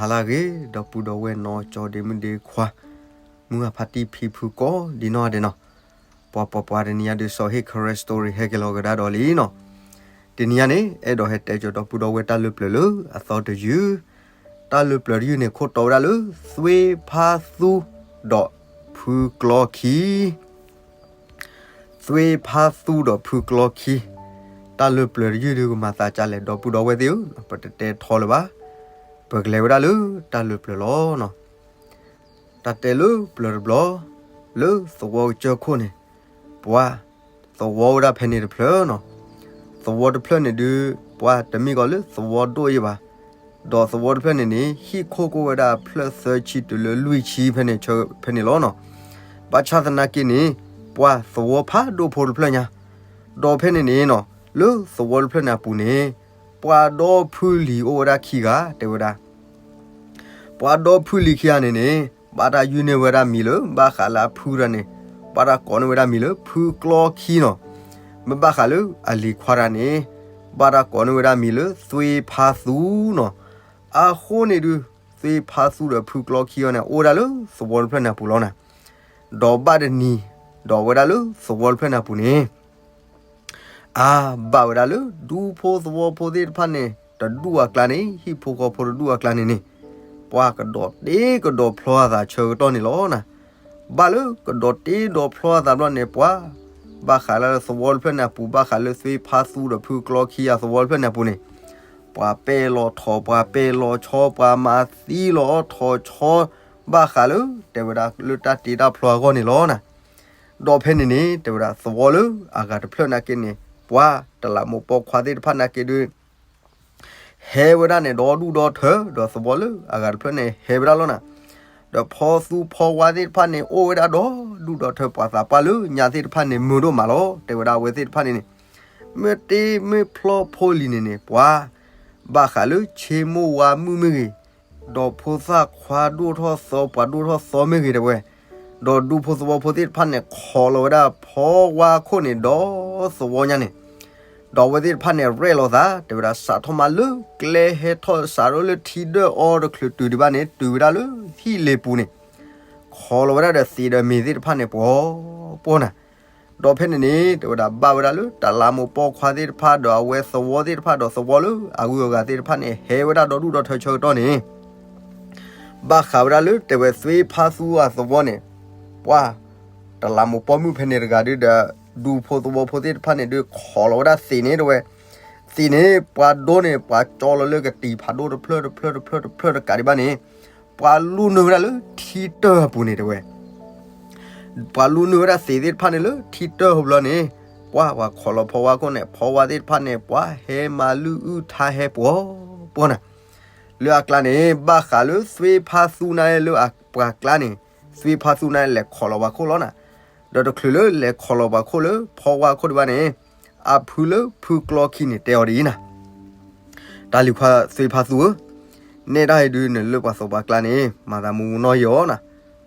ဟါလၢအဂ့ၤ ဒီပုၢ်ဒီဝဲၢ်နီၢ်ကၠီဒ့မုၣ်ဒ့ခွါ, မုၢ်ဂၤဖါတံၢ်ဖံဖုကိးဒံနီၢ်ဂၤဒဲးနီၤ, ပှၤပှၤပှၤတနံၤညါဒုး စီၤဟ့ၣ် Karen Story ဟဲက့ၤလီၤကဒါဒီးလံနီၤ, တနံၤညါန့ၣ် အဲၣ်ဒိးဟဲတဲကၠီၤဒီပုၢ်ဒီဝဲၢ်တၢ်လၢပျၢၤလၢအသီတယုၢ်, တၢ်လၢပျၢၤတယုၢ်န့ၣ် ခိၣ်တီဝဲဒၣ်လၢ သွ့ဖါသူ ဒီးဖုကျီခံ သွ့ဖါသူဒီးဖုကျီခံ, တၢ်လၢပျၢၤတယုၢ်ဒုးကမၤသးကလဲၣ် ဒီပုၢ်ဒီဝဲၢ်သ့ၣ်ဧၢ, ပတတဲထီလၢၤဘၣ်, ပကလဲၤဝဲဒၣ်လၢတၢ်လၢပျၢၤလီၤနီၤ. တၢ်တဲလၢပျၢၤတဘျီ, လၢသဝီကစၢၢ်ခိၣ်န့ၣ်, ပှၤ, သဝီဝဲဒၣ်ဖဲန့ၣ်တဖျၢၣ်နီၤ. သဝီတဖျၢၣ်န့ၣ်ဒုး, ပှၤတမ့ၢ်ကီးလၢသဝီဒိၣ်အံၤဘၣ်, ဒီးသဝီတဖျၢၣ်န့ၣ်န့ၣ် ဟံၣ်ခိၣ်ကအိၣ်ဝဲဒၣ်ဖျၢၣ်သၢဆံတုၤလၢလွံၢ်ဆံဖဲန့ၣ်ဆၢဖဲန့ၣ်လီၤနီၤ. ဘၣ်ဆၣ်သနာ်က့န့ၣ်, ပှၤသဝီဖးဒိၣ်ဖိတဖျၢၣ်ညါ, ဒီးဖဲန့ၣ်န့ၣ်နီၤ, လၢသဝီတဖျၢၣ်န့ၣ်အပူၤန့ၣ်, ပှၤဒီဖုလံၤအိၣ်ဝဲဒၣ်ခံဂၤ တဲဝဲဒၣ် ပှၤဒီဖုလံၤခံဂၤန့ၣ်န့ၣ်, ဘၣ်တၢ်ယုၢ်န့ၢ်ဝဲဒၣ်မံၤလၢ ဘၣ်ဃးလၢအဖုတဂၤန့ၣ်, ဘၣ်တၢ်ကိးန့ၢ်ဝဲဒၣ်မံၤလၢ ဖုကျီခံနီၤ. မ့ၢ်ဘၣ်ဃးလၢအလံၤခွါတဂၤန့ၣ်, ဘၣ်တၢ်ကိးန့ၢ်ဝဲဒၣ်မံၤလၢ သွ့ဖါသူနီၤ. အဃိန့ၣ်ဒုး, သွ့ဖါသူဒီးဖုကျီခံအံၤန့ၣ် အိၣ်ဝဲဒၣ်လၢသဝီတဖျၢၣ်န့ၣ်အပူၤလီၤနီၤ. ဒီးဘၣ်တနံၤ, ဒီးဝဲဒၣ်လၢသဝီတဖျၢၣ်န့ၣ်အပူၤန့ၣ် အါ, ဘၣ်ဝဲဒၣ်လၢဒူဖိသဝီဖိသ့ၣ်တဖၣ်န့ၣ် တဒူၣ်အကျါန့ၣ်, ဟံၣ်ဖိဃီဖိတဒူၣ်အကျါန့ၣ်န့ၣ်, ပှၤကဒီးတ့ကဒီးဖျီအသးဆၢကတီၢ်န့ၣ်လီၤနီၤ. ဘၣ်လၢကဒီးတ့ဒီးဖျီအသးဘျီန့ၣ် ပှၤ, ဘၣ်ဃးလၢသဝီတဖျၢၣ်န့ၣ်အပူၤ ဘၣ်ဃးလၢသွ့ဖါသူဒီးဖုကျီခံအသဝီတဖျၢၣ်န့ၣ်အပူၤန့ၣ်, ပှၤပဲာ်လီၤထီၣ် ပှၤပဲာ်လီၤဆီ ပှၤမၤသံလီၤအီၣ်ထီၣ်ဆီ, ဘၣ်ဃးလၢတဲဝဲဒၣ်လၢတၢ်တ့တၢ်ဖျီအဂီၢ်န့ၣ်လီၤနီၤ. ဒီးဖဲန့ၣ်န့ၣ် တဲဝဲဒၣ်သဝီလၢအဂၤတဖျၢၣ်နာ်က့န့ၣ်, ပှၤတလးမူးပိာ်ခွါသ့ၣ်တဖၣ်နာ်က့ဒုး ဟဲဝဲဒၣ်န့ၣ်ဒီဒူၣ်ဒီထၢ, ဒီးသဝီလၢအဂၤတဖျၢၣ်န့ၣ်ဟဲဝဲဒၣ်လီၤနီၤ. ဒီးဖီသူဖီဝါသ့ၣ်တဖၣ်န့ၣ် အိၣ်ဝဲဒၣ်ဒီဒူၣ်ဒီထၢ, ပှၤသးပှၢ်လၢညါသ့ၣ်တဖၣ်န့ၣ် မုာ်ဒိၣ်မးလီၤ. တဲဝဲဒၣ်အဝဲသ့ၣ်တဖၣ်န့ၣ်န့ၣ်, မ့ၢ်တ့မ့ၢ်ဖျီဖိလံၤန့ၣ်န့ၣ် ပှၤ, ဘၣ်ဃးလၢဆ့မိၢ်ဝါမုၣ်မ့ၢ်ဂ့ၤ, ဒီးဖိသၣ်ခွါဒိၣ်ထီၣ်သီ ပှၤဒိၣ်ထီၣ်သီမ့ၢ်ဂ့ၤတဲဝဲ, ဒီးဒူဖိသဝီဖိသ့ၣ်တဖၣ်န့ၣ် ခိးလီၤဝဲဒၣ်ဖီဝါခိၣ်န့ၣ်ဒီသဝီညါန့ၣ်, ဒီးအဝဲသ့ၣ်တဖၣ်န့ၣ်ရဲၣ်လီၤသး တဲဝဲဒၣ် စးထီၣ်မးလၢကျဲဟဲထီၣ် စးထီၣ်လၢထံဒၢၣ်အီၤတချုးတုၤဒံးဘၣ်န့ၣ် တုၤဝဲဒၣ်လၢဟံၣ်လ့ၤပူၤန့ၣ်, ခိးလီၤဝဲဒၣ်ဒီးသံးဒီးမ့ၤသ့ၣ်တဖၣ်န့ၣ် ပှီၤပှီၤနၤ. ဒီးဖဲန့ၣ်န့ၣ် တဲဝဲဒၣ် ဘၣ်ဝဲဒၣ်လၢတလးမူးပိာ်ခွါသ့ၣ်တဖၣ် ဒီးအဝဲသဝီသ့ၣ်တဖၣ် ဒီးသဝီလၢအဂုၤအဂၤသ့ၣ်တဖၣ်န့ၣ် ဟဲဝဲဒၣ်ဒီဒူၣ်ဒီထၢဆၢကတီၢ်န့ၣ် ဘၣ်ဃးဝဲဒၣ်လၢတဲဝဲသွ့ဖါသူအသဝီန့ၣ်, ပှၤ, တလးမူးပိာ်မုၣ်ဖဲန့ၣ်တဂၤဒုးဒီး ဒူဖိသဝီဖိသ့ၣ်တဖၣ်န့ၣ်ဒုး ခိးလီၤဝဲဒၣ်သံးန့ၣ်တဲဝဲ, သံးန့ၣ် ပှၤဒိန့ၣ် ပှၤကၠီလီၤလၢကတံၤဖးဒိၣ်တဖျၢၣ်တဖျၢၣ်တဖျၢၣ်တဖျၢၣ်တဖျၢၣ်တကးဒံးဘၣ်န့ၣ်, ပှၤလူနုာ်ဝဲဒၣ်လၢထံတၢၢ်အပူၤန့ၣ်တဲဝဲ ပှၤလူနုာ်ဝဲဒၣ်သံးသ့ၣ်တဖၣ်န့ၣ်လၢထံတၢၢ်ဟိဘျီန့ၣ်, ပှၤ, ပှၤခိးလီၤဖီဝါခိၣ်န့ၣ် ဖီဝါသ့ၣ်တဖၣ်န့ၣ် ပှၤဟဲမၤလုၢ်အုၣ်ထါဟဲပှီၤပှီၤနၤ. လၢအကျါန့ၣ် ဘၣ်ဃးလၢသွ့ဖါသူနၤလၢအပှၤကျါန့ၣ်, သွ့ဖါသူနၤလဲၤခိးလီၤပှၤခိၣ်လီၤနၤ. ဒီးတချုးလၢလဲၤခိးလီၤပှၤခိၣ်လၢဖီဝါခိၣ်ဒံးဘၣ်န့ၣ်, အဖုလၢဖုကျီခံန့ၣ်တဲအီၤဒ်အံၤနၤ တၢ်လံၤခွါသွ့ဖါသူဧၢ, နဲဒၣ်အံၤဒုးနလၢပှၤသဝီပှၤကျါန့ၣ် မၤသးမူမူနီၢ်ယီၤနၤ,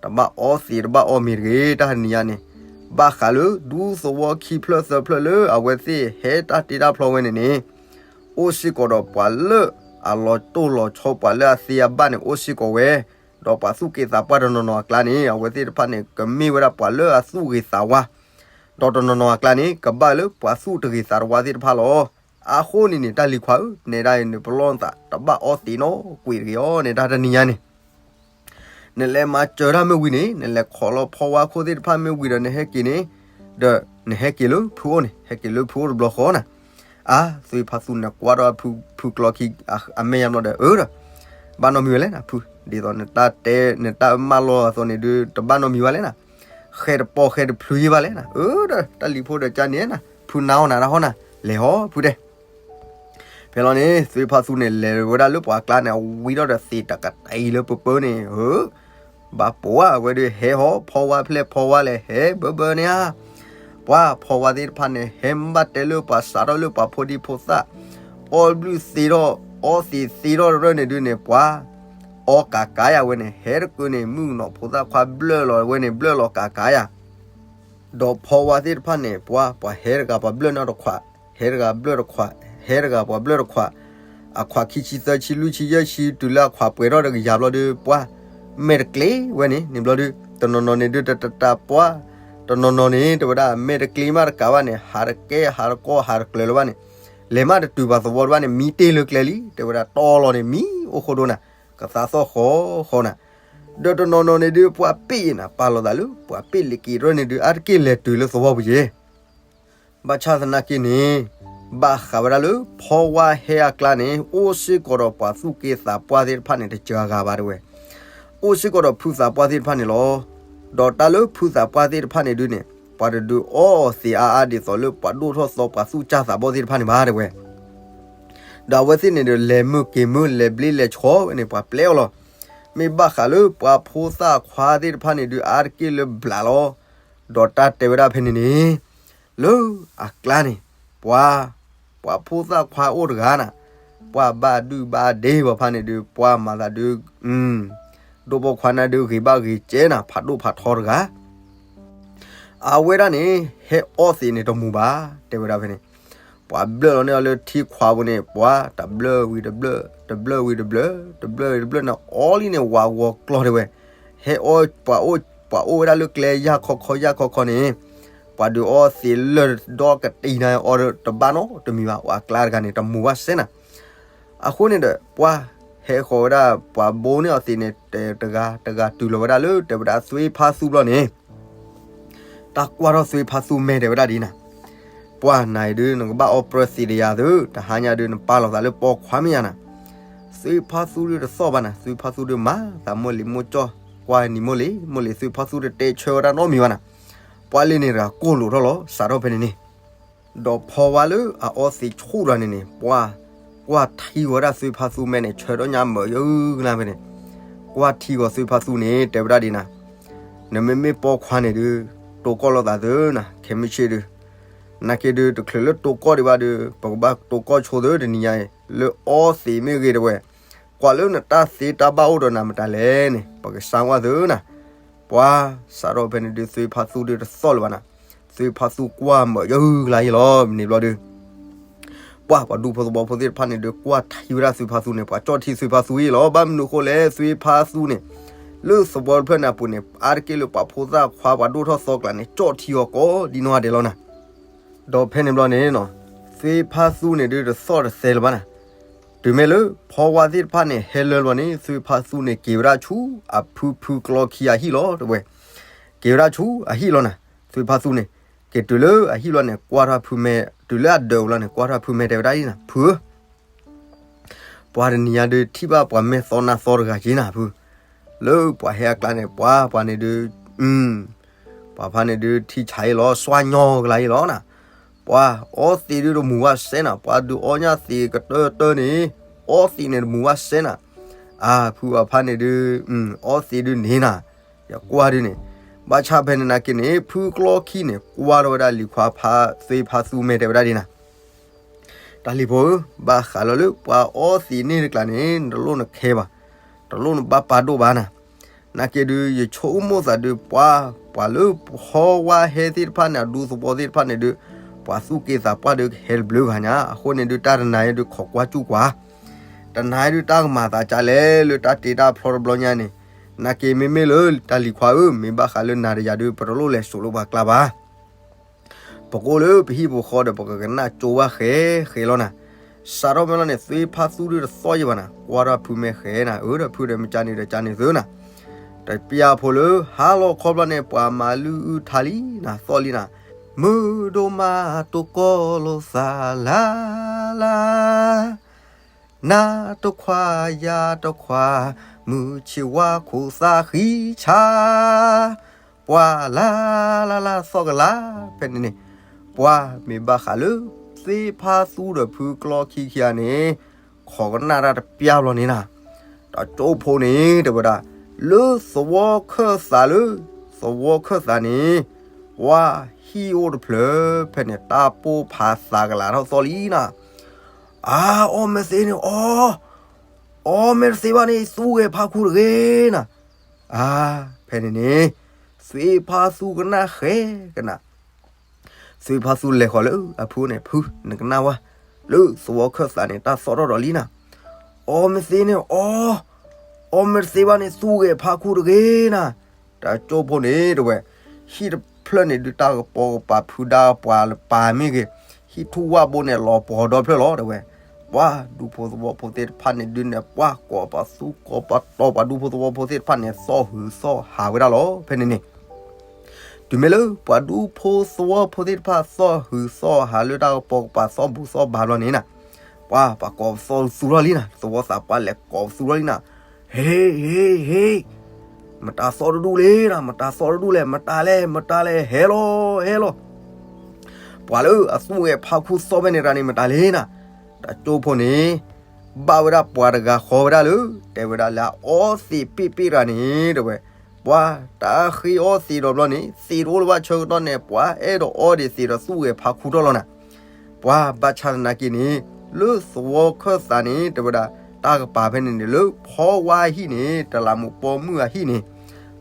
တဘၣ်အီသံးတဘၣ်အီမ့ၤတဂ့ၤ တၢ်တနံၤညါန့ၣ်, ဘၣ်ဃးလၢဒူသဝီခံဖျၢၣ်သၢဖျၢၣ်လၢအဝဲသ့ၣ်ဟဲတၢ်တ့တၢ်ဖျီဝဲန့ၣ်န့ၣ်, အိၣ်စ့ၢ်ကီးဒီးပှၤလၢအလီၤတိၢ်လီၤဆီ ပှၤလၢအသ့အဘၣ်န့ၣ် အိၣ်စ့ၢ်ကီးဝဲ, ဒီးပှၤသူၣ်က့သးပှၢ်တနီၤနီၤအကျါန့ၣ် အဝဲသ့ၣ်တဖၣ်န့ၣ် ကမ့ၢ်ဝဲဒၣ်ပှၤလၢအသူၣ်ဂ့ၤသးဝါ ဒီးတနီၤနီၤအကျါန့ၣ် ကဘၣ်လၢပှၤသူၣ်တဂ့ၤသးတဝါသ့ၣ်တဖၣ်လီၤ. အဃိန့ၣ်န့ၣ် တၢ်လံၤခွါဧၢ, နဲဒၣ်အံၤန့ၣ် ပလီၢ်နသး တဘၣ်အီသံးနီတကွံာ်တဂ့ၤအီၤန့ၣ် တၢ်တနံၤညါန့ၣ် နလဲၤမၤစၢၤတၢ်မ့ၢ်ဝံၤန့ၣ်, နလဲၤခိးလီၤဖီဝါခိၣ်သ့ၣ်တဖၣ်မ့ၢ်ဝံၤဒီးနဟဲက့ၤန့ၣ်, ဒီးနဟဲက့ၤလၢဖုအိၣ်န့ၣ်, ဟဲက့ၤလၢဖုအိၣ်တဘျီဃီနၤ. အါ, သွ့ဖါသူန့ၣ်ကွၢ်ဒီးဖုကျီခံ အမဲာ်ညါဘျီဒီး အၢဒီး ဘၣ်နီတမံၤဝဲလဲၣ်နၤ ဖု, ဒ်သိးနတၢ်တဲ နတၢ်မၢလီၤအသိးန့ၣ်ဒုး တဘၣ်နီတမံၤဝဲလဲၣ်နၤ. ဃဲတပီၢ်ဃဲတဖျုးယံၢ်ဘၣ်လဲၣ်နၤ. အၢဒီး တၢ်လံၤဖိဒီးကန့ၣ်နၤ, ဖုနါအီၣ်နၤတၢ်ဟီနၤ, လဲၤဟီဖုတဲ ဖဲလီၤန့ၣ် သွ့ဖါသူန့ၣ် လဲၤဝဲဒၣ်လၢပှၤကျါန့ၣ် အဝံထီၣ်ဒီးသံးတကတၢၢ်အံၤလၢပပၢန့ၣ်, ဘၣ်ပိာ်ဝဲဒုးဟဲဟီ ဖီဝါဖျဲၣ်ဖီဝါလဲၤဟဲဘၢဘၢန့ၣ်ဧါ. ပှၤဖီဝါသ့ၣ်တဖၣ်န့ၣ် ဟဲမ့ၢ်ဘၣ်တဲလၢပှၤစးထီၣ်လၢပှၤဖိဒံဖိသၣ် အီၣ်ဘျုးသ့ထီၣ် အီသံးသ့ထီၣ်တရၢၢ်န့ၣ်ဒုးန့ၣ် ပှၤ အီကးကးယၤဝဲန့ၣ် ဟဲတကုန့ၣ် မုၣ်ကနီၤဖိသၣ်ခွါဘျၢၣ်လီၤဝဲန့ၣ် ဘျၢၣ်လီၤကးကးယၤ ဒီးဖီဝါသ့ၣ်တဖၣ်န့ၣ် ပှၤ ပှၤဟဲတဂၤပှၤဘျၢၣ်နီတခွး, ဟဲတဂၤဘျၢၣ်တခွး, ဟဲတဂၤပှၤဘျၢၣ်တခွး, အခွးခံဆံသၢဆံလွံၢ်ဆံယဲၢ်ဆံ တုၤလၢအခွးပှဲၤထီၣ်တကယၤဘျီဒီး ပှၢ်မဲာ်တကျ့ဝဲန့ၣ်န့ၣ်ဘျီဒီး တနီၤနီၤန့ၣ်ဒုးတတၢ်ပှၢ်, တနီၤနီၤန့ၣ် တဲဝဲဒၣ် မဲာ်တကျ့မးတကးဘၣ်န့ၣ် ဟးတကဲ ဟးတကီ ဟးတကျၢၤလၢၤဘၣ်န့ၣ်, လဲၤမးတတုၤပှၤသဝီတဘၣ်န့ၣ် မံတ့ၢ်လၢကျဲလံ တဲဝဲဒၣ် တီလီၤန့ၣ် မံအိၣ်ဃိဒိနၤ, ကသးသီၣ်ဃီဃီနၤ, ဒီးတနီၤနီၤန့ၣ်ဒုး ပှၢ်ပ့ၣ်နၤ ပာ်လီၤသးလၢ ပှၢ်ပ့ၣ်လ့ၤက့ၤတရၢန့ၣ်ဒုး အါတက့ၢ်လဲၤတုၤလၢသဝီပူၤယဲ ဘၣ်ဆၣ်သနာ်က့န့ၣ် ဘၣ်ဃးဝဲဒၣ်လၢ ဖီဝါဟဲအကျါန့ၣ် အိၣ်စ့ၢ်ကီးဒီးပှၤသူၣ်က့သးပှၢ်သ့ၣ်တဖၣ်န့ၣ် တစှၤဂၤဘၣ်တဲဝဲ, အိၣ်စ့ၢ်ကီးဒီးဖုသးပှၢ်သ့ၣ်တဖၣ်န့ၣ်လီၤ. ဒီးတၢ်လၢဖုသးပှၢ်သ့ၣ်တဖၣ်န့ၣ်ဒုးန့ၣ် ပှၤတဒုးအီအီၤသ့အါအါဒ်သိးလၢပှၤဒိၣ်ထီၣ်သီပှၤသူၣ်စၢ်သးဘီၣ်သ့ၣ်တဖၣ်န့ၣ်ဘၣ်တဲဝဲ ဒီးအဝဲသ့ၣ်န့ၣ်ဒီး လဲၤမုာ်က့ၤမုာ် လဲၤဘျ့လဲၤဆှီဝဲန့ၣ် ပှၤပျဲအီၤလီၤ. မ့ၢ်ဘၣ်ဃးလၢပှၤဖိသၣ်ခွါသ့ၣ်တဖၣ်န့ၣ်ဒုး အါတက့ၢ်လၢဘျးလီၤ. ဒီးတၢ်တဲဝဲဒၣ်ဖဲန့ၣ်န့ၣ် လၢအကျါန့ၣ် ပှၤ ပှၤဖိသၣ်ခွါအိၣ်တဂၤနၤ, ပှၢ်ဘၣ်ဒုၣ်ဘၣ်ဒ့ဘၣ်ဖၣ်န့ၣ်ဒုး ပှၢ်မၤသးဒုး ဒိၣ်ပိာ်ခွါနၤဒုး ဂ့ၤဘၣ်ဂ့ၤကဲနၤ ဖးဒိၣ်ဖးထီတဂၤ အဝဲဒၣ်န့ၣ် ဟဲအီသံးန့ၣ်တမူၤဘၣ် တဲဝဲဒၣ်ဖဲန့ၣ်, ပှၤဘျၢၣ်လီၤန့ၢ်အီၤလၢထံခွးပူၤန့ၣ် ပှၤတဘျၢၣ်ဝံၤတဘျၢၣ် တဘျၢၣ်ဝံၤတဘျၢၣ် တဘျၢၣ်ဝံၤတဘျၢၣ်န့ၣ် အီလံန့ၣ် ဝးဂီၤကျီၢ်တဲဝဲ, ဟဲအီ ပှၤအိၣ် ပှၤအိၣ်ဝဲဒၣ်လၢကျဲယၢ်ခီခီယၢ်ခီခီန့ၣ်, ပှၤဒုးအီသံးလၢာ်ဒီကတံၤနၤအီတဘၣ်နီတမံၤဘၣ် အကျါတဂၤန့ၣ် တမူၤဘၣ်စဲနၤ အဃိန့ၣ်ဒီး ပှၤဟဲဃီၤဝဲဒၣ် ပှၤဘိန့ၢ်အီၤသံးန့ၣ် တဂၤတဂၤတုၤလီၤဝဲဒၣ်လၢ တဲဝဲဒၣ်သွ့ဖါသူဘျီန့ၣ်, တၢ်ကွၢ်ထီၣ်သွ့ဖါသူမဲာ်တဲဝဲဒၣ်ဒ်နၤ, ပှၢ်နၤအံၤဒုး နကဘၣ်အီပြၢသံးတယၤသု, တဟါညါဒုး နပာ်လီၤသးလၢပိာ်ခွါမ့ၢ်ယါနၤ, သွ့ဖါသူဒုးတသီၣ်ဘၣ်နၤ, သွ့ဖါသူဒုးမၤသးမိၢ်လံၤမိၢ်ကၠီၣ်, ကွၢ်နံၤမိၢ်လံၤ မိၢ်လံၤ သွ့ဖါသူတတဲဆၢဝဲဒၣ်နီတမံၤဘၣ်နၤ, ပှၢ်လ့န့ၣ်တဂၤကိၢ်လိာ်ထီၣ်လီၤ စးထီၣ်ဖဲန့ၣ်န့ၣ် ဒီးဖီဝါလၢအအီသံးဆူၣ်ဒီးန့ၣ်န့ၣ် ပှၢ် ကွၢ်ထံဝဲဒၣ်သွ့ဖါသူမဲာ်န့ၣ် ဆၢထီၣ်ညါမၢာ်ယကလါဖဲန့ၣ်, ကွၢ်ထံဂီၤသွ့ဖါသူန့ၣ် တဲဝဲဒၣ်ဒ်နၤ, နမ့မ့ၢ်ပိာ်ခွါန့ၣ်ဒုး တိၢ်ကီၢ်လိာ်သးသုနၤ ခဲမုၢ်ဆ့ၣ်ဒုး, နာ်က့ဒုး တချုးလၢတိၢ်ကီၢ်ဒံးဘၣ်ဒုး ပကဘၣ်တိၢ်ကီၢ်ဆိသုတနံၤညါအံၤ လၢအီသံးမ့ၢ်ဂ့ၤတဲဝဲ, ကွၢ်လၢနတၢ်သ့တၢ်ဘၣ်အိၣ်ဒီးနၤမတၤလဲၣ်န့ၣ် ပကစၢ်ဝဲသုနၤ ပှၤ စးထီၣ်ဖဲန့ၣ်ဒုး သွ့ဖါသူဒုးတသီၣ်လၢၤဘၣ်နၤ, သွ့ဖါသူကွၢ်မၢာ်ယကလါယလီၤ န့ၣ်ဘျီဒုး, ပှၢ်ပှၤဒူဖိသဝီဖိသ့ၣ်တဖၣ်န့ၣ်ဒုး ကွၢ်ထံဝဲဒၣ်သွ့ဖါသူန့ၣ် ပှၤကၠီၣ်ထံသွ့ဖါသူအံၤလီၤ. ဘၣ်မနုၤဃိလဲၣ် သွ့ဖါသူန့ၣ် လၢသဝီတဖျၢၣ်န့ၣ်အပူၤန့ၣ် အါတက့ၢ်လၢပှၤဖိသၣ်ခွါပှၤဒိၣ်ထီၣ်သီကျါန့ၣ် ကၠီၣ်ထံအီၤကိးဒ်နီၢ်ဂၤဒဲးလီၤနၤ, ဒီးဖဲန့ၣ်ဘျီန့ၣ် သွ့ဖါသူန့ၣ်ဒုးတသီၣ်တသဲလၢၤဘၣ်နၤ, တုၤမ့ၢ်လၢ ဖီဝါသ့ၣ်တဖၣ်န့ၣ် ဟဲလၢလီၤန့ၣ် သွ့ဖါသူန့ၣ်က့ၤဝဲဒၣ်ဆူအဖုဖုကျီခံအဟံၣ်လီၤတဲဝဲ, က့ၤဝဲဒၣ်ဆူအဟံၣ်လီၤနၤ, သွ့ဖါသူန့ၣ် က့ၤတုၤလၢအဟံၣ်လီၤန့ၣ် ကွၢ်ထီၣ်ဖုမဲာ် တုၤလၢအဒၢးလီၤန့ၣ် ကွၢ်ထီၣ်ဖုမဲာ်တဲဝဲဒၣ်ဒ်နၤ ဖုဧၢ ပှၤတနံၤညါဒုးထံၣ်ဘၣ်ပှၤမဲာ်သီနါသီတဂၤက့နၤဖု, လၢပှၤဟဲအကျါန့ၣ် ပှၤပှၤန့ၣ်ဒုး, ပှၤဖါန့ၣ်ဒုးထံဆးအံၤလီၤ စွါညီကလါအံၤလီၤနၤ, ပှၤအီသံးဒုးတမူၤဘၣ်စဲနၤ ပှၤဒုးအီညၣ်သံးကတၢၢ်တၢၢ်န့ၣ်, အီသံးန့ၣ်တမူၤဘၣ်စဲနၤ, အဖုအဖါန့ၣ်ဒုး, အီသံးဒုးန့ၣ်နၤ, ယကွၢ်ဒုးန့ၣ်, ဘၣ်ဆၣ်ဖဲန့ၣ်နာ်က့န့ၣ် ဖုကျီခံန့ၣ် ကွၢ်ထီၣ်ဝဲဒၣ်လံၤခွါဖါသွ့ဖါသူမဲာ်တဲဝဲဒၣ်ဒ်နၤ တၢ်လံၤဖိဧၢ, ဘၣ်ဃးလီၤလၢပှၤအီသံးန့ၣ်တကျါန့ၣ် နတလိၣ်နခဲဘၣ်, တလိၣ်နဘၣ်ပာ်ဒိၣ်ဘၣ်နၤ, နာ်က့ဒုး ယဆိကမိၣ်သးဒုးပှၤ, ပှၤလၢဖီဝါဟဲသ့ၣ်တဖၣ်န့ၣ် အဒူသဝီသ့ၣ်တဖၣ်န့ၣ်ဒုး, ပှၤသူၣ်က့သးပှၢ်ဒုးကဟဲတဘျုးဂၤညါ, အဃိန့ၣ်ဒုး တၢ်တနၤအံၤဒုးခိးကွၢ်စူၣ်ကွၢ် တနၤအံၤဒုးတၢ်ကမၤသးကလဲၣ်လၢတၢ်တ့တၢ်ဖျီတဘျီညါန့ၣ်, နာ်က့မ့မ့ၢ်လၢတၢ်လံၤခွါဧၢ, မ့ၢ်ဘၣ်ဃးလၢနၤဒီးယၤဒုး ပတလိၣ်လဲၤစိာ်လၢပှၤကျါဘၣ် ပကအိၣ်လၢပဟံၣ်ပဃီဒီး ပကကနၣ်ကၠိဝဲဃဲဃဲလီၤနၤ, စးထီၣ်ဖဲလီၤန့ၣ် သွ့ဖါသူဒုးတသီၣ်ယံၤဘၣ်နၤ, ကွၢ်ထီၣ်ဖုမဲာ်ဃဲနၤ, အၢ ဒီးဖုဒီးမ့ၢ်ကန့ၣ်ဒီးကန့ၣ်သုနၤ, တပျၢ်ဖိလၢဟါလီၤခီဖျိန့ၣ် ပှၤမၤလုၢ်အုၣ်ထါလံနၤ, သီၣ်လံနၤ, မုၢ်ဒိၣ်မးတိၢ်ကီၢ်လိာ်သးလၢ်လၢ် နၤတခွါယၤတခွါ, မုၢ်ဆ့ၣ်ဝါခိၣ်သးဃံဆါ, ပှၤလၢ်လၢ်လၢ်သီၣ်ကလါ, ဖဲန့ၣ်န့ၣ်, ပှၤမ့ၢ်ဘၣ်ဃးလၢ သွ့ဖါသူဒီးဖုကျီခံခံဂၤန့ၣ်, ခိးကနၣ်တၢ်တပျၢ်ဘျီန့ၣ်နၤ, ဒီးကၠိဖိန့ၣ် တဲဝဲဒၣ်, လၢသဝီခၢၣ်သးလၢ, သဝီခၢၣ်သးန့ၣ်, ပှၤဟံၣ်အိၣ်တဖျၢၣ်ဖဲန့ၣ် တၢ်ပိၢ်ဖးသးကလးထီၣ်သီၣ်လံနၤ, အါ အီၣ်မ့ၢ်သ့န့ၣ်အီၣ်, အီၣ်မ့ၢ်တသ့ဘၣ်န့ၣ် သူဂဲၤဖးခူတဂ့ၤနၤ, အါ ဖဲန့ၣ်န့ၣ်, သွ့ဖါသူကနၣ်ဃဲကနၣ်, သွ့ဖါသူလဲၤဃီၤလၢအဖုန့ၣ် ဖု နကနၣ်ဝဲ, လၢသဝီခၢၣ်သးန့ၣ် တၢ်သီၣ်ထီၣ်ဒီးလံနၤ, အီမ့ၢ်သ့န့ၣ်အီ, အီမ့ၢ်တသ့ဘၣ်န့ၣ် သူၣ်ဂဲၤဖးခူတဂ့ၤနၤ. တၢ်ကၠိဖိန့ၣ်တဲဝဲ, ဟံၣ်တဖျၢၣ်န့ၣ်ဒုး တၢ်ကပီၤကပၤဖုဒါပှၤပၤမ့ၢ်ဂ့ၤ, ဟံၣ်ထူၣ်ဝၣ်ဘိန့ၣ် လီၤပှီၤဒီဖျၢၣ်လီၤ တဲဝဲ. ပှၤဒူဖိသဝီဖိသ့ၣ်တဖၣ်န့ၣ်ဒုးန့ၣ် ပှၤကိးပသူကိးပတီၤ ပှၤဒူဖိသဝီဖိသ့ၣ်တဖၣ်န့ၣ် သီၣ်ဟုးသီၣ်ဟးဝဲဒၣ်လီၤ ဖဲန့ၣ်န့ၣ်. တုၤမ့ၢ်လၢပှၤဒူဖိသဝီဖိသ့ၣ်တဖၣ် သီၣ်ဟုးသီၣ်ဟးလၢတၢ်ကပီၤကပၤ သီၣ်ဘူၣ်သီၣ်ဘါဘျီန့ၣ်နၤ, ပှၤပှၤကိးပသူထီၣ်လံနၤ, သဝီသးပှၢ်လဲၤကိးပသူထီၣ်လံနၤ, ဟ့ ဟ့ ဟ့ မတၤသီၣ်တဒူၣ်လဲၣ်နၤ, မတၤသီၣ်တဒူၣ်လဲၣ်, မတၤလဲၣ် မတၤလဲၣ်, ဟဲလီၤ ဟဲလီၤ. ပှၤလၢအသူၣ်ဂဲၤဖးခူသီၣ်ဖဲန့ၣ်တဂၤန့ၣ် မတၤလဲၣ်နၤ, တၢ်ကၠိဖိန့ၣ် ဘၣ်ဝဲဒၣ်ပှၤတဂၤဃီဝဲဒၣ်လၢ တဲဝဲဒၣ်လၢအအီသံးပ့ၣ်ပ့ၣ်တဂၤန့ၣ် တဲဝဲ. ပှၤတၢ်ဃ့အီသံးဒီးဘျီန့ၣ် သံးတအိၣ်လၢၤဘၣ်ဆၢကတီၢ်န့ၣ် ပှၤအဲၣ်ဒိးအီဒံးသံးဒီးသူၣ်ဂဲၤဖးခူထီၣ်လီၤနၤ. ပှၤဘၣ်ဆၣ်သနာ်က့န့ၣ် လၢသဝီခၢၣ်သးန့ၣ် တဲဝဲဒၣ် တၢ်ကပၤဖဲန့ၣ်န့ၣ် လၢဖီဝါဟံၣ်န့ၣ် တလးမူးပိာ်မုၣ်အဟံၣ်န့ၣ်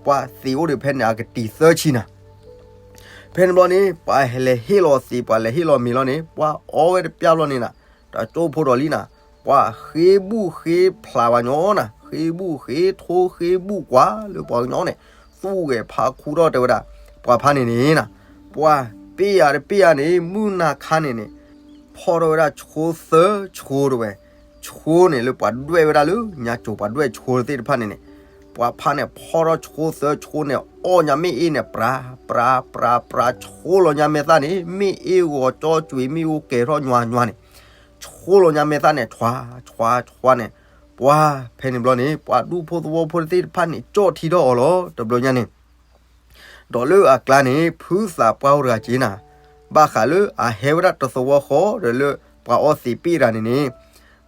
ပှၤသံးအိၣ်ဒံးဖဲန့ၣ် အကတံၤသၢဆံနၤ. ဖဲန့ၣ်ဘျီန့ၣ် ပှၤဟဲလဲၤဟ့ၣ်လီၤသံး ပှၤလဲၤဟ့ၣ်လီၤမ့ၤလီၤန့ၣ် ပှၤအီဝဲတပျၢ်ဘျီန့ၣ်နၤ, တၢ်ကၠိဖိဒီးလံနၤ, ပှၤဃ့ဘူၣ်ဃ့ဖျးပှၤကညီနၤ, ဃ့ဘူၣ်ဃ့ထိဃ့ဘူၣ်ကွၢ်လၢပှၤကညီန့ၣ် သူၣ်ဂဲၤဖးခူထီၣ်တဲဝဲဒၣ် ပှၤဖါန့ၣ်န့ၣ်နၤ, ပှၤပ့ၢ်ယၤတပ့ၢ်ယၤန့ၣ် မုၢ်နၤခါန့ၣ်န့ၣ် ဖီၣ်ထီၣ်ဝဲဒၣ်ဆိသၢဆိတဲဝဲ, ဆိန့ၣ်လၢပှၤဒွဲၣ်ဝဲဒၣ်လၢညါကိၤ ပှၤဒွဲၣ်ဆိသ့ၣ်တဖၣ်န့ၣ်န့ၣ်, ပှၤဖါန့ၣ်ဖီၣ်ထီၣ်ဆိသၢဆိန့ၣ် အီၣ်ညါမ့ၣ်အ့န့ၣ် ပြၤ ပြၤ ပြၤ ပြၤ ဆိလီၤညါမဲာ်သၣ်န့ၣ် မ့ၣ်အ့ဂီၤကၠီကွံာ် မ့ၣ်အူကဲၤထီၣ်ညွၤညွၤန့ၣ် ဆိလီၤညါမဲာ်သၣ်န့ၣ် ဆွါ ဆွါ ဆွါန့ၣ်, ပှၤဖဲန့ၣ်ဘျီန့ၣ် ပှၤဒူဖိသဝီဖိသ့ၣ်တဖၣ်န့ၣ် ကၠီၣ်ထံထီၣ်အီၤလီၤ တဘျီညါန့ၣ် ဒီးလၢအကျါန့ၣ် ဖုသးပှၢ်အိၣ်တဂၤက့ၤနၤ, ဘၣ်ဃးလၢအဟဲဝဲဒၣ်တသဝီဃီဒီးလၢပှၤအီသံးပ့ၣ်တဂၤန့ၣ်န့ၣ်,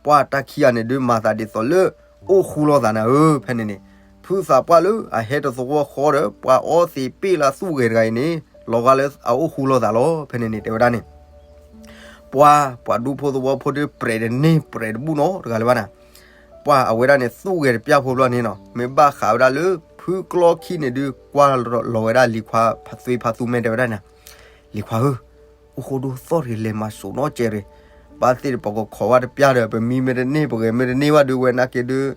ပှၤတၢ်ခံဂၤန့ၣ်ဒုးမၤသးဒ်သိးလၢ အိၣ်ဃူလိာ်သးနၤဧၢ ဖဲန့ၣ်န့ၣ်, ဖုသးပှၢ်လၢအဟဲတသဝီဃီဒီး ပှၤအီသံးပ့ၣ်လၢသူၣ်ဂဲၤတဂၤအံၤန့ၣ် လီၤဂာ်လၢအအိၣ်ဃူလိာ်သးလီၤ ဖဲန့ၣ်န့ၣ် တဲဝဲဒၣ်န့ၣ် ပှၤ ပှၤဒူဖိသဝီဖိဒုး ပြဲးတန့ၢ်ပြဲးတဘူၣ်နီတဂၤလၢၤဘၣ်နၤ, ပှၤအဝဲဒၣ်န့ၣ် သူၣ်ဂဲၤတပျၢ်ဖိဘျီန့ၣ်နီၤ မ့ၢ်ဘၣ်ဃးဝဲဒၣ်လၢ ဖုကျီခံန့ၣ်ဒုး ကွၢ်လီၤဝဲဒၣ်လံၤခွါ သွ့ဖးသူမဲာ်တဲဝဲဒၣ်န့ၣ်, လံၤခွါဧၢ, အိၣ်ဃိဒိသီၣ်တဂ့ၤ လဲၤမၤစိာ်နီၢ်ကဲးတဂ့ၤ, ဘၣ်သ့ၣ်ဒီးပကခိးဝဲတပျၢ်ဒီး ပမံမ့ၢ်တန့ၢ် ပဂဲၤမ့ၢ်တန့ၢ်ဘၣ်ဒုး ဝဲနာ်က့ၤဒုး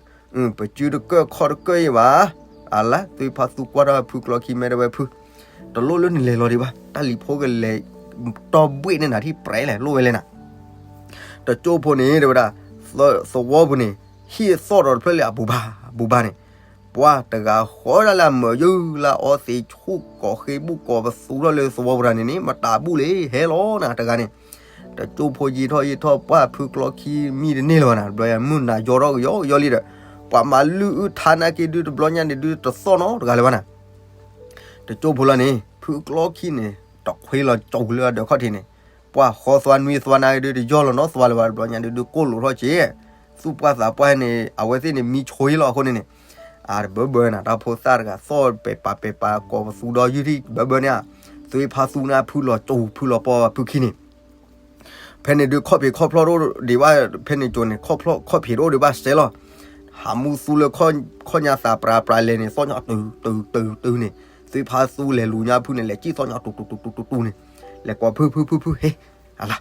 ပစုတကၢၢ်ခီၣ်တကၢၢ်အံၤဘၣ်, အလါ သွ့ဖးသူကွၢ်ထီၣ်ဖုကျီခံမဲာ်တဲဝဲဖု, တလိၣ်လၢနလဲၤလီၤဒံးဘၣ်, တၢ်လံၤဖိကလဲၤ တီၢ်ဘှ့ၣ်န့ၢ်နၤထံၣ်ပြဲးလဲၣ် လိၣ်ဝဲလဲၣ်နၤ တကၠိဖိန့ၣ် တဲဝဲဒၣ်, သဝီပူၤန့ၣ် ဟံၣ်အသီၣ်ဒီးတဖျၢၣ်လၢအဘူးဘၣ် ဘူးဘၣ်န့ၣ်, ပှၤတဂၤဃီဒၣ်လၢအမၢယုၢ်လၢအအီသံးဆူၣ်ကိးဃ့ဘူၣ်ကိးပသူထီၣ်လၢသဝီပူၤတဂၤန့ၣ်န့ၣ် မတၤဘူၣ်လံ ဟဲလီၤနၤတဂၤန့ၣ်, တကၠိဖိယံာ်ထီၣ်ယံာ်ထီၣ် ပှၢ်ဖုကျီခံမံတန့ၢ်လၢၤဘၣ်နၤ တဘျီယၤ မုၢ်နၤယီၤထီၣ်ကယီကယီလံဒီး, ပှၤမၤလုၢ်အုၣ်ထါနာ်က့ဒုး တဘျီညါန့ၣ်ဒုး တသီၣ်နီတဂၤလၢၤဘၣ်နၤ တကၠိဖိလီၤန့ၣ် ဖုကျီခံန့ၣ် တခွ့လီၤကၠိလၢအဒၢးခီၣ်ထံးန့ၣ်, ပှၤဃီသွါနွံသွါနာ်က့ဒုး တယီၢ်လီၤနီၢ်သွါလၢၤဘၣ် တဘျီညါဒုး ဒုးကိၢ်လိာ်ထီၣ်က့ၤ, သူၣ်ပှၢ်သးပှၢ်န့ၣ် အဝဲသ့ၣ်န့ၣ် မံဆိအံၤလီၤအဃိန့ၣ်န့ၣ်, အတဘၢဘၢနၤ တၢ်ဖိသၣ်တဂၤ သီၣ်ပဲာ်ပာ်ပဲာ်ပာ်ကိးပသူဒီးယုၢ်ထံၣ်ဘၢဘၢန့ၣ်, သွ့ဖးသူန့ၣ် ဖုလီၤကၠိ ဖုလီၤပီၢ်ဖုခံန့ၣ် ဖဲန့ၣ်ဒုး ခီၣ်ဖံးခီၣ်ဖျီၣ်တအိၣ်ဒံးဘၣ်, ဖဲန့ၣ်ကၠိန့ၣ် ခီၣ်ဖံးတအိၣ်ဒံးဘၣ်စဲးလီၤ, ဟးမူသူလၢခီၣ်ညါသးပြးပြးလဲၤန့ၣ် သီၣ်ညီတုၤတုၤတုၤတုၤန့ၣ်, သွ့ဖးသူလဲၤလူၤညါဖုန့ၣ် လဲၤစံၣ်သီၣ်ညီတုၤတုၤတုၤတုၤတုၤန့ၣ်, လဲၤကိးဖုဖုဖုဖု ဟ့ၣ် အလါ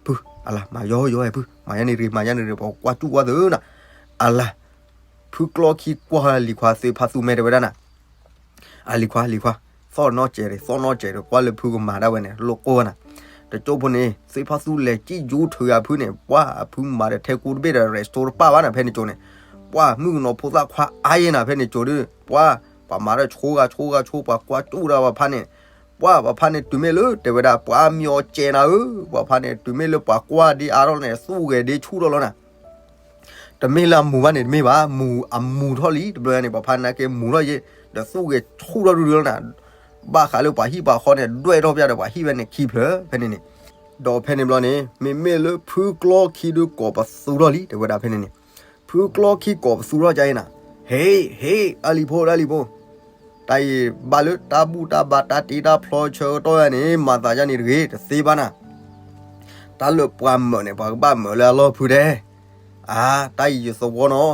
ဖု အလါ မၤယီယီဖု မၤယါန့ၣ်ရ့ မၤယါန့ၣ်ရ့ ပှၤကွၢ်ကၠူၣ်ကွၢ်သၢနၤ, အလါ ဖုကျီခံကွၢ်လံၤခွါသွ့ဖးသူမဲာ်တဲဝဲဒၣ်နၤ အလံၤခွါ လံၤခွါ, သီၣ်နီၢ်စဲးရ့ သီၣ်နီၢ်စဲးရ့ ကွၢ်လၢဖုကမၤဒၣ်ဝဲန့ၣ် လိၣ်ကိၢ်ဝဲနၤ, တကၠိဖိန့ၣ် သွ့ဖးသူလဲၤစံၣ်ယူၤထုးယၤဖုန့ၣ် ပှၢ်အဖုမၤဒီးထဲကူတဘ့ၣ်ဒီး ရဲၣ်စတိတပၣ်ဘၣ်နၤ ဖဲန့ၣ်ကၠိန့ၣ်, ပှၢ်မုၣ်ကနီၤဖိသၣ်ခွါအါယဲနၤ ဖဲန့ၣ်ကၠိဒုး ပှၢ် ပှၤမၤဒီးဆိဂၤဆိဂၤဆိ ပှၤကွၢ်ကၠူၣ်ဒၣ်ပှၤဖါန့ၣ်, ပှၢ်ပှၤဖါန့ၣ်တုၤမ့ၢ်လၢ တဲဝဲဒၣ်ပှၤမံၤအီၤစဲးနၤဧၢ, ပှၤဖါန့ၣ်တုၤမ့ၢ်လၢပှၤကွၢ်ဒ့အါထီၣ်န့ၣ် သူၣ်ဂဲၤဒ့ဆူၣ်ထီၣ်လီၤနၤ တမ့ၢ်လၢအမူၤဘၣ်န့ၣ် တမ့ၢ်ဘၣ်, မူၤ အမူၤထီၣ်လံ တဘျီညါန့ၣ် ပှၤဖါနာ်က့မူၤထီၣ်ယဲ, ဒီးသူၣ်ဂဲၤဆူၣ်ထီၣ်ဒုဒုလီၤနၤ, ဘၣ်ဃးလၢပှၤဟံၣ်ပှၤဃီန့ၣ် ဒွဲၣ်ထီၣ်ပျၢ်ဒီးပှၤဟံၣ်ဝဲန့ၣ်ခံဖျၢၣ်ဖဲန့ၣ်န့ၣ်, ဒီးဖဲန့ၣ်ဘျီန့ၣ် မ့မ့ၢ်လၢဖုကျီခံဒုးကိးပသူထီၣ်လံ တဲဝဲဒၣ်ဖဲန့ၣ်န့ၣ်, ဖုကျီခံကိးပသူထီၣ်ကါအံၤနၤ, ဟ့ၣ် ဟ့ၣ် တၢ်လံၤဖိ တၢ်လံၤဖိ တၢ်အံၤဘၣ်လၢတၢ်ဘူၣ်တၢ်ဘါတၢ်တ့တၢ်ဖျီဆၢကတီၢ်ယၤန့ၣ် မၤသးယၤန့ၣ်တဂ့ၤ တသ့ဘၣ်နၤ, တၢ်လၢပှၤမၢးန့ၣ် ပှၤကဘၣ်မၢးလၢအလီၢ်ဖုဒဲး, အါ တၢ်အံၤယသဝီနီၤ,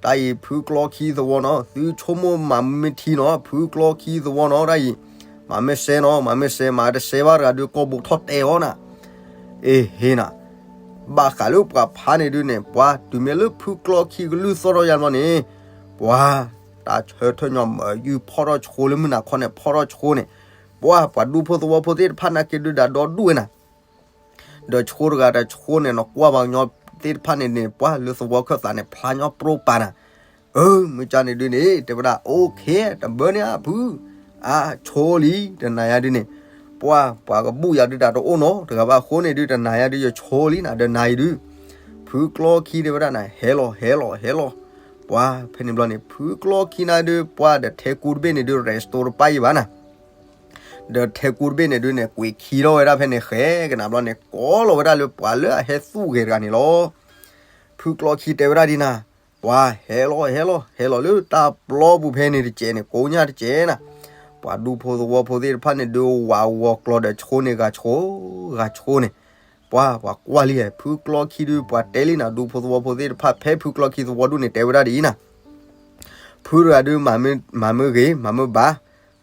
တၢ်အံၤဖုကျီခံသဝီနီၤ, သုဆိကမိၣ်မၤမ့ၢ်ထံနီၤ ဖုကျီခံသဝီနီၤ တၢ်အံၤ, မၤမ့ၢ်စဲနီၤ မၤမ့ၢ်စဲ မၤတစဲဘၣ်တဂၤဒုး ကိာ်ဘိးထီၣ်တဲအီၤနၤ, အ့ဟ့နၤ, ဘၣ်ဃးလၢပှၤဖးန့ၣ်ဒုန့ၣ် ပှၤတုၤမ့ၢ်လၢဖုကျီခံကလုၢ်သီၣ်ထီၣ်ယါန့ၣ်, ပှၤတၢ်ဆၢထၢၣ်ညီမၢယုၢ်ဖီၣ်ထီၣ်ဆိလၢမုၢ်နၤခီန့ၣ် ဖီၣ်ထီၣ်ဆိန့ၣ်, ပှၤပှၤဒူဖိသဝီဖိသ့ၣ်တဖၣ်နာ်က့ဒုဒၣ်ဒီဒူၣ်ဝဲနၤ ဒီးဆိတဂၤဒီးဆိန့ၣ် နကွၢ်ပှၤကညီသ့ၣ်တဖၣ်န့ၣ်န့ၣ် ပှၤလၢသဝီခၢၣ်သးန့ၣ် ဖျါညီပြိပာ်နၤ, အၢ မုၢ်ကၢ်န့ၣ်ဒုန့ၣ် တဲဝဲဒၣ် okay တဘၢန့ၣ်ဧါဖု, အါ ဆိလံ တနၤယါဒုန့ၣ်, ပှၤပှၤကဘူၣ်ယၤဒုဒၣ်တအိၣ်နီတဂၤဘၣ်အဃိန့ၣ်ဒု တနၤယါဒု ယဆိလံနၤ ဒီးနၤအံၤဒု, ဖုကျီခံတဲဝဲဒၣ်နၤ ဟဲလီၤ ဟဲလီၤ ဟဲလီၤ, ပှၤဖဲန့ၣ်ဘျီန့ၣ် ဖုကျီခံနၤဒု ပှၤဒီးထဲကူတဘ့ၣ်န့ၣ်ဒု rest တပၢ်ယံၤဘၣ်နၤ ဒီးထဲကူတဘ့ၣ်န့ၣ်ဒုန့ၣ် ကွံာ်ခံထီၣ်ဝဲဒၣ်ဖဲန့ၣ် ဃဲကနၤဘျီန့ၣ် ကိးလီၤဝဲဒၣ်လၢပှၤလၢအဟဲသူၣ်ဂဲၤတဂၤန့ၣ်လီၤ. ဖုကျီခံတဲဝဲဒၣ်ဒ်နၤ, ပှၤဟဲလီၤ ဟဲလီၤ ဟဲလီၤလၢတၢ်ပျီပူၤဖဲန့ၣ်တစဲးန့ၣ် ကိးညါတစဲးနၤ, ပှၤဒူဖိသဝီဖိသ့ၣ်တဖၣ်န့ၣ်ဒု ဝးဝီၤကျီၤဒီးဆိန့ၣ် ဂၤဆိ ဂၤဆိန့ၣ်, ပှၤ ပှၤကွၢ်လံ ဖုကျီခံဒု ပှၤတဲလံနၤ ဒူဖိသဝီဖိသ့ၣ်တဖၣ် ဖဲဖုကျီခံသဝီဒုန့ၣ် တဲဝဲဒၣ်ဒ်အံၤနၤ ဖုတဂၤဒု မၤမ့ၢ်ဂ့ၤ မၤမ့ၢ်ဘၣ်,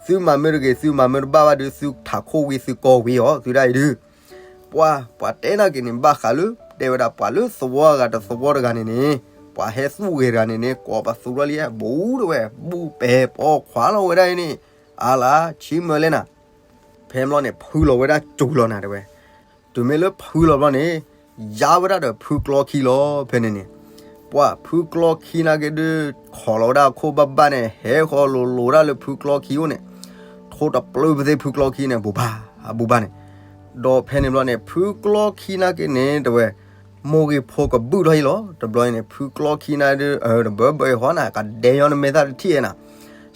သုမၤမ့ၢ်တဂ့ၤ သုမၤမ့ၢ်တဘၣ်ဘၣ်ဒု သုထးခိၣ်ဝံၤ သုကီၢ်ဝံၤအီၤ သုဒၣ်အံၤဒု, ပှၤ ပှၤတဲနာ်က့န့ၣ် ဘၣ်ဃးလၢ တဲဝဲဒၣ်ပှၤလၢသဝီအဂၤတသဝီတဂၤန့ၣ်န့ၣ်, ပှၤဟဲသူၣ်ဂဲၤတဂၤန့ၣ်န့ၣ် ကိးပသူထီၣ်လံ ဘူးတဝဲ ဘူးပဲာ်ပိာ်ခွါလီၤဝဲဒၣ်အံၤန့ၣ်, အါလါ ဆံမၢလဲၣ်နၤ ဖဲဘျီန့ၣ် ဖုလီၤဝဲဒၣ်စူၤလီၤနၤတဲဝဲ, တုၤမ့ၢ်လၢဖုလီၤဘျီန့ၣ်, ယါဝဲဒၣ်ဒီးဖုကျီခံလီၤ ဖဲန့ၣ်န့ၣ်, ပှၤဖုကျီခံနာ်က့ဒု ခိးလီၤဝဲဒၣ်အခိၣ်ဘၣ်ဘၣ်န့ၣ် ဟဲဃီၤလိၤလိၤဒၣ်လၢဖုကျီခံအိၣ်န့ၣ်, ထိတပျုာ်ပသ့ၣ်ဖုကျီခံန့ၣ် ဘူးဘၣ် ဘူးဘၣ်န့ၣ်, ဒီးဖဲန့ၣ်ဘျီန့ၣ် ဖုကျီခံနာ်က့န့ၣ် တဲဝဲ မိၢ်ဂ့ၤဖိကဘုၣ်ထီၣ်အံၤလီၤ တဘျီန့ၣ် ဖုကျီခံနာ်ဒု တဘၢဘၢအံၤဃီနၤ ကဒဲညီနမဲာ်သၣ်တထံၣ်အဲနၤ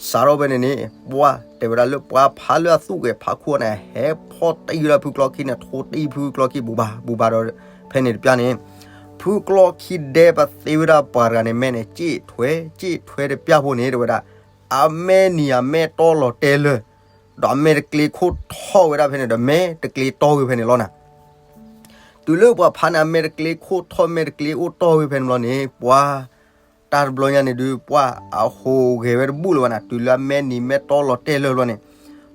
စးထီၣ်ဖဲန့ၣ်န့ၣ် ပှၤတဲဝဲဒၣ်လၢပှၤဖးလၢအသူၣ်ဂဲၤဖးခိၣ်န့ၣ် ဟဲဖီၣ်တံၢ်ဝဲဒၣ်ဖုကျီခံန့ၣ် ထိတံၢ်ဖုကျီခံ ဘူးဘၣ်ဘူးဘၣ်ဒီး ဖဲန့ၣ်တပျၢ်န့ၣ်, ဖုကျီခံဒဲပသ့ဝဲဒၣ်ပှၤတဂၤန့ၣ် မဲန့ၣ် စ့ၣ်ထွဲ စ့ၣ်ထွဲတပျၢ်ဖိန့ၣ် တဲဝဲဒၣ် အမဲနံၤအမဲတီလီၤတဲာ်လၢာ်, ဒီးအမဲာ်တကျ့ခိၣ်ထီၣ်ဝဲဒၣ်ဖဲန့ၣ်ဒီး မဲာ်တကျ့တီၢ်ဝဲဖဲန့ၣ်လီၤနၤ တုၤလၢပှၤဖးန့ၣ် အမဲာ်တကျ့ခိၣ်ထီၣ် မဲာ်တကျ့အိၣ်တီၢ်ဝဲဖဲန့ၣ်ဘျီန့ၣ် ပှၤ တၢ်တဘျီညါန့ၣ်ဒု ပှၤအဟူးဂဲၤဝဲတဘူၣ်လၢၤဘၣ်နၤ တုၤလၢအမဲနံၤမဲတီလီၤတဲာ်လၢာ်ဘျီန့ၣ်,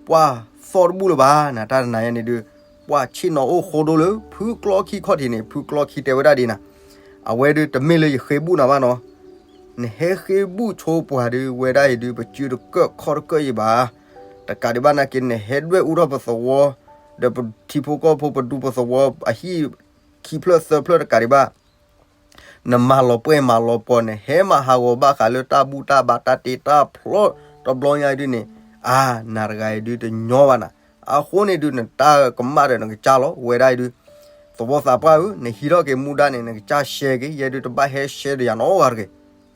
ပှၤသီၣ်တဘူၣ်လၢၤဘၣ်နၤ တၢ်တနၤညါန့ၣ်ဒု, ပှၤဆ့ၣ်နီၤအိၣ်ဃိဒိလၢ ဖုကျီခံခီၣ်ထံးန့ၣ် ဖုကျီခံတဲဝဲဒၣ်ဒ်နၤ, အဝဲဒုတမ့ၢ်လၢယဃ့ဘူၣ်နၤဘၣ်နီၤ နဟဲဃ့ဘူၣ်ဆိပှၤဒု ဝဲဒၣ်အံၤဒု ပစုတကၢၢ်ခီၣ်တကၢၢ်အံၤဘၣ်, တကးဒံးဘၣ်နာ်က့ နဟဲဒွဲၣ်အူထီၣ်ပသဝီ, ဒီးပထံဖိကီၢ်ဖိပဒူပသဝီ အဟံၣ်ခံဖျၢၣ်သၢဖျၢၣ်တကးဒံးဘၣ်, နမၤလီၤပှဲၤမၤလီၤပှီၤ နဟဲမၤဟးဂီၤဘၣ်ဃးလၢတၢ်ဘူၣ်တၢ်ဘါတၢ်တ့တၢ်ဖျီတဘျီညါအံၤဒုန့ၣ်, အါ နၤတဂၤအံၤဒုတညီဘၣ်နၤ, အဃိန့ၣ်ဒု နတၢ်ကမၣ်ဒီးနကစၢ်လီၤ ဝဲဒၣ်အံၤဒု သဝီသးပှၢ်ဧၢ, နဟံးထီၣ်က့ၤမူဒါန့ၣ် နကစၢ်ရှဲက့ၤ, ယဲဒုတဘၣ်ဟဲရှဲဒီးယၤနီတဂၤတဂ့ၤ.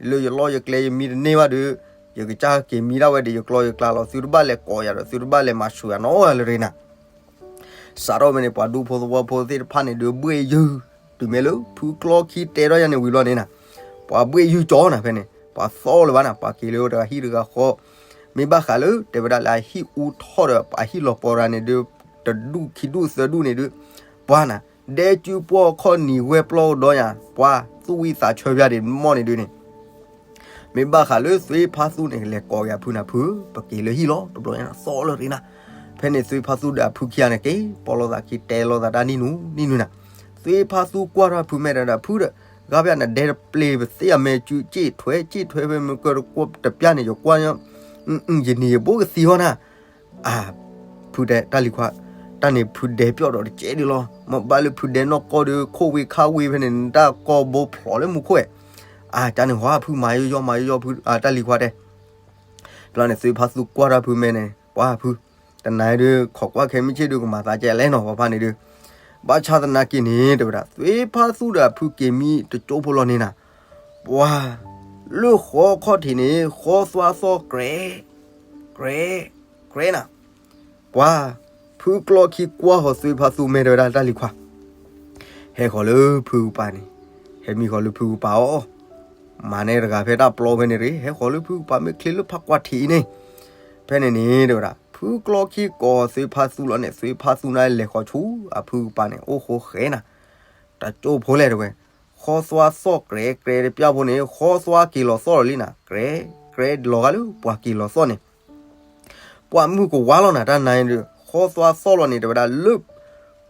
လၢယလီၢ်ယကျဲယမံတန့ၢ်ဘၣ်ဒီး, ယကစၢ်က့ၤမံဒၣ်ဝဲဒီးယကျီယကျါလီၤ. သုတဘၣ်လဲၤကိးယၤဒီး သုတဘၣ်လဲၤမၤဆူၣ်ယၤနီတဂၤတဂ့ၤနၤ. စးထီၣ်ဖဲန့ၣ် ပှၤဒူဖိသဝီဖိသ့ၣ်တဖၣ်န့ၣ်ဒုးဘှ့ၣ်ယုၢ်, တုၤမ့ၢ်လၢဖုကျီခံတဲထီၣ်ယၤန့ၣ်ဝံၤဘျီန့ၣ်နၤ, ပှၤဘှ့ၣ်ယုၢ်ကၠီနၤဖဲန့ၣ်, ပှၤသီၣ်လၢၤဘၣ်နၤ, ပှၤက့ၤလၢတဂၤဟံၣ်တဂၤဃီ, မ့ၢ်ဘၣ်ဃးလၢတဲဝဲဒၣ်လၢအဟံၣ်အူထီၣ်ဒီး အဟံၣ်လီၤပှီၤတဂၤန့ၣ်ဒုး, တဒူၣ်ခံဒူၣ်သၢဒူၣ်န့ၣ်ဒုး, ပှၤနၤ, ဒဲကၠူပှီၢ်ခီၣ်နံၤဝဲပျီကဒီးယၤ, ပှၤသူၣ်ဝံၣ်သးဆၢပျၢ်ဒံးမီၢ်န့ၣ်ဒုးန့ၣ် မ့ၢ်ဘၣ်ဃးလၢသွ့ဖါသူန့ၣ် လဲၤကိးက့ၤအဖုနၤဖု, ပက့ၤလၢဟံၣ်လီၤ တဘျီညါသီၣ်လၢၤရ့နၤ. ဖဲန့ၣ်သွ့ဖါသူဒီးအဖုခံဂၤန့ၣ်က့ၤ ပိာ်လိာ်သးခံတဲလိာ်သးတၢ်နံၣ်နူနံၣ်နုၤနၤ. သွ့ဖါသူကွၢ်ထီၣ်ဖုမဲာ်ဒီး ဖုဒီး, ဂၤဘၣ်နဒဲတပျ့ၤပသ့အမဲာ်ကၠူ စ့ၣ်ထွဲစ့ၣ်ထွဲဖဲမုၢ်ကၢတကွီၢ်တပျၢ်န့ၣ် ယကွၢ်, ယနံၤယဘိကသံအီၤနၤ အါ, ဖုတဲတၢ်လံၤခွါ, တၢ်န့ၣ်ဖုဒဲပျီၣ်ဒီးတကဲဒုးလီၤ. မ့ၢ်ဘၣ်လၢဖုဒဲနီၢ်ကီၢ်ဒီး ခိၣ်ဝံၤခါဝံၤဖဲန့ၣ် နတၢ်ကီၢ်ဘိဖျိးလၢမူခိၣ်ဝဲ. အါ တၢ်န့ၣ်ဟီဖုမၤယီၢ်ယီၢ်မၤယီၢ်ယီၢ်ဖု, တၢ်လံၤခွါတဲ. ဘျီန့ၣ် သွ့ဖါသူကွၢ်ထီၣ်ဖုမဲာ်န့ၣ် ပှၤဖု, တနၤအံၤဒုး ခိးကွၢ်ခဲမုၢ်ဆ့ၣ်ဒုး ကမၤသးကဲလဲၣ်နီၤ ပှၤဖါန့ၣ်ဒုး. ဘၣ်ဆၣ်သနာ်က့န့ၣ် တဲဝဲဒၣ် သွ့ဖါသူဒီးအဖုက့ၤမံတကၠိဖိလီၤန့ၣ်နၤ. ပှၤ လၢဃီခီၣ်ထံးန့ၣ် ဃီသွါသီၣ်ကြဲး ကြဲး ကြဲးနၤ. ပှၤ ဖုကျီခံကွၢ်ဃီၤသွ့ဖါသူမဲာ်တဲဝဲဒၣ်တၢ်လံၤခွါ, ဟဲဃီၤလၢဖုကပၤန့ၣ်, ဟဲမံဃီၤလၢဖုကပၤအီၤ, မၤန့ၢ်တဂၤဖဲတၢ်ပျီဖဲန့ၣ်တဂ့ၤ, ဟဲဃီၤလၢဖုကပၤမ့ၢ်ချ့လၢဖးကွၢ်ထံးအံၤန့ၣ်. ဖဲန့ၣ်န့ၣ် တဲဝဲဒၣ် ဖုကျီခံကိးသွ့ဖါသူလီၤန့ၣ် သွ့ဖါသူန့ၣ်လဲၤဃီၤဆူအဖုကပၤန့ၣ် အိၣ်ဃိဃဲနၤ. တကၠိဖိလဲၣ်တဲဝဲ, ဃီသွါသီၣ်ကြဲးကြဲးတပျၢ်ဖိန့ၣ် ဃီသွါက့ၤလီၤသီၣ်လီၤလံနၤ, ကြဲး ကြဲးလီၤဂာ်လၢပှၤက့ၤလီၤသီၣ်န့ၣ် ပှၤမုၢ်ကဝါလီၤနၤ တၢ်နါအံၤဒီး ဃီသွါသီၣ်လီၤန့ၣ် တဲဝဲဒၣ်လၢ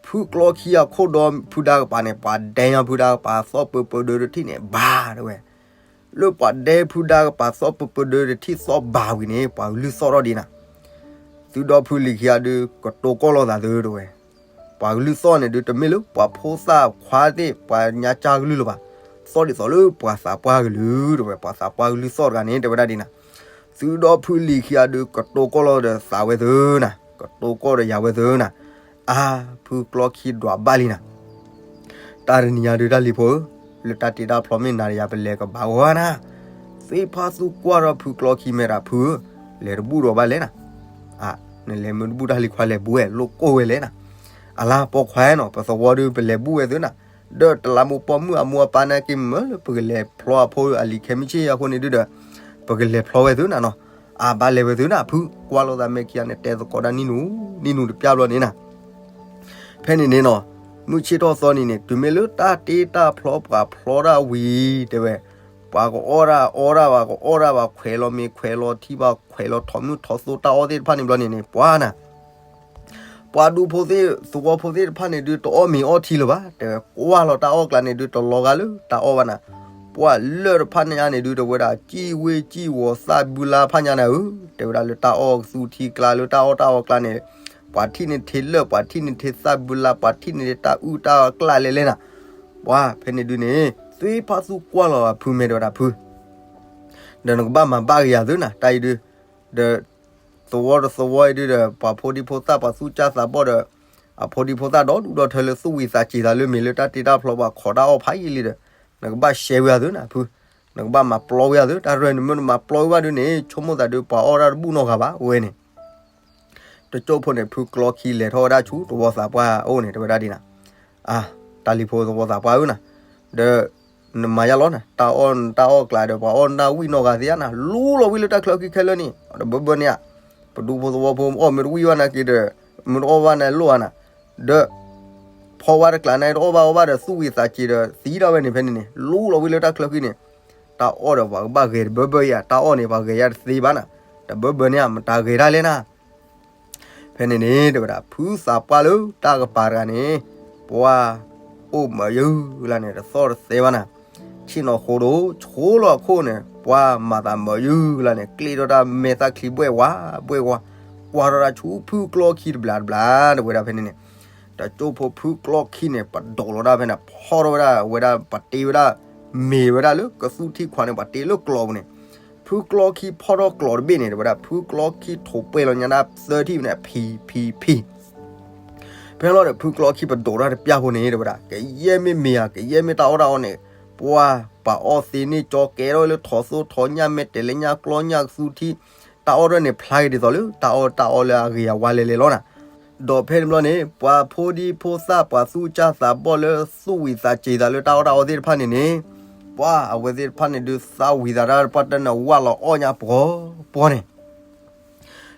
ဖု ဖုကျီခံအခိၣ်ဒီဖုဒါကပၤန့ၣ် ပှၤဒဲညါဖုဒါကပၤသီၣ်ပၢပၢဒၢတထံၣ်န့ၣ် ဘၣ်တဲဝဲ. လၢပှၤဒဲဖုဒါကပၤသီၣ်ပၢပၢဒၢတထံၣ်သီၣ်ဘၣ်ဝံၤန့ၣ် ပှၤကလုၢ်သီၣ်ထီၣ်ဒံးနၤ. သုဒီဖုလံၤခံဂၤဒုး ကတိၤကီၢ်လိာ်သးသုတဲဝဲ. ပှၤကလုၢ်သီၣ်န့ၣ်ဒုး တမ့ၢ်လၢပှၤဖိသၣ်ခွါသ့ၣ် ပှၤညါကၢ်ကလုၢ်လၢၤဘၣ်. သီၣ်ဒ်သိးလၢပှၤသးပှၢ်ကလုၢ်တဲဝဲ, ပှၤသးပှၢ်ကလုၢ်သီၣ်တဂၤန့ၣ် တဲဝဲဒၣ်ဒ်နၤ. သုဒီဖုလံၤခံဂၤဒုး ကတိၤကီၢ်လိာ်ဒီးသးဝဲသုနၤ, ကတိၤကီၢ်ဒီးယၤဝဲသုနၤ. အါ, ဖုကျီခံဒွးဘၣ်လံနၤ. တၢ်တနံၤညါဒုး တၢ်လံၤဖိဧၢ, လၢတၢ်တ့တၢ်ဖျီမ့ၢ်နၤဒီးယၤ ပလဲၤကဘၣ်ဝဲနၤ. သ့ၣ်ဖါသူကွၢ်ထီၣ်ဖုကျီခံ မဲာ်တၢ်ဖုဧၢ, လဲၤတဘူၣ်ဒီးဘၣ်လဲၣ်နၤ. နလဲၤမ့ၢ်တဘူၣ် တၢ်လံၤခွါလဲၤဘူးဝဲ လိၣ်ကိၢ်ဝဲလဲၣ်နၤ. အလါ ပိာ်ခွါနီၤ, ပသဝီဒုး ပလဲၤဘူၣ်ဝဲသုနၤ. ဒီးတလးမူးပိာ်မုၣ်အမိၢ်အပၢ်နာ်က့ မ့ၢ်လၢပကလဲၤဖျီအဖိအလံၤခဲမုၢ်ဆ့ၣ်အဃိန့ၣ်ဒုးဒီး ပကလဲၤဖျီဝဲသုနၤနီၤ. အါ ဘၣ်လဲၤဝဲသုနၤ ဖုကွၢ်လိာ်သး မဲာ်ခံဂၤန့ၣ် တဲသကိးတၢ်နံၣ်နူၤ နံၣ်နူၤတပျၢ်ဘျီန့ၣ်နၤ. ဖဲန့ၣ်န့ၣ်နီၤ, မုၢ်ဆ့ၣ်ထီၣ်သီနံၤန့ၣ် တုၤမ့ၢ်လၢတၢ်တ့တၢ်ဖျီပှၤဖျီတၢ်ဝံၤ တဲဝဲ, ပှၤကအီၣ်တၢ်အီတၢ်ဘၣ် ကအီၣ်တၢ်ဘၣ် ခွဲးလီၤမ့ၤခွဲးလီၤထံဘၣ် ခွဲးလီၤထိးမုၢ်ထိးသိတၢ်အီၣ်သ့ၣ်တဖၣ်န့ၣ်ဘျီန့ၣ်န့ၣ် ပှၤနၤ ပှၤဒူဖိသ့ၣ် သဝီဖိသ့ၣ်တဖၣ်န့ၣ်ဒုး တအီၣ်မ့ၤအီထံလၢၤဘၣ် တဲဝဲ, ကွၢ်လီၤတၢ်အီၣ်ကျါန့ၣ်ဒုး တလီၤဂာ်လၢတၢ်အီၣ်ဘၣ်နၤ. ပှၤလၢၢ်တဖၣ်ညါန့ၣ်ဒုး တဲဝဲဒၣ် စံၣ်ဝ့စံၣ်ဝီၤသၣ်ဘုလါဖၣ်ညါနၤဧၢ, တဲဝဲဒၣ်လၢတၢ်အီၣ်ကသူထံကျါ လၢတၢ်အီၣ်တၢ်အီကျါန့ၣ်, ပှၤထံၣ်န့ၣ်ထံးလၢၢ် ပှၤထံၣ်န့ၣ်ထံးသၣ်ဘုလါ ပှၤထံၣ်န့ၣ်ထံးတၢ်အုၣ်တၢ်ကျၢ်လဲၣ်လဲၣ်နၤ. ပှၤဖဲန့ၣ်ဒုးန့ၣ် သ့ၣ်ဖါသူကွၢ်လီၤဖု မဲာ်တဲဝဲဒၣ်ဖု ဒီးနကဘၣ်မၤဘၣ်က့ၤယၤသုနၤ တၢ်အံၤဒုး, ဒီးသဝီတသဝီအံၤဒုးဒီး ပှၤဖိဒံဖိသၣ် ပှၤသူၣ်ကၢ်သးဘီၣ်ဒီး အဖိဒံဖိသၣ်ဒီဒူၣ်ဒီထၢလၢသူၣ်ဝံၤသးစ့ၤသးလၢ မ့ၢ်လၢတၢ်တ့တၢ်ဖျီ ပှၤခိးတၢ်အီၣ်ဖးယံာ်လံဒီး နကဘၣ်ရှဲဝဲယၤသုနၤဖု, နကဘၣ်မၤပျီဝဲယၤသု တၢ်ရဲၣ်န့ၣ် မ့ၢ်နမၤပျီဝဲဘၣ်ဒုးန့ၣ် ဆိကမိၣ်သးဒုး ပှၤအီၣ်တၢ်တဘူၣ်နီတဂၤဘၣ် အဝဲန့ၣ် တကၠိၢ်ဖိန့ၣ် ဖုကျီခံလဲၤထီၣ်ဝဲဒၣ်ဆူ သဝီသးပှၢ်အအိၣ်န့ၣ် တဲဝဲဒၣ်ဒ်နၤ, အါ, တၢ်လံၤဖိသဝီသးပှၢ်ဧၢနၤ, ဒီးနမၤယါလီၤနၤ တၢ်အီၣ် တၢ်အီၣ်ကျါဒီး ပှၤအီၣ်နၢ်ဝံၣ်နီၢ်ဂၤသ့ဧါနၤ လူလီၤဝံၣ်လၢတၢ်ချၢခံခဲလၢာ်န့ၣ် တဘၢဘၢန့ၣ်ဧါ, ပဒူဖိသဝီဖိ အီၣ်မ့ၢ်တဝံၣ်ဘၣ်နာ်က့ဒီး မ့ၢ်တအီၣ်ဘၣ်နၤလိၣ်ဧါနၤ, ဒီး ဖီဝါတကျါန့ၣ် တအီၣ်ဘၣ်အီၣ်ဘၣ်ဒီး သူၣ်ဝံၤသးစ့ၤဒီး သံဒၣ်ဝဲန့ၣ် ဖဲန့ၣ်န့ၣ် လူလီၤဝံၣ်လၢတၢ်ချၢခံန့ၣ်, တၢ်အီၣ်ဒီးပှၤကဘၣ်ဂဲၤတဘၢဘၢဧါ, တၢ်အီၣ်န့ၣ် ပှၤဂဲၤယါတသ့ဘၣ်နၤ, တဘၢဘၢန့ၣ်ဧါ မတၤဂဲၤတၢ်လဲၣ်နၤ ဖဲန့ၣ်န့ၣ် တဲဝဲဒၣ် ဖုသးပှၢ်လၢတၢ်ကပၤတဂၤန့ၣ်, ပှၤအိၣ်မၤယုၢ်လၢန့ၣ် တသီၣ်တသဲဘၣ်နၤ, ဆ့ၣ်နီၤဃိဒိၣ် ဆိလီၤအခိၣ်န့ၣ် ပှၤမၤသးမၤယုၢ်လၢန့ၣ် ကျ့ထီၣ်တၢ်မဲာ်သၣ်ချံဘှဲၣ်ဝါ ဘှဲၣ်ဝါ, ကွၢ်ထီၣ်တၢ်ဆူဖုကျီခံတဘျီတဘျီ တဲဝဲဒၣ်ဖဲန့ၣ်န့ၣ်, တကၠိၢ်ဖိဖုကျီခံန့ၣ် ပဒိးလီၤတၢ်ဖဲန့ၣ် ဖီထီၣ်ဝဲဒၣ် ဝဲဒၣ်ပတ့ဝဲဒၣ် မ့ၤဝဲဒၣ်လၢကသူထံခွးန့ၣ် ပှၤတ့လၢကျီပူၤန့ၣ်, ဖုကျီခံဖီထီၣ်ကျီတဘ့ၣ်န့ၣ် တဲဝဲဒၣ် ဖုကျီခံထိးပှဲၤလီၤညါဒၣ်သၢထံၣ်ဖဲန့ၣ် ဖံ ဖံ ဖံ, ဖဲလီၤဒီး ဖုကျီခံပဒိးတၢ်တပျၢ်ဖိန့ၣ် တဲဝဲဒၣ် ကယဲၢ်မ့ၢ်မ့ၤဧါ ကယဲၢ်မ့ၢ်တၢ်အီၣ်တၢ်အီန့ၣ်, ပှၤ ပှၤအီၣ်သ့န့ၢ်ကၠီကဲထီၣ်လၢထိးသိထိးညၣ် မဲာ်တဲၤလၢညၣ်ကျီညၣ်ကသူထံ, တၢ်အီၣ်ဒၣ်န့ၣ် ဖျါက့ၤဒ်သိးလၢ တၢ်အီၣ်တၢ်အီလၢအဂ့ၤအဝါလဲၤလဲၤလီၤနၤ ဒီးဖဲန့ၣ်ဘျီန့ၣ် ပှၤဖိဒံဖိသၣ် ပှၤသူၣ်ကၢ်သးဘီၣ်လၢသူၣ်ဝံၤသးစ့ၤသးလၢတၢ်အီၣ်တၢ်အီသ့ၣ်တဖၣ်န့ၣ်န့ၣ်, ပှၤအဝဲသ့ၣ်တဖၣ်န့ၣ်ဒုးသးဝံၤသးတၢ်ပှၢ်တၢ်နၢ်ဝၣ်လီၤအီၣ်ညါပှီၤပှီၤန့ၣ်,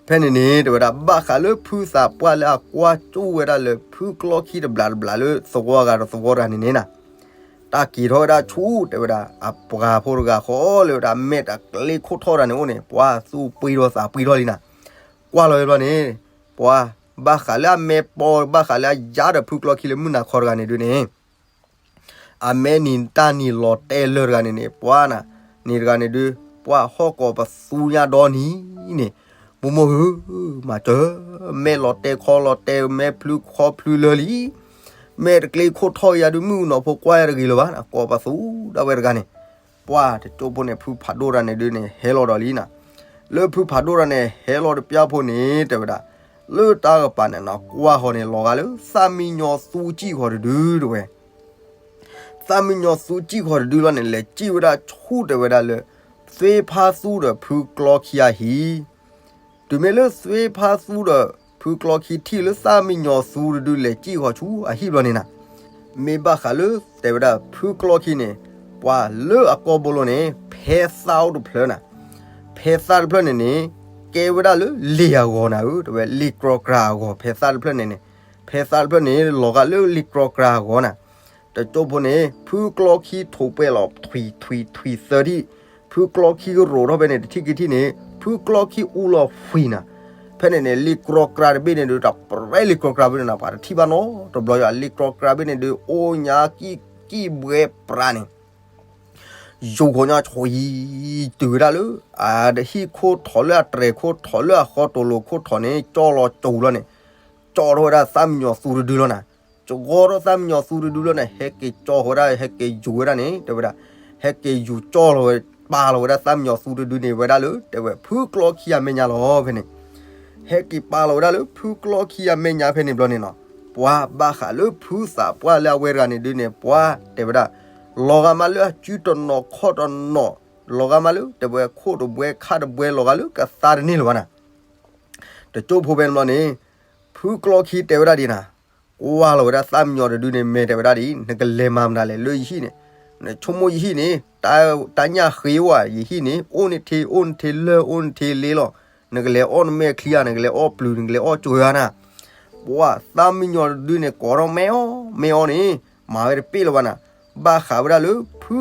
ဖဲန့ၣ်န့ၣ် တဲဝဲဒၣ် ဘၣ်ဃးလၢဖုသးပှၢ်လၢအကွၢ်ကၠိဝဲဒၣ်လၢဖုကျီခံတဘျီတဘျီလၢသဝီဂၤဒီးသဝီတဂၤန့ၣ်န့ၣ်နၤ, တၢ်က့ၤထီၣ်ဝဲဒၣ်ဆူ တဲဝဲဒၣ် အပှၤဖိတဂၤဃီလၢဝဲဒၣ်မဲာ်တၢ်ကျ့ခိၣ်ထီၣ်တဂၤန့ၣ်အိၣ်န့ၣ် ပှၤသူၣ်ပှံၤထီၣ်သးပှံၤထီၣ်လံနၤ, ကွၢ်လီၤဝဲဘျီန့ၣ်, ပှၤ ဘၣ်ဃးလၢအမဲာ်ပီ ဘၣ်ဃးလၢအယါဒီးဖုကျီခံလၢမုၢ်နၤခီတဂၤန့ၣ်ဒုးန့ၣ် အမဲာ်နံၤတၢ်နံၤလီၤတဲာ်လၢာ်တဂၤန့ၣ်န့ၣ် ပှၤနၤ, နံၤတဂၤန့ၣ်ဒုး ပှၤဟီၣ်ကိးပသူညါဒီနံၤန့ၣ်, မိၢ်မိၢ်ဧၢ, မၤစၢၤ, မဲာ်လီၤတဲာ်ခီလီၤတဲာ် မဲာ်ဖျုခီဖျုလၢလံ, မဲာ်တကျ့ခိၣ်ထီၣ်ယၤဒုး မုၣ်ကနီၤဖိကွၢ်ယၤတဂ့ၤလၢၤဘၣ်နၤ ကိးပသူဒၣ်ဝဲတဂၤန့ၣ်, ပှၤတကၠိၢ်ဖိန့ၣ် ဖုဖးဒိၣ်တဂၤန့ၣ်ဒုးန့ၣ် ဟဲလီၤဒီးလံနၤ, လၢဖုဖးဒိၣ်တဂၤန့ၣ် ဟဲလီၤတပျၢ်ဖိန့ၣ် တဲဝဲဒၣ်, လၢတၢ်ကပၤန့ၣ်နၤ ကွၢ်ဃီန့ၣ် လီၤဂာ်လၢသၣ်မံညီသူစံၣ်ဃီၤတဒု တဲဝဲ သၣ်မံညီသူစံၣ်ဃီၤတဒုလီၤန့ၣ် လဲၤစံၣ်ဝဲဒၣ်ဆူ တဲဝဲဒၣ်လၢ သွ့ဖါသူဒီးဖုကျီခံအဟံၣ်, တုၤမ့ၢ်လၢသွ့ဖါသူဒီးဖုကျီခံထံၣ်လၢသၣ်မံညီသူတဒု လဲၤစံၣ်ဃီၤဆူအဟံၣ်ဘျီန့ၣ်နၤ, မ့ၢ်ဘၣ်ဃးလၢ တဲဝဲဒၣ် ဖုကျီခံန့ၣ် ပှၤလၢအကိာ်ဘိလိၤန့ၣ် ဖဲသၣ်အိၣ်တဖျၢၣ်နၤ, ဖဲသၣ်တဖျၢၣ်န့ၣ်န့ၣ် ကဲဝဲဒၣ်လၢလံာ်အဂီၤနၤဧၢ တဲဝဲ လံာ်ကြီကြာ်အဂီၤ ဖဲသၣ်တဖျၢၣ်န့ၣ်န့ၣ်, ဖဲသၣ်တဖျၢၣ်န့ၣ် လီၤဂာ်လၢလံာ်ကြီကြာ်အဂီၤနၤ, တကၠိၢ်ဖိန့ၣ် ဖုကျီခံထိးပှဲၤလီၤထွံၣ်ထွံၣ်ထွံၣ်သၢထံၣ်, ဖုကျီခံကရိးထီၣ်ဖဲန့ၣ် တထံၣ်ခံထံၣ်န့ၣ် ဖုကျီခံအူလီၤဖှံနၤ, ဖဲန့ၣ်န့ၣ် လ့ၣ်ကြီကြါတဘ့ၣ်န့ၣ်ဒုး တၢ်ပြဲလ့ၣ်ကြီကြါဘ့ၣ်န့ၣ်နီၤ ပှၤတထံၣ်ဘၣ်နီတဘျီယၤ လ့ၣ်ကြီကြါဘ့ၣ်န့ၣ်ဒုး အိၣ်ညါကံၣ်ကံၣ်ဘှဲပြးန့ၣ် ယိၤဃီၤညါဆိယံၤ တုၤဝဲဒၣ်လၢ အဟံၣ်ခိၣ်ထိးလၢအတြဲၤခိၣ်ထိးလၢအဃီတိၤလိာ်ခိၣ်ထိးန့ၣ် ကၠီလီၤကၠိလီၤန့ၣ် ကၠီထီၣ်ဝဲဒၣ်သၣ်မံယီၤသူတဒုလီၤနၤ ကၠီထီၣ်သၣ်မံယီၤသူတဒုလီၤန့ၣ် ဟဲက့ၤကၠီဃီၤဝဲဒၣ် ဟဲက့ၤယူၤဝဲဒၣ်န့ၣ် တဲဝဲဒၣ် ဟဲက့ၤယူၤကၠီလီၤဝဲ ပာ်လီၤဝဲဒၣ်သၣ်မံယီၤသူတဒုန့ၣ်ဝဲဒၣ်လၢ တဲဝဲ ဖုကျီခံအမဲာ်ညါလီၤ ဖဲန့ၣ် ဟဲက့ၤပာ်လီၤဝဲဒၣ်လၢ ဖုကျီခံအမဲာ်ညါဖဲန့ၣ်ဘျီန့ၣ်နီၤ ပှၤဘၣ်ဃးလၢဖုသးပှၢ်လၢအဝဲတဂၤန့ၣ်ဒုးန့ၣ် ပှၤတဲဝဲဒၣ် လီၤဂာ်မးလၢအစုတနီၤခီၣ်တနီၤ လီၤဂာ်မးလၢ တဲဝဲခိၣ်တဘှဲခါတဘှဲလီၤဂာ်လၢကသါတန့ၢ်လၢၤဘၣ်နၤ တကၠိဖိဖဲန့ၣ်ဘျီန့ၣ် ဖုကျီခံတဲဝဲဒၣ်ဒ်နၤ ကွၢ်လီၤဝဲဒၣ်သၣ်မံယီၤတဒုန့ၣ် မဲာ်တဲဝဲဒၣ်ဒ် နကလဲၤမၤမနုၤလဲၣ်လၢယဟံၣ်န့ၣ် နဆိကမိၣ်ယဟံၣ်န့ၣ် တၢ်ညၣ်ဃ့ဝဲ ယဟံၣ်န့ၣ် အိၣ်န့ၢ်ထံ အိၣ်န့ၢ်ထံလၢ အိၣ်န့ၢ်ထံလ့လီၤ နကလဲၤအီၣ်နမဲာ်ချံဧါ နကလဲၤအီၣ်ပျုၤ နကလဲၤအီၣ်ကၠွဲဧါနၤ ပှၤသၣ်မံယီၤတဒုန့ၣ် ကိးထီၣ်မ့ၢ်အီၣ် မ့ၢ်အီၣ်န့ၣ် မၤဝဲတပ့ၢ်လၢၤဘၣ်နၤ ဘၣ်ဃးဝဲဒၣ်လၢဖု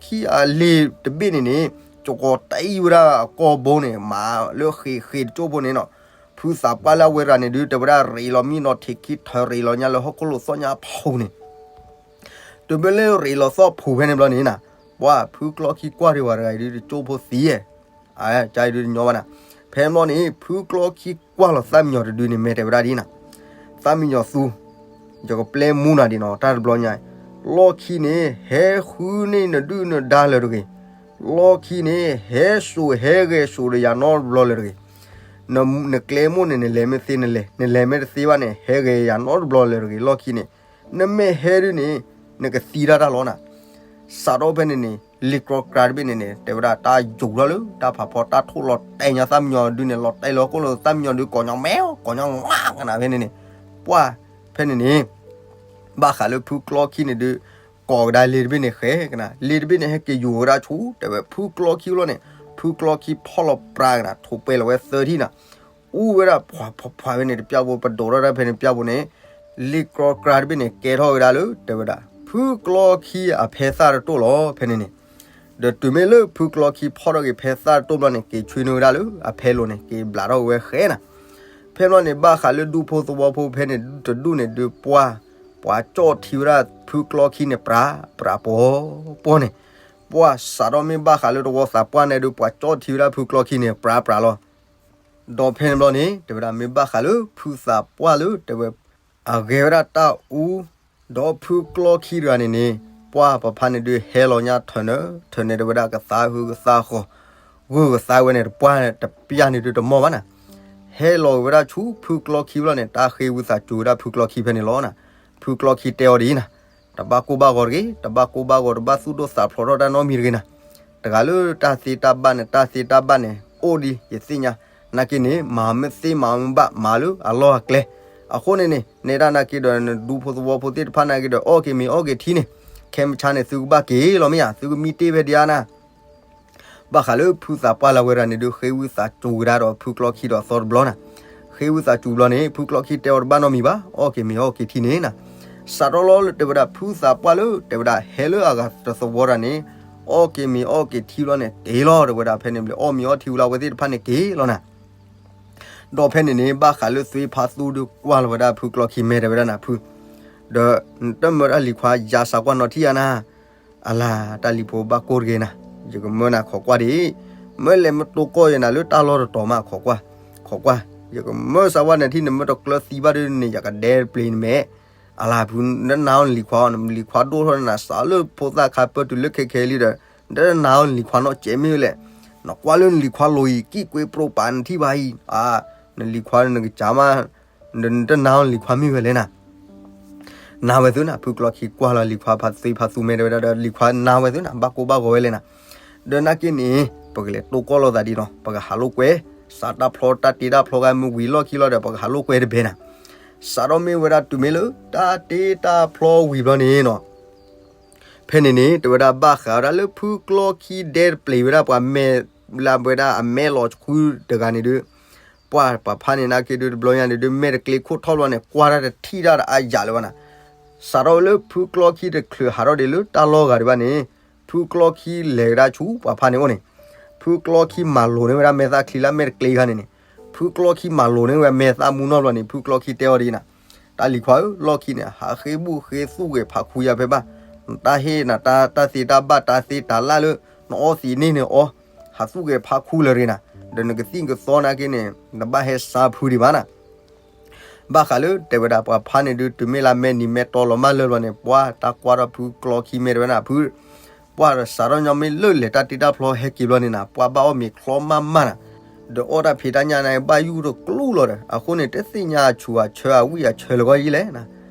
ကျီခံအလ့ၤတဘ့ၣ်န့ၣ်န့ၣ် ကကိးတအံၤဝဲဒၣ်အကီၢ်ဘိန့ၣ် မၤလၢဃ့ဃ့တကၠိဖိန့ၣ်နီၤ ဖုသးပှၢ်လၢအဝဲတဂၤန့ၣ်ဒုး တဲဝဲဒၣ်ရ့းလီၤမံနီၤထံးခံထၢၣ် ရ့းလီၤညါလၢဟီၣ်ခိၣ်လိၤသီၣ်ညါဖူန့ၣ် တုၤမ့ၢ်လၢရ့းလီၤသီၣ်ဖူဖဲန့ၣ်ဘျီန့ၣ်နၤ ပှၤဖုကျီခံကွၢ်ဒံးဝဲတဂၤအံၤဒုး တကၠိဖိသံဧါ ကါအံၤဒုးတညီဘၣ်နၤ ဖဲန့ၣ်ဘျီန့ၣ် ဖုကျီခံကွၢ်လီၤသၣ်မံယီၤတဒုန့ၣ် မဲာ်တဲဝဲဒၣ်ဒ်နၤ သၣ်မံယီၤသူ ယကပျဲမူနၤဒ်နီၤ တၢ်တဘျီညါ လီၢ်ခံန့ၣ် ဟဲဃုန့ၢ်နဒုၣ်နဒါလၢၤတဂ့ၤ လီၢ်ခံန့ၣ် ဟဲစိာ်ဟဲဂဲၤစိာ်ဒီးယၤနီတဘျီလၢၤတဂ့ၤ နကျဲမိၣ်န့ၣ် နလဲၤမ့ၢ်သ့နလဲၤ နလဲၤမ့ၢ်တသ့ဘၣ်န့ၣ် ဟဲဂဲၤယၤနီတဘျီလၢၤတဂ့ၤ လီၢ်ခံန့ၣ် နမ့ၢ်ဟဲဒုးန့ၣ် နကသံတၢ်တၢ်လီၤနၤ စးထီၣ်ဖဲန့ၣ်န့ၣ် လ့ၣ်ကြီကြါတဘ့ၣ်န့ၣ်န့ၣ် တဲဝဲဒၣ်တၢ်ယူၤထီၣ်လၢတၢ်ဖးဖီ တၢ်ထိၣ်လီၤတဲာ်ညါသၣ်မံယီၤဒုးန့ၣ် လီၤတဲာ်လီၤဟီၣ်ခိၣ်လိၤသၣ်မံယီၤဒုး ကိးညီမဲ ကိးညီဝါကနၤဖဲန့ၣ်န့ၣ် ပှၤ ဖဲန့ၣ်န့ၣ် ဘၣ်ဃးလၢဖုကျီခံန့ၣ်ဒုး ကိးကဒါလ့ၤတဘ့ၣ်န့ၣ်ဃဲကနၤ လ့ၤတဘ့ၣ်န့ၣ် ဟဲက့ၤယူၤဝဲဒၣ်ဆူ တဲဝဲဖုကျီခံလီၤန့ၣ် ဖုကျီခံဖီၣ်လီၤပြးကနၤ ထိးပဲလီၤဝဲသၢထံၣ်နၤ အူဝဲဒၣ်ဖှးဖှးဖှးဝဲန့ၣ် တပျၢ်ဖိ ပဒိးထီၣ်တၢ်ဖဲန့ၣ်ပျၢ်ဖိန့ၣ် လ့ၣ်ကြီကြါတဘ့ၣ်န့ၣ် ကဲထီၣ်ဝဲဒၣ်လၢ တဲဝဲဒၣ် ဖုကျီခံအဖဲသၣ်တတိၢ်လီၤ ဖဲန့ၣ်န့ၣ် ဒီးတုၤမ့ၢ်လၢဖုကျီခံဖီၣ်ထီၣ်က့ၤဖဲသၣ်တတိၢ်ဘျီန့ၣ် က့ၤဆွံနုာ်ဝဲဒၣ်လၢအဖဲလိၤန့ၣ် က့ၤဘျးထီၣ်ဝဲဃဲနၤ ဖဲဘျီန့ၣ် ဘၣ်ဃးလၢဒူဖိသဝီဖိဖဲန့ၣ်တဒူၣ်န့ၣ်ဒုးပှၢ် ပှၤကၠီၣ်ထံဝဲဒၣ်ဖုကျီခံန့ၣ် ပြးပြးပီၤပီၤန့ၣ် ပှၢ်စးထီၣ်မ့ၢ်ဘၣ်ဃးလၢတဝီသးပှၢ်န့ၣ်ဒုး ပှၤကၠီၣ်ထံဝဲဒၣ်ဖုကျီခံန့ၣ် ပြးပြးလီၤ ဒီးဖဲန့ၣ်ဘျီန့ၣ် တဲဝဲဒၣ်မ့ၢ်ဘၣ်ဃးလၢဖုသးပှၢ်လၢ တဲဝဲ အဂဲၤဝဲဒၣ်တၢ်အူ ဒီးဖုကျီခံတဂၤန့ၣ်န့ၣ် ပှၢ်ပဖါန့ၣ်ဒုးဟဲလီၤညါထၢၣ်နၢ ထၢၣ်နၢ တဲဝဲဒၣ်ကသါဟုကသါဃီၤ ဂုာ်ကသါဝဲန့ၣ်တပှၢ်တပျၢ်န့ၣ်ဒုးတမီၢ်ဘၣ်နၤ ဟဲလီၤဝဲဒၣ်ဆူဖုကျီခံဘျီန့ၣ် တၢ်ဃ့ဝံသးစူၤဝဲဒၣ်ဖုကျီခံဖဲန့ၣ်လီၤနၤ ဖုကျီခံတဲအီၤဒ်အံၤနၤ တဘၣ်ကိၢ်ဘၣ်ဂီၤတဂ့ၤ တဘၣ်ကိၢ်ဘၣ်ဂီၤ တဘၣ်သူၣ်ဒိၣ်သးဖျိးထီၣ်တၢ်နီတမံၤတဂ့ၤနၤ တဂၤလၢတၢ်သ့တၢ်ဘၣ်န့ၣ် တၢ်သ့တၢ်ဘၣ်န့ၣ် အိၣ်ဒံးယသ့ၣ်ညါ နာ်က့န့ၣ် မၤမ့ၢ်သ့မၤမ့ၢ်ဘၣ် မၤလၢအလီၢ်အကျဲ အဃိန့ၣ်န့ၣ် နဲဒၣ်နာ်က့ဒီး နဒူဖိသဝီဖိသ့ၣ်တဖၣ်နာ်က့ဒီး အီၣ်က့ၤမ့ၤအီၣ်က့ၤထံန့ၣ် ခဲမုၢ်ဆါန့ၣ် သုကဘၣ်က့ၤလီၤမ့ၢ်ဧါ သုကမံတ့ၢ်ဖဲဒံးဧါနၤ ဘၣ်ဃးလၢဖုသးပှၢ်လၢအဝဲတဂၤန့ၣ်ဒုး ဃ့ဝံသးစူၤကဒါဒီးဖုကျီခံဒီးအသီတဘျီနၤ ဃ့ဝံသးစူၤဘျီန့ၣ် ဖုကျီခံတဲအီၤတဘၣ်နီတမံၤဘၣ် အီၣ်က့ၤမ့ၤအီၣ်က့ၤထံန့ၣ်နၤ စးထီၣ်လီၤလၢတဲဝဲဒၣ်ဖုသးပှၢ်လၢ တဲဝဲဒၣ်ဟဲလၢအဂၤတသဝီတဂၤန့ၣ် အီၣ်က့ၤမ့ၤအီၣ်က့ၤထံလီၤန့ၣ် က့ၤလီၤတဲဝဲဒၣ် ဖဲန့ၣ်ဘျီ အီၣ်မ့ၤအီၣ်ထံဝံၤလီၤ အဝဲသ့ၣ်တဖၣ်န့ၣ်က့ၤလီၤနၤ ဒီးဖဲန့ၣ်န့ၣ် ဘၣ်ဃးလၢသွ့ဖါသူဒီးကွၢ်လီၤဝဲဒၣ်ဖုကျီခံ မဲာ်တဲဝဲဒၣ်နၤဖု ဒီးနတမၢတၢ်လံၤခွါယၤစးကွၢ်နီၤထံၣ်ဧါနၤ အလၤ တၢ်လံၤဖိဘၣ်ကိၢ်တဂ့ၤနၤ ယကမၢနၤခိးကွၢ်ဒံး မၢလဲၤမ့ၢ်တိၢ်ကီၢ်ယဲနၤလၢတၢ်လီၢ်တတီၤမး ခိးကွၢ် ခိးကွၢ် ယကမၢစးဝဲနၤထံၣ် နမ့ၢ်တကျၢၤသံဘၣ်ဒုးန့ၣ် ယကဒဲတပျ့ၤနမဲာ် အလၤဖု နတနာ်အီၤနလံၤခွါအီၤ နလံၤခွါဒိၣ်ထီၣ်နၤ စးလၢဖိသၣ်ခါပၢတုၤလၢခဲခဲလံဒီး နတနာ်အီၤနလံၤခွါနီတစဲးမ့ၢ်ဝဲလဲၣ် နကွၢ်လၢနလံၤခွါလိၤအံၤ ကံၣ်ကွ့ပြိးပာ်နထံၣ်ဘၣ်အံၤ အါ နလံၤခွါနကစၢ်မး နတနာ်အီၤနလံၤခွါမ့ၢ်ဝဲလဲၣ်နၤ နာ်ဝဲသုနၤ ဖုကျီခံကွၢ်လီၤလံၤခွါဖါသွ့ဖါသူ မဲာ်တဲဝဲဒၣ်ဒီး လံၤခွါနာ်ဝဲသုနၤ ဘၣ်ကိၢ်ဘၣ်ဂီၤဝဲလဲၣ်နၤ ဒီးနာ်က့န့ၣ် ပကလဲၤတိၢ်ကီၢ်လိာ်သးဒ်နီၤ ပကဟးလိာ်ကွဲ စးတၢ်ဖျီတၢ်တ့တၢ်ဖျီဂၤမ့ၢ်ဝံၤလီၢ်ခံလီၤဒီး ပကဟးလိာ်ကွဲတဘဲနၤ စးထီၣ်မ့ၢ်ဝဲဒၣ်တုၤမ့ၢ်လၢတၢ်တ့တၢ်ဖျီဝံၤဘျီန့ၣ်နီၤ ဖဲန့ၣ်န့ၣ် တဲဝဲဒၣ်ဘၣ်ဃးဝဲဒၣ်လၢဖုကျီခံဒဲတပျ့ၤဝဲဒၣ်ပှၤမဲာ်လၢဝဲဒၣ်အမဲာ်လီၤဆှူတဂၤန့ၣ်ဒုး ပှၢ်ပှၤဖါန့ၣ်နာ်က့ဒုးတဘျီညါန့ၣ်ဒုး မဲာ်တကျ့ခိၣ်ထီၣ်ဘျီန့ၣ် ကွၢ်တၢ်တထံၣ်တၢ်ဒီးအါယၤလၢၤဘၣ်နၤ စးထီၣ်ဝဲလၢဖုကျီခံတချုးဟးထီၣ်ဒံးလၢတၢ်လီၢ်ဂၤဒံးဘၣ်န့ၣ် ဖုကျီခံလဲၤဝဲဒၣ်ဆူပှၤဖါန့ၣ်အိၣ်န့ၣ် ဖုကျီခံမၤလိာ်န့ၢ်ဝဲဒၣ်မဲာ်သၣ်ချံလၢမဲာ်တကျ့ခါန့ၣ်န့ၣ် ဖုကျီခံမၤလိာ်န့ၢ်ဝဲအမဲာ်သၣ်မူနီၢ်ဘျီန့ၣ် ဖုကျီခံတဲအီၤဒ်အံၤနၤ, တၢ်လံၤခွါဧၢ, လီၢ်ခံန့ၣ် ဟးဃ့ဘူၣ်ဃ့သူၣ်ဂဲၤဖးခူယၤဖဲဘၣ်, တၢ်ဟ့ၣ်နၤတၢ်သ့တၢ်ဘၣ် တၢ်သ့တၢ်လၢ်လၢ နအီသံးန့ၢ်န့ၣ်အီ, ဟးသူၣ်ဂဲၤဖးခူလၢာ်ရ့နၤ, ဒီးနကသံၣ်ကသီနာ်က့န့ၣ် နဘၣ်ဟဲစါဖုဒံးဘၣ်နၤ ဘၣ်ဃးလၢတဲဝဲဒၣ်ပှၤဖါန့ၣ်ဒုး တုၤမ့ၢ်လၢမဲာ်နံၤမဲာ်တီလီၤမၢ်လၢာ်ဘျီန့ၣ် ပှၤတၢ်ကွၢ်ထီၣ်ဖုကျီခံမဲာ်တဲဝဲဒၣ်ဖု, ပှၤဒီးစးထီၣ်ညီမ့ၢ်လၢလဲၤတၢ်တ့တၢ်ဖျီဟဲက့ၤဘျီန့ၣ်နၤ ပှၤဘၣ်အီၣ်မ့ၤချီမးမးနၤ, ဒီးအီၣ်တၢ်ဖံးတၢ်ညၣ်န့ၣ် ဘၣ်ယူၢ်တကျူလီၤဒီး အဃိန့ၣ် တသ့ၣ်ညါအဆူၣ်အဆၢအဝံၣ်အဆၢလၢၤဂီၢ်ယံၤလဲၣ်နၤ,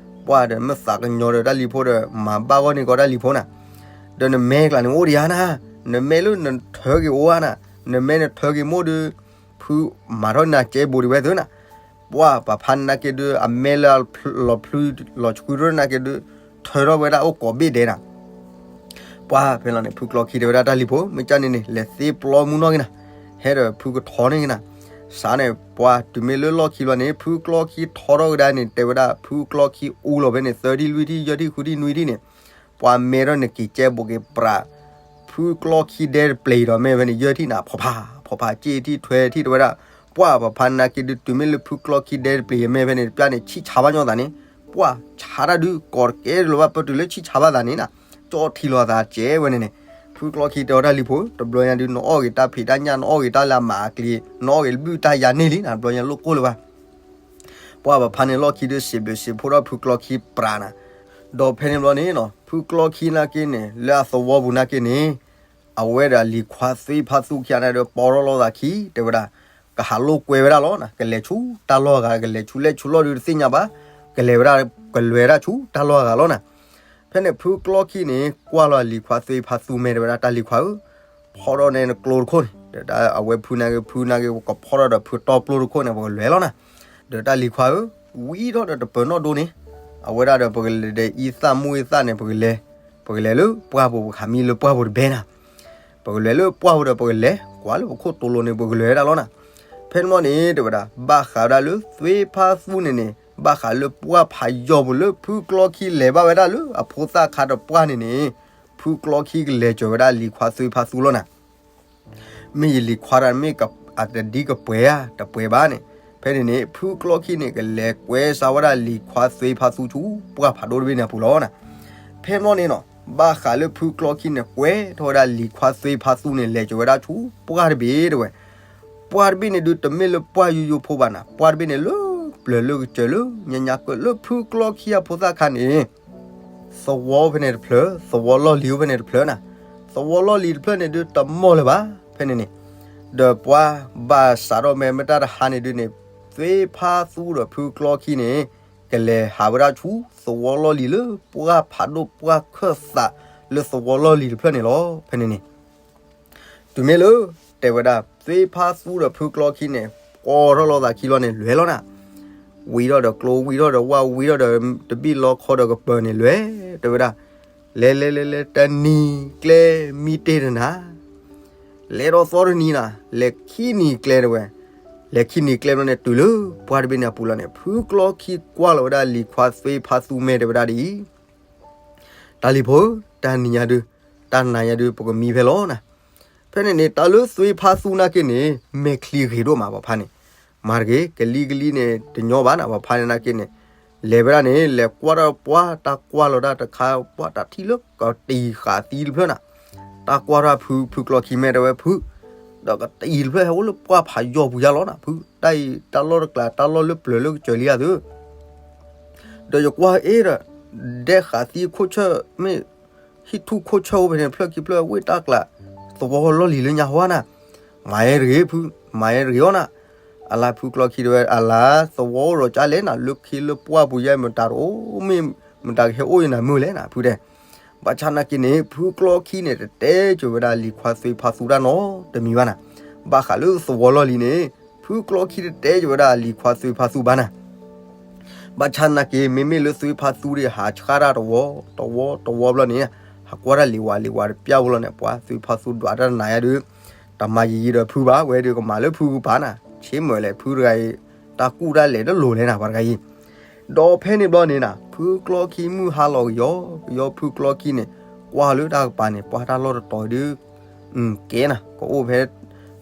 ပှၤဒီးမ့ၢ်သးကညီၤဒီးတၢ်လံၤဖိဒီး မၤဘၣ်ဂီၢ်န့ၢ်ကီးတၢ်လံၤဖိနၤ, ဒီးနမဲာ်ကျါန့ၣ်အိၣ်ဒံးဧါနၤ, နမဲာ်လၢနထၢက့ၤအိၣ်ဧါနၤ, နမဲာ်နထၢက့ၤမိၢ်ဒုး ဖုမၤထီၣ်နၤကဲဘိးဒံးဝဲသုနၤ, ပှၤပှၤဖါန့ၣ်နာ်က့ဒုး အမဲာ်လၢ လီၤဖျုလီၤဆှုထီၣ်နာ်က့ဒုး ထၢထီၣ်ဝဲဒၣ်အိၣ်ကိးဘ့ၣ်ဒဲးနၤ, ပှၤဖဲလီၤန့ၣ် ဖုကျီခံတဲဝဲဒၣ်တၢ်လံၤဖိ မ့ၢ်ကၢ်န့ၣ်န့ၣ် လဲၤသ့ပျီမူနီၢ်က့နၤ, ဟဲဒီးဖုကထီန့ၢ်က့နၤ, စးန့ၣ် ပှၤတုၤမ့ၢ်လၢလီၢ်ခံဘျီန့ၣ် ဖုကျီခံထီထီၣ်ကဒါန့ၣ် တဲဝဲဒၣ် ဖုကျီခံအူလီၤဖဲန့ၣ် သၢထံၣ်လွံၢ်ထံၣ်ယဲၢ်ထံၣ်ဃုထံၣ်နွံထံၣ်န့ၣ် ပှၤမဲထီၣ်န့ၣ်က့ၤကဲဘိးက့ၤပြး ဖုကျီခံဒဲတပျ့ၤဒီးမဲာ်ဖဲန့ၣ် ယဲၢ်ထံၣ်နၤ ဖီဖး ဖီဖး က့ၢ်ထံၣ်ထွဲထံၣ်တဲဝဲဒၣ်, ပှၤပှၤဖါန့ၣ်နာ်က့ဒုး တုၤမ့ၢ်လၢဖုကျီခံဒဲတပျ့ၤယမဲာ်ဖဲန့ၣ် တပျၢ်န့ၣ် ဆံၣ်ဆါဘၣ်ညီသးန့ၣ်, ပှၤဆါတၢ်ဒုး ကိးတကဲလၢၤဘၣ် ပတုၤလၢဆံၣ်ဆါဘၣ်သးန့ၣ်နၤ, ကၠီထံလီၤသးကဲဝဲန့ၣ်န့ၣ်, ဖုကျီခံတဲအီၤတၢ်လံၤဖိ တဘျီညါဒုး နအီၣ်ဂ့ၤတၢ်ဖံးတၢ်ညၣ် နအီၣ်ဂ့ၤတၢ်လၢအမၤအကျံၤ နအီၣ်ဂ့ၤတဘုၣ်တၢ်ယါန့ၢ်လံနၤ တဘျီညါလိၣ်ကိၢ်လၢၤဘၣ် ပှၤပှၤဖါန့ၣ်လီၢ်ခံဒုး စံးဘျုးစံးဖှိၣ်ထီၣ်ဖုကျီခံပြးနၤ, ဒီးဖဲန့ၣ်ဘျီန့ၣ်နီၤ ဖုကျီခံနာ်က့န့ၣ် လၢအသဝီပူၤနာ်က့န့ၣ် အဝဲဒီးအလံၤခွါသွ့ဖါသူခံဂၤန့ၣ်ဒီး ပိာ်ထီၣ်လိာ်သးခံ တဲဝဲဒၣ် ကဟးလိာ်ကွဲဝဲဒၣ်လီၤနၤ, ကလဲၤဆူတၢ်လီၢ်အဂၤ ကလဲၤဆူလဲၣ်ဆူလီၢ်ဒုးတသ့ၣ်ညါဘၣ်, ကလဲၤဝဲဒၣ် ကလဲၤဝဲဒၣ်ဆူတၢ်လီၢ်အဂၤလီၤနၤ, ဖဲန့ၣ်ဖုကျီခံန့ၣ် ကွၢ်လီၤအလံၤခွါသွ့ဖါသူမဲာ်တဲဝဲဒၣ် တၢ်လံၤခွါဧၢ ဖီၣ်ထီၣ်န့ၣ်နကျိတခိၣ်န့ၣ် ဒီးအဝဲဖုနာ်က့ ဖုနာ်က့ ကဖီၣ်ထီၣ်ဒီးဖုတီပျိတခိၣ်န့ၣ် ပကလဲၤလီၤနၤ, ဒီးတၢ်လံၤခွါဧၢ ဝံထီၣ်ဒီးတပၢၤနီၣ်ဒိန့ၣ် အဝဲဒၣ်ဒီးပကလဲၤဒီးအံသၣ်မိၢ်အံသၣ်န့ၣ် ပကလဲၤ, ပကလဲၤလၢပှၢ်ပူၤ ပကဟးမံလၢပှၢ်ပူၤတဘဲနၤ, ပကလဲၤလၢပှၢ်ပူၤဒီးပကလဲၤ ကွၢ်လၢပခိၣ်တိလိၤန့ၣ် ပကလဲၤဝဲဒၣ်လီၤနၤ, ဖဲန့ၣ်ဘျီန့ၣ် တဲဝဲဒၣ် ဘၣ်ဃးဝဲဒၣ်လၢသွ့ဖါသူန့ၣ်န့ၣ် ဘၣ်ဃးလၢပှၢ်ဖးယီၤပူၤလၢဖုကျီခံလဲၤဘၣ်ဝဲဒၣ်လၢအဖိသၣ်ခါတပှၢ်န့ၣ်န့ၣ် ဖုကျီခံကလဲၤစၢၤဝဲဒၣ်လံၤခွါသွ့ဖါသူလီၤနၤ မ့ၢ်ယလံၤခွါတၢ်မ့ၢ်အတဒ်ကပှဲၤဧါ တပှဲၤဘၣ်န့ၣ်, ဖဲန့ၣ်န့ၣ် ဖုကျီခံန့ၣ် ကလဲၤကွဲစါဝဲဒၣ်လံၤခွါသွ့ဖါသူဆူ ပှၢ်ဖးဒိၣ်တဘ့ၣ်န့ၣ်အပူၤလီၤနၤ, ဖဲန့ၣ်ဘျီန့ၣ်နီၤ ဘၣ်ဃးလၢဖုကျီခံန့ၣ် ကွဲထီၣ်ဝဲဒၣ်လံၤခွါသွ့ဖါသူန့ၣ် လဲၤစၢၤဝဲဒၣ်ဆူ ပှၢ်တဘ့ၣ်တဲဝဲ, ပှၢ်တဘ့ၣ်န့ၣ်ဒုး တမ့ၢ်လၢပှၢ်ယိယိဖိဘၣ်နၤ, ပှၢ်တဘ့ၣ်န့ၣ်လၢပျၢၤလၢကစၢၤလၢ ညါညါကၢလၢဖုကျီခံအဖိသၣ်ခါန့ၣ် သဝီဖဲန့ၣ်တဖျၢၣ် သဝီလီၢ်လံၤအိၣ်ဖဲန့ၣ်တဖျၢၣ်နၤ, သဝီလီၢ်လံၤတဖျၢၣ်န့ၣ်ဒုးတမီၢ်လၢၤဘၣ် ဖဲန့ၣ်န့ၣ်, ဒီးပှၢ်ဘၣ်စးထီၣ်မ့ၢ်မ့ၢ်တၢ်တဟါန့ၣ်ဒုးန့ၣ် သွ့ဖါသူဒီးဖုကျီခံန့ၣ် ကလဲၤဟးဝဲဒၣ်ဆူ သဝီလီၢ်လံၤလၢပှၢ်ဖးဒိၣ်ပှၢ်ခၢၣ်သးလၢသဝီလီၢ်လံၤတဖျၢၣ်န့ၣ်လီၤ ဖဲန့ၣ်န့ၣ် တုၤမ့ၢ်လၢ တဲဝဲဒၣ် သွ့ဖါသူဒီးဖုကျီခံန့ၣ် ပိာ်ထီၣ်လိာ်သးခံလီၤန့ၣ် လဲၤလီၤနၤ, ဝံထီၣ်ဒီးကျိ ဝံထီၣ်ဒီးဝၣ် ဝံထီၣ်ဒီးတဘ့ၣ်လီခီဒီးကပၢၤန့ၣ်လဲၤ တဲဝဲဒၣ်, လဲၤလဲၤလဲၤလဲၤ တနံၤကျဲမံတ့ၢ်တနၤ, လဲၤဒီးသီတနံၤနၤ လဲၤခံနံၤကျဲတဲဝဲ, လဲၤခံနံၤကျဲဘျီန့ၣ် တုၤလၢပှၢ်တဘ့ၣ်န့ၣ်အပူၤလီၤန့ၣ် ဖုကျီခံကွၢ်လီၤဝဲဒၣ်လံၤခွါသွ့ဖါသူမဲာ်တဲဝဲဒၣ်ဒ်အံၤ တၢ်လံၤဖိဧၢ, တၢ်နံၤညါဒုး, တၢ်နၤညါဒုး ပကမံဖဲလီၤနၤ, ဖဲန့ၣ်န့ၣ် တၢ်လၢသွ့ဖါသူနာ်က့န့ၣ် မဲာ်ချံဂ့ၤဒိၣ်မး ပှၤဖါန့ၣ်, မၤတဂ့ၤ ကလံၤကလံၤန့ၣ် တညီဘၣ်နၤ ပှၤဖါန့ၣ်နာ်က့န့ၣ်, လဲၤဝဲဒၣ်န့ၣ် လဲၤကွၢ်ထီၣ်ပှၢ် တၢ်ကွၢ်လီၤဒၣ်တခါ ပှၢ်တၢ်ထံၣ်လၢကတံၤဃာ်သံတဖျၢၣ်နၤ, တၢ်ကွၢ်ထီၣ်ဖု ဖုကျီခံမဲာ်တဲဝဲဖု, ဒီးကတံၤတဖျၢၣ်ဟဲအိၣ်လၢပှၢ်ဖးယီၤပူၤယါလီၤနၤ ဖု, တၢ်အံၤတၢ်လီၢ်တကျး တၢ်လီၢ်လၢပျၢၤလၢကစၢၤလံဧါသု ဒီးယကွၢ်အ့ၣ်ဒီး, ဒဲးဃာ်သံခိၣ်ဆၢၣ် မ့ၢ်ဟံၣ်ထူၣ်ခိၣ်ဆၢၣ်အိၣ်ဖဲန့ၣ် ဖျၢၣ်ခံဖျၢၣ်ဝ့ၢ်တၢ်ကျး, သဝီလီၢ်လံၤလၢညါဟီနၤ, မၤယဲတဂ့ၤဖု, မၤယဲတဂ့ၤအီၤနၤ, အလါဖုကျီခံတဲဝဲ အလါသဝီအိၣ်ဒီးကၢ်လဲၣ်နၤ လၢခံလၢပှၢ်ပူၤယဲမတၤတအိၣ် မ့ၢ်မတၤကဟဲအိၣ်ယနၤမုၢ်လဲၣ်နၤ ဖုတဲ ဘၣ်ဆၣ်နာ်က့န့ၣ် ဖုကျီခံန့ၣ် တတဲစၢၤဝဲဒၣ်လံၤခွါသွ့ဖါသူတၢ်နီတမံၤဘၣ်နၤ, ဘၣ်ဃးလၢသဝီလီၢ်လံၤန့ၣ် ဖုကျီခံတတဲစၢၤဝဲဒၣ်လံၤခွါသွ့ဖါသူဘၣ်နၤ, ဘၣ်ဆၣ်နာ်က့ မ့မ့ၢ်လၢသွ့ဖါသူဒၣ်ဟးဆှၣ်တၢ်တဝီ တဝီ တဝီဘျီန့ၣ်, ဟးကွၢ်တၢ်လံၤဝၤလံၤဝၤတပျၢ်ဖိလီၤန့ၣ် ပှၤသွ့ဖါသူဒွးတၢ်တနၤယါဒုး, တမၤယံာ်ယံာ်ဒီးဖုဘၣ် ဝဲဒုးကမၤလၢဖုကပၤနၤ, ဆ့မုၢ်လဲၣ် ဖုတဂၤအံၤ, တၢ်ကူၣ်တၢ်လဲၤတလိၤလဲၣ်နၤ ပှၤတဂၤအံၤ, ဒီးဖဲန့ၣ်ဘျီန့ၣ်နၤ ဖုကျီခံမုၢ်ဟါလီၤကယီကယီ ဖုကျီခံန့ၣ် ကွၢ်လၢတၢ်ကပၤန့ၣ် ပှၢ်တၢ်လီၢ်တတီၤဒုး ကဲနၤ ကအိၣ်ဖဲ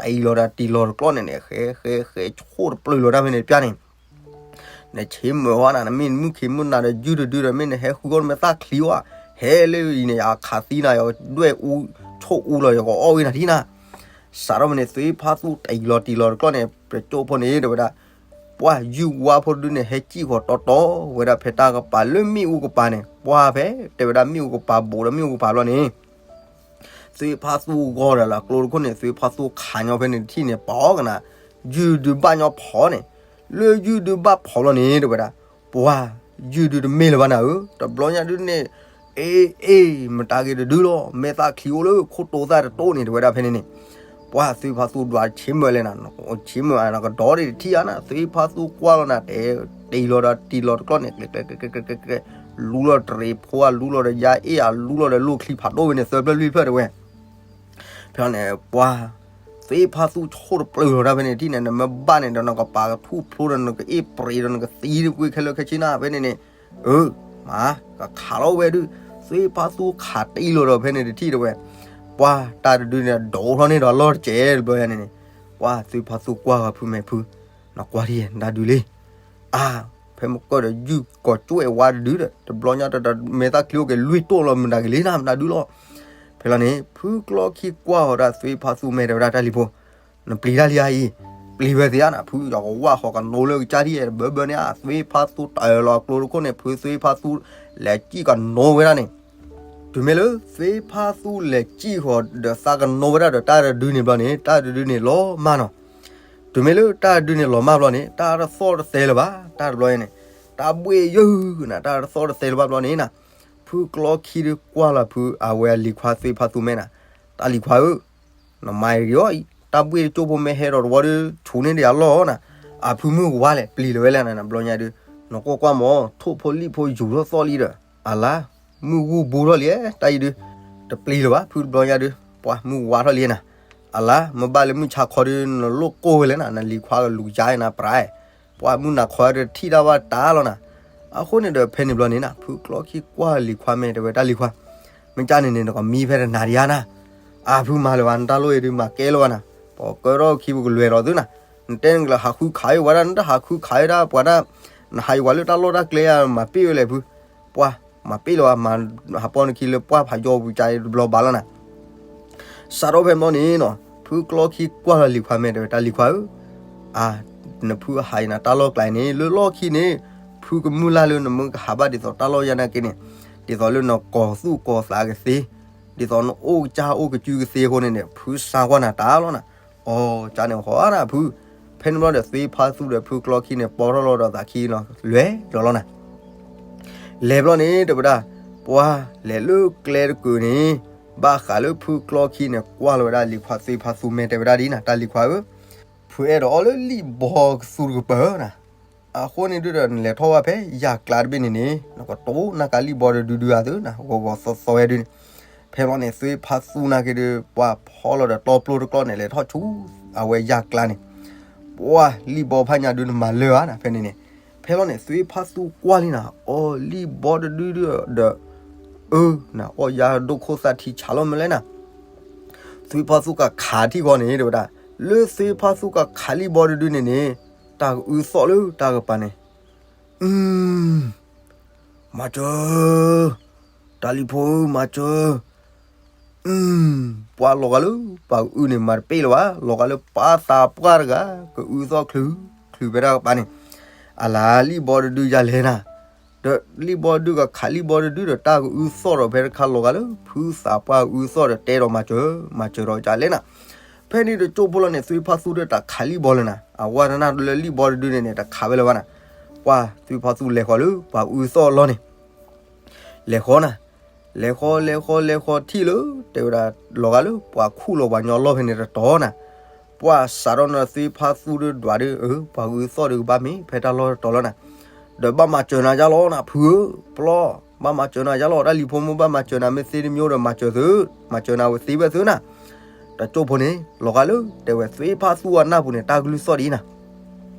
တၢ်အံၤလီၤဒီးတံၢ်လီၤတကျီန့ၣ်န့ၣ် ဃဲဃဲဃဲဆိၣ်တပျုာ်လီၤတၢ်ဖဲန့ၣ်တပျၢ်န့ၣ် နဆ့မုၢ်ဝဲနၤ နမ့ၢ်မုၢ်ခ့မုၢ်နၤဒီး ယုၢ်တဒုဒီး မ့ၢ်နဟဲဃုအီၣ်နမဲာ်သၣ်ချံဝဲ, ဟဲလၢအံၤန့ၣ် ယခးသံနၤ ယဒွဲၣ်အူ ဆိၣ်အူလီၤ ယကအီၣ်ဝဲနၤထံနၤ. စးထီၣ်ဖဲန့ၣ် သွ့ဖးသူၣ်တံၢ်လီၤတံၢ်လီၤတကျီန့ၣ် ပကၠိဖိန့ၣ် တဲဝဲဒၣ်, ပှၢ်ယုၢ်ဝါဖိတဒုန့ၣ် ဟဲစံၣ်ဃီၤတီတီဝဲဒၣ်ဖဲတၢ်ကပၤလၢမ့ၣ်အူကပၤန့ၣ်, ပှၢ်ဖဲတဲဝဲဒၣ်မ့ၣ်အူကပၤ ဘူးဒီးမ့ၣ်အူကပၤဘျီန့ၣ် သုဖါသူဂီၤဒီးလၢအကျိတခိၣ်န့ၣ် သုဖါသူခးညီဖဲန့ၣ်တထံၣ်န့ၣ် ပှၢ်ကနၤ ယုၢ်ဒုးဘၣ်ညီဖီန့ၣ်, လၢယုၢ်ဒုးဘၣ်ဖီလီၤန့ၣ် တဲဝဲဒၣ်, ပှၢ်ယုၢ်ဒုးတမ့ၢ်လၢၤဘၣ်နၤဧၢ, တဘျီညါဒုန့ၣ် အ့ အ့ မတၤဂ့ၤတဒုလီၤ, မဲာ်သၣ်ချံအိၣ်လၢခိၣ်တိသၣ်တတိၢ်န့ၣ် တဲဝဲဒၣ်ဖဲန့ၣ်န့ၣ်, ပှၢ်သုဖါသူဒွးဆ့မၢလဲၣ်နၤ, ဆ့မၢနကဒီဒံးတထံၣ်ဧါနၤ, သုဖါသူကွၢ်လီၤနၤ တဲ, တံၢ်လီၤဒီးတံၢ်လီၤတကျီၢ်န့ၣ် ကျဲ ကျဲ ကျဲ ကျဲ ကျဲ လူလီၤတရံးဖိဧါ, လူလီၤဒီးယါအ့ၣ်ဧါ, လူလီၤဒီးလိၣ်ချံဖးဒိၣ်ဝဲန့ၣ် သၢဖျၢၣ်လွံၢ်ဖျၢၣ်တဲဝဲ ဖဲန့ၣ် ပှၢ်သုဖါသူဆိၣ်တပျုာ်လီၤတၢ်ဖဲန့ၣ်တထံၣ်န့ၣ်, နမ့ၢ်ဘၣ်န့ၣ်ဒီးနကပာ်ကထူၣ်ဖျိဒီးနကအ့ၣ်ပြံးဒီးနကသံကွံာ်ခဲလၢာ်ခဲဆ့နၤ ဖဲန့ၣ်န့ၣ်, အၢ မၤ ကခးလီၤဝဲဒုး, သုဖါသူခးတံၢ်လီၤဒီးဖဲန့ၣ်တထံၣ်တဲဝဲ, ပှၢ်တၢ်တဒုန့ၣ် ဒိးထီၣ်န့ၢ်ဒီးအလီၢ်တစဲးတဘျီယါန့ၣ်န့ၣ်, ပှၢ်သုဖါသူကွၢ်ဃီၤဖုမဲာ်ဖု, နကွၢ်ထံၣ်နတၢ်ဒုးလံ အါ, ဖဲမကၢၢ်ဒီးယုၢ်ကီၤကၠိၣ်အဲၣ်ဝါတဒုဒီး တဘျီညါတမဲာ်သၣ်ချံအိၣ်က့ၤလွံၢ်တိၢ်လီၤမုၢ်နၤက့ၤလံနၤ မတၤဒုလီၤ. ဖဲလီၤန့ၣ် ဖုကျီခံကွၢ်ဃီၤဒီးသုဖါသူမဲာ်တဲဝဲဒၣ်တၢ်လံၤဖိ, နပျံၤတၢ်လံဧါအံၤ, ပျံၤဝဲသ့ဧါနၤ, ဖုယီၤကဝၢ်ဃီၤကနိလၢကစၢ်ထံၣ်အဲၣ်တဘၢဘၢန့ၣ်ဧါ, သုဖါသူတၢၢ်လီၤအကျိတခိၣ်န့ၣ် ဖုသုဖါသူလဲၤစံၣ်ကနိဝဲဒၣ်န့ၣ် တုၤမ့ၢ်လၢသုဖါသူလဲၤစံၣ်ဃီၤဒီးသးကနိဝဲဒၣ်ဒီးတၢ်တဒုန့ၣ်ဘျီန့ၣ် တၢ်တဒုန့ၣ်လီၤမၢ်နီၤ. တုၤမ့ၢ်လၢတၢ်တဒုန့ၣ်လီၤမၢ်ဘျီန့ၣ် တၢ်တသီၣ်တသဲလၢၤဘၣ်, တၢ်တဘျီန့ၣ် တၢ်ဘှ့ၣ်ယုၢ်နၤ တၢ်တသီၣ်တသဲလၢၤဘၣ်ဘျီန့ၣ်နၤ, ဖုကျီခံဒုကွၢ်လီၤဖုအဝဲအလံၤခွါသုဖါသူမဲာ်နၤ, တၢ်လံၤခွါဧၢ နမၤအံၤဂ့ၤအီၤအံၤ တၢ်ဘှ့ၣ်တကၠိၢ်ဖိမ့ၢ်ဟဲဒီးတဝီဒီး ဆူၣ်န့ၢ်ဒံးအလီၢ်နၤ, အဖုမုၢ်ဝါလဲၣ် ပျံၤလၢၤဝဲလဲၣ်နၤ ဘျီညါဒုး, နကွၢ်ကွၢ်မး ထိၣ်ဖိလံၣ်ဖိယူၤထီၣ်သီၣ်လံဒီး အလါ မုၢ်ဂူၢ်ဘူးထီၣ်လံ တၢ်အံၤဒုး, တပျံၤလၢၤဘၣ် ဖုတဘျီညါဒုး, ပှၤမုၢ်ဝါထီၣ်လံနၤ, အလါ မ့ၢ်ဘၣ်လၢမုၢ်ဆါခီဒုး နလိၣ်ကိၢ်ဝဲလဲၣ်နၤ နလံၤခွါကလူၤယါနၤ ပြး ပှၤမုၢ်နၤခီတထံၣ်တၢ်ဘၣ်တၢ်လီၤနၤ, အဃိန့ၣ်ဒီးဖဲန့ၣ်ဘျီန့ၣ်နၤ ဖုကျီခံကွၢ်လံၤခွါမဲာ်တဲဝဲတၢ်လံၤခွါ, မ့ၢ်ကၢ်န့ၣ်န့ၣ် နကမံဖဲတနၤဒံးဧါနၤ, အဖုမၤလၢၤဘၣ် နတၢ်လိၣ်အံၤဒုးမၤကဲလၢၤဘၣ်နၤ, ပှၤကၢထီၣ်ခံပကလွဲၤဒီးသုနၤ, နတဲနကလၢၤဟးဃုခးဝဲဒၣ် နတဟးဃုခးဝဲဒၣ်ပှၤဒၣ်, နဟးယဝၤလၢတၢ်လီၢ်တၢ်ကျဲဧါ မၤပ့ၢ်ဝဲလဲၣ်ဖု, ပှၤ မၤပ့ၢ်လၢၤဘၣ် မၤဟးပီနခံလၢပှၢ်ဖးယီပူၤကါတဘျီဘၣ်လီၤနၤ စးထီၣ်ဖဲမီၢ်န့ၣ်နီၤ ဖုကျီခံကွၢ်လီၤလံၤခွါမဲာ်တဲဝဲတၢ်လံၤခွါဧၢ, အါ နဖုအဟးအံၤနၤတၢ်လီၢ်ကျါအံၤန့ၣ် လၢလီၢ်ခံန့ၣ် ဖုကမုၢ်လၢ်လၢနမ့ၢ်ကဟးဘၣ်ဒ်သိးတၢ်လီၢ်ယါနာ်က့န့ၣ် ဒ်သိးလၢနကီၤသူၣ်ကီၤသးကသ့, ဒ်သိးနအိၣ်ကစၢ်အိၣ်ကစုကသ့အဃိန့ၣ်န့ၣ် ဖုစၢ်ကွၢ်နၤတၢ်လီၤနၤ, အီ ကၢ်န့ၣ်ဃီနၤဖု, ဖဲန့ၣ်ဘျီဒီးသုဖါသူဒီးဖုကျီခံန့ၣ် ပီထီၣ်လီၤဒီးသးခံလီၤ လဲၤလီၤလီၤနၤ လဲၤဘျီန့ၣ် တဲဝဲဒၣ်, ပှၤလဲၤလၢကျဲတကုာ်န့ၣ် ဘၣ်ဃးလၢဖုကျီခံန့ၣ် ကွၢ်လီၤဝဲဒၣ်လံၤခွါသုဖါသူမဲာ်တဲဝဲဒၣ်ဒ်နၤ တၢ်လံၤခွါဧၢ, ဖုအဲၣ်ဒိးအီၣ်လၢလံာ်ဘီကသူတကပၤဧၢနၤ, အဃိန့ၣ်ဒုဒီးနလဲၤထီၣ်ဝဲဖဲယၢ်ကျါတဘ့ၣ်န့ၣ်န့ၣ် နကတိၤနၢ်ကါလံာ်ဘီတဒုဒုဧါသုနၤ ဂီၤဂီၤသီသီဝဲဒုန့ၣ်, ဖဲလီၤန့ၣ် သုဖါသူနာ်က့ဒု ပှၤဖီလီၤဒီးတီပျိတကျီၢ်န့ၣ် လဲၤထီၣ်ဆူ အဝဲယၢ်ကျါန့ၣ် ပှၤလံာ်ဘီဖးညါဒုနမၤလၢာ်ဧါနၤ ဖဲန့ၣ်န့ၣ်, ဖဲလီၤန့ၣ် သုဖါသူကွၢ်လံနၤ အီၣ်လံာ်ဘီတဒုဒုဒီး အၢ နအီၣ်ယါဒိၣ်ခိၣ်သၣ်ထံဆးလီၤမ့ၢ်လဲၣ်နၤ, သုဖါသူကခးထံၣ်ဃီန့ၣ် တဲဝဲဒၣ်, လၢသုဖါသူကခးလံာ်ဘီတဒုန့ၣ်န့ၣ် တၢ်ကအုသီၣ်လၢတၢ်ကပၤန့ၣ် အု မၤစၢၤ, တၢ်လံၤဖိဧၢ မၤစၢၤ, အု ပှၤလီၤဂာ်လၢ ပှၤကအုန့ၣ် မၤတပ့ၢ်လၢၤဘၣ်, လီၤဂာ်လၢပှၤသးပှၢ်တဂၤ ကအုသီၣ်ချုးချုးဖဲတၢ်ကပၤန့ၣ်, အလါလံာ်ဘီတဒုယၤလဲၣ်နၤ, ဒီးလံာ်ဘီတဒုကခးလံာ်ဘီတဒုဒီး တၢ်ကအုသီၣ်ဒီးဖဲတခါလီၤဂာ်လၢ ဖုသးပှၢ်အုသီၣ်ဒီးတဲဒီးမၤစၢၤ, မၤစၢၤဒီးကလဲၣ်နၤ, ဖဲန့ၣ်တကၠိဖိလီၤန့ၣ် သုဖါသူဒီးတၢ်ခးလံာ်ဘီလၢနၤ, အဝဲတနၢ်လၢလံာ်ဘီတဒုန့ၣ်န့ၣ် တခးဝဲလၢၤဘၣ်နၤ, ပှၤသုဖါသူလဲၤဃီၤလၢ ပှၤအုသီၣ်အလီၢ်န့ၣ် လဲၤဃီနၤ, လဲၤဃီ လဲၤဃီ လဲၤဃီထံၣ်လၢ တဲဝဲဒၣ် လီၤဂာ်လၢပှၤခူၣ်လီၤပှၤညီလီၢ်ဖဲန့ၣ်တတီၤနၤ, ပှၤစးထီၣ်နသုဖါသူဒုဒွးဒု အၢ ပှၤကအုသီၣ်ဒုကဘၣ်မ့ၢ်ဖဲတၢ်လီၢ်တတီၤလီၤနၤ, ဒီးဘၣ်မၤစၢၤနၤယါလီၤနၤ ဖုဧၢ, ပျီ, ဘၣ်မၤစၢၤနၤယါလီၤ တၢ်လံၤဖိမ့ၢ်ဘၣ်မၤစၢၤနၤမ့ၢ်သ့တမံၤဒီးမၤစၢၤသု, မၤစၢၤနၤဝဲသ့ဝဲသုနၤ, တကၠိဖိန့ၣ် လီၤဂာ်လၢ တဲဝဲသုဖါသူအနၢ်ပူၤန့ၣ် တၢ်ကလုၢ်သီၣ်ဒ်နၤ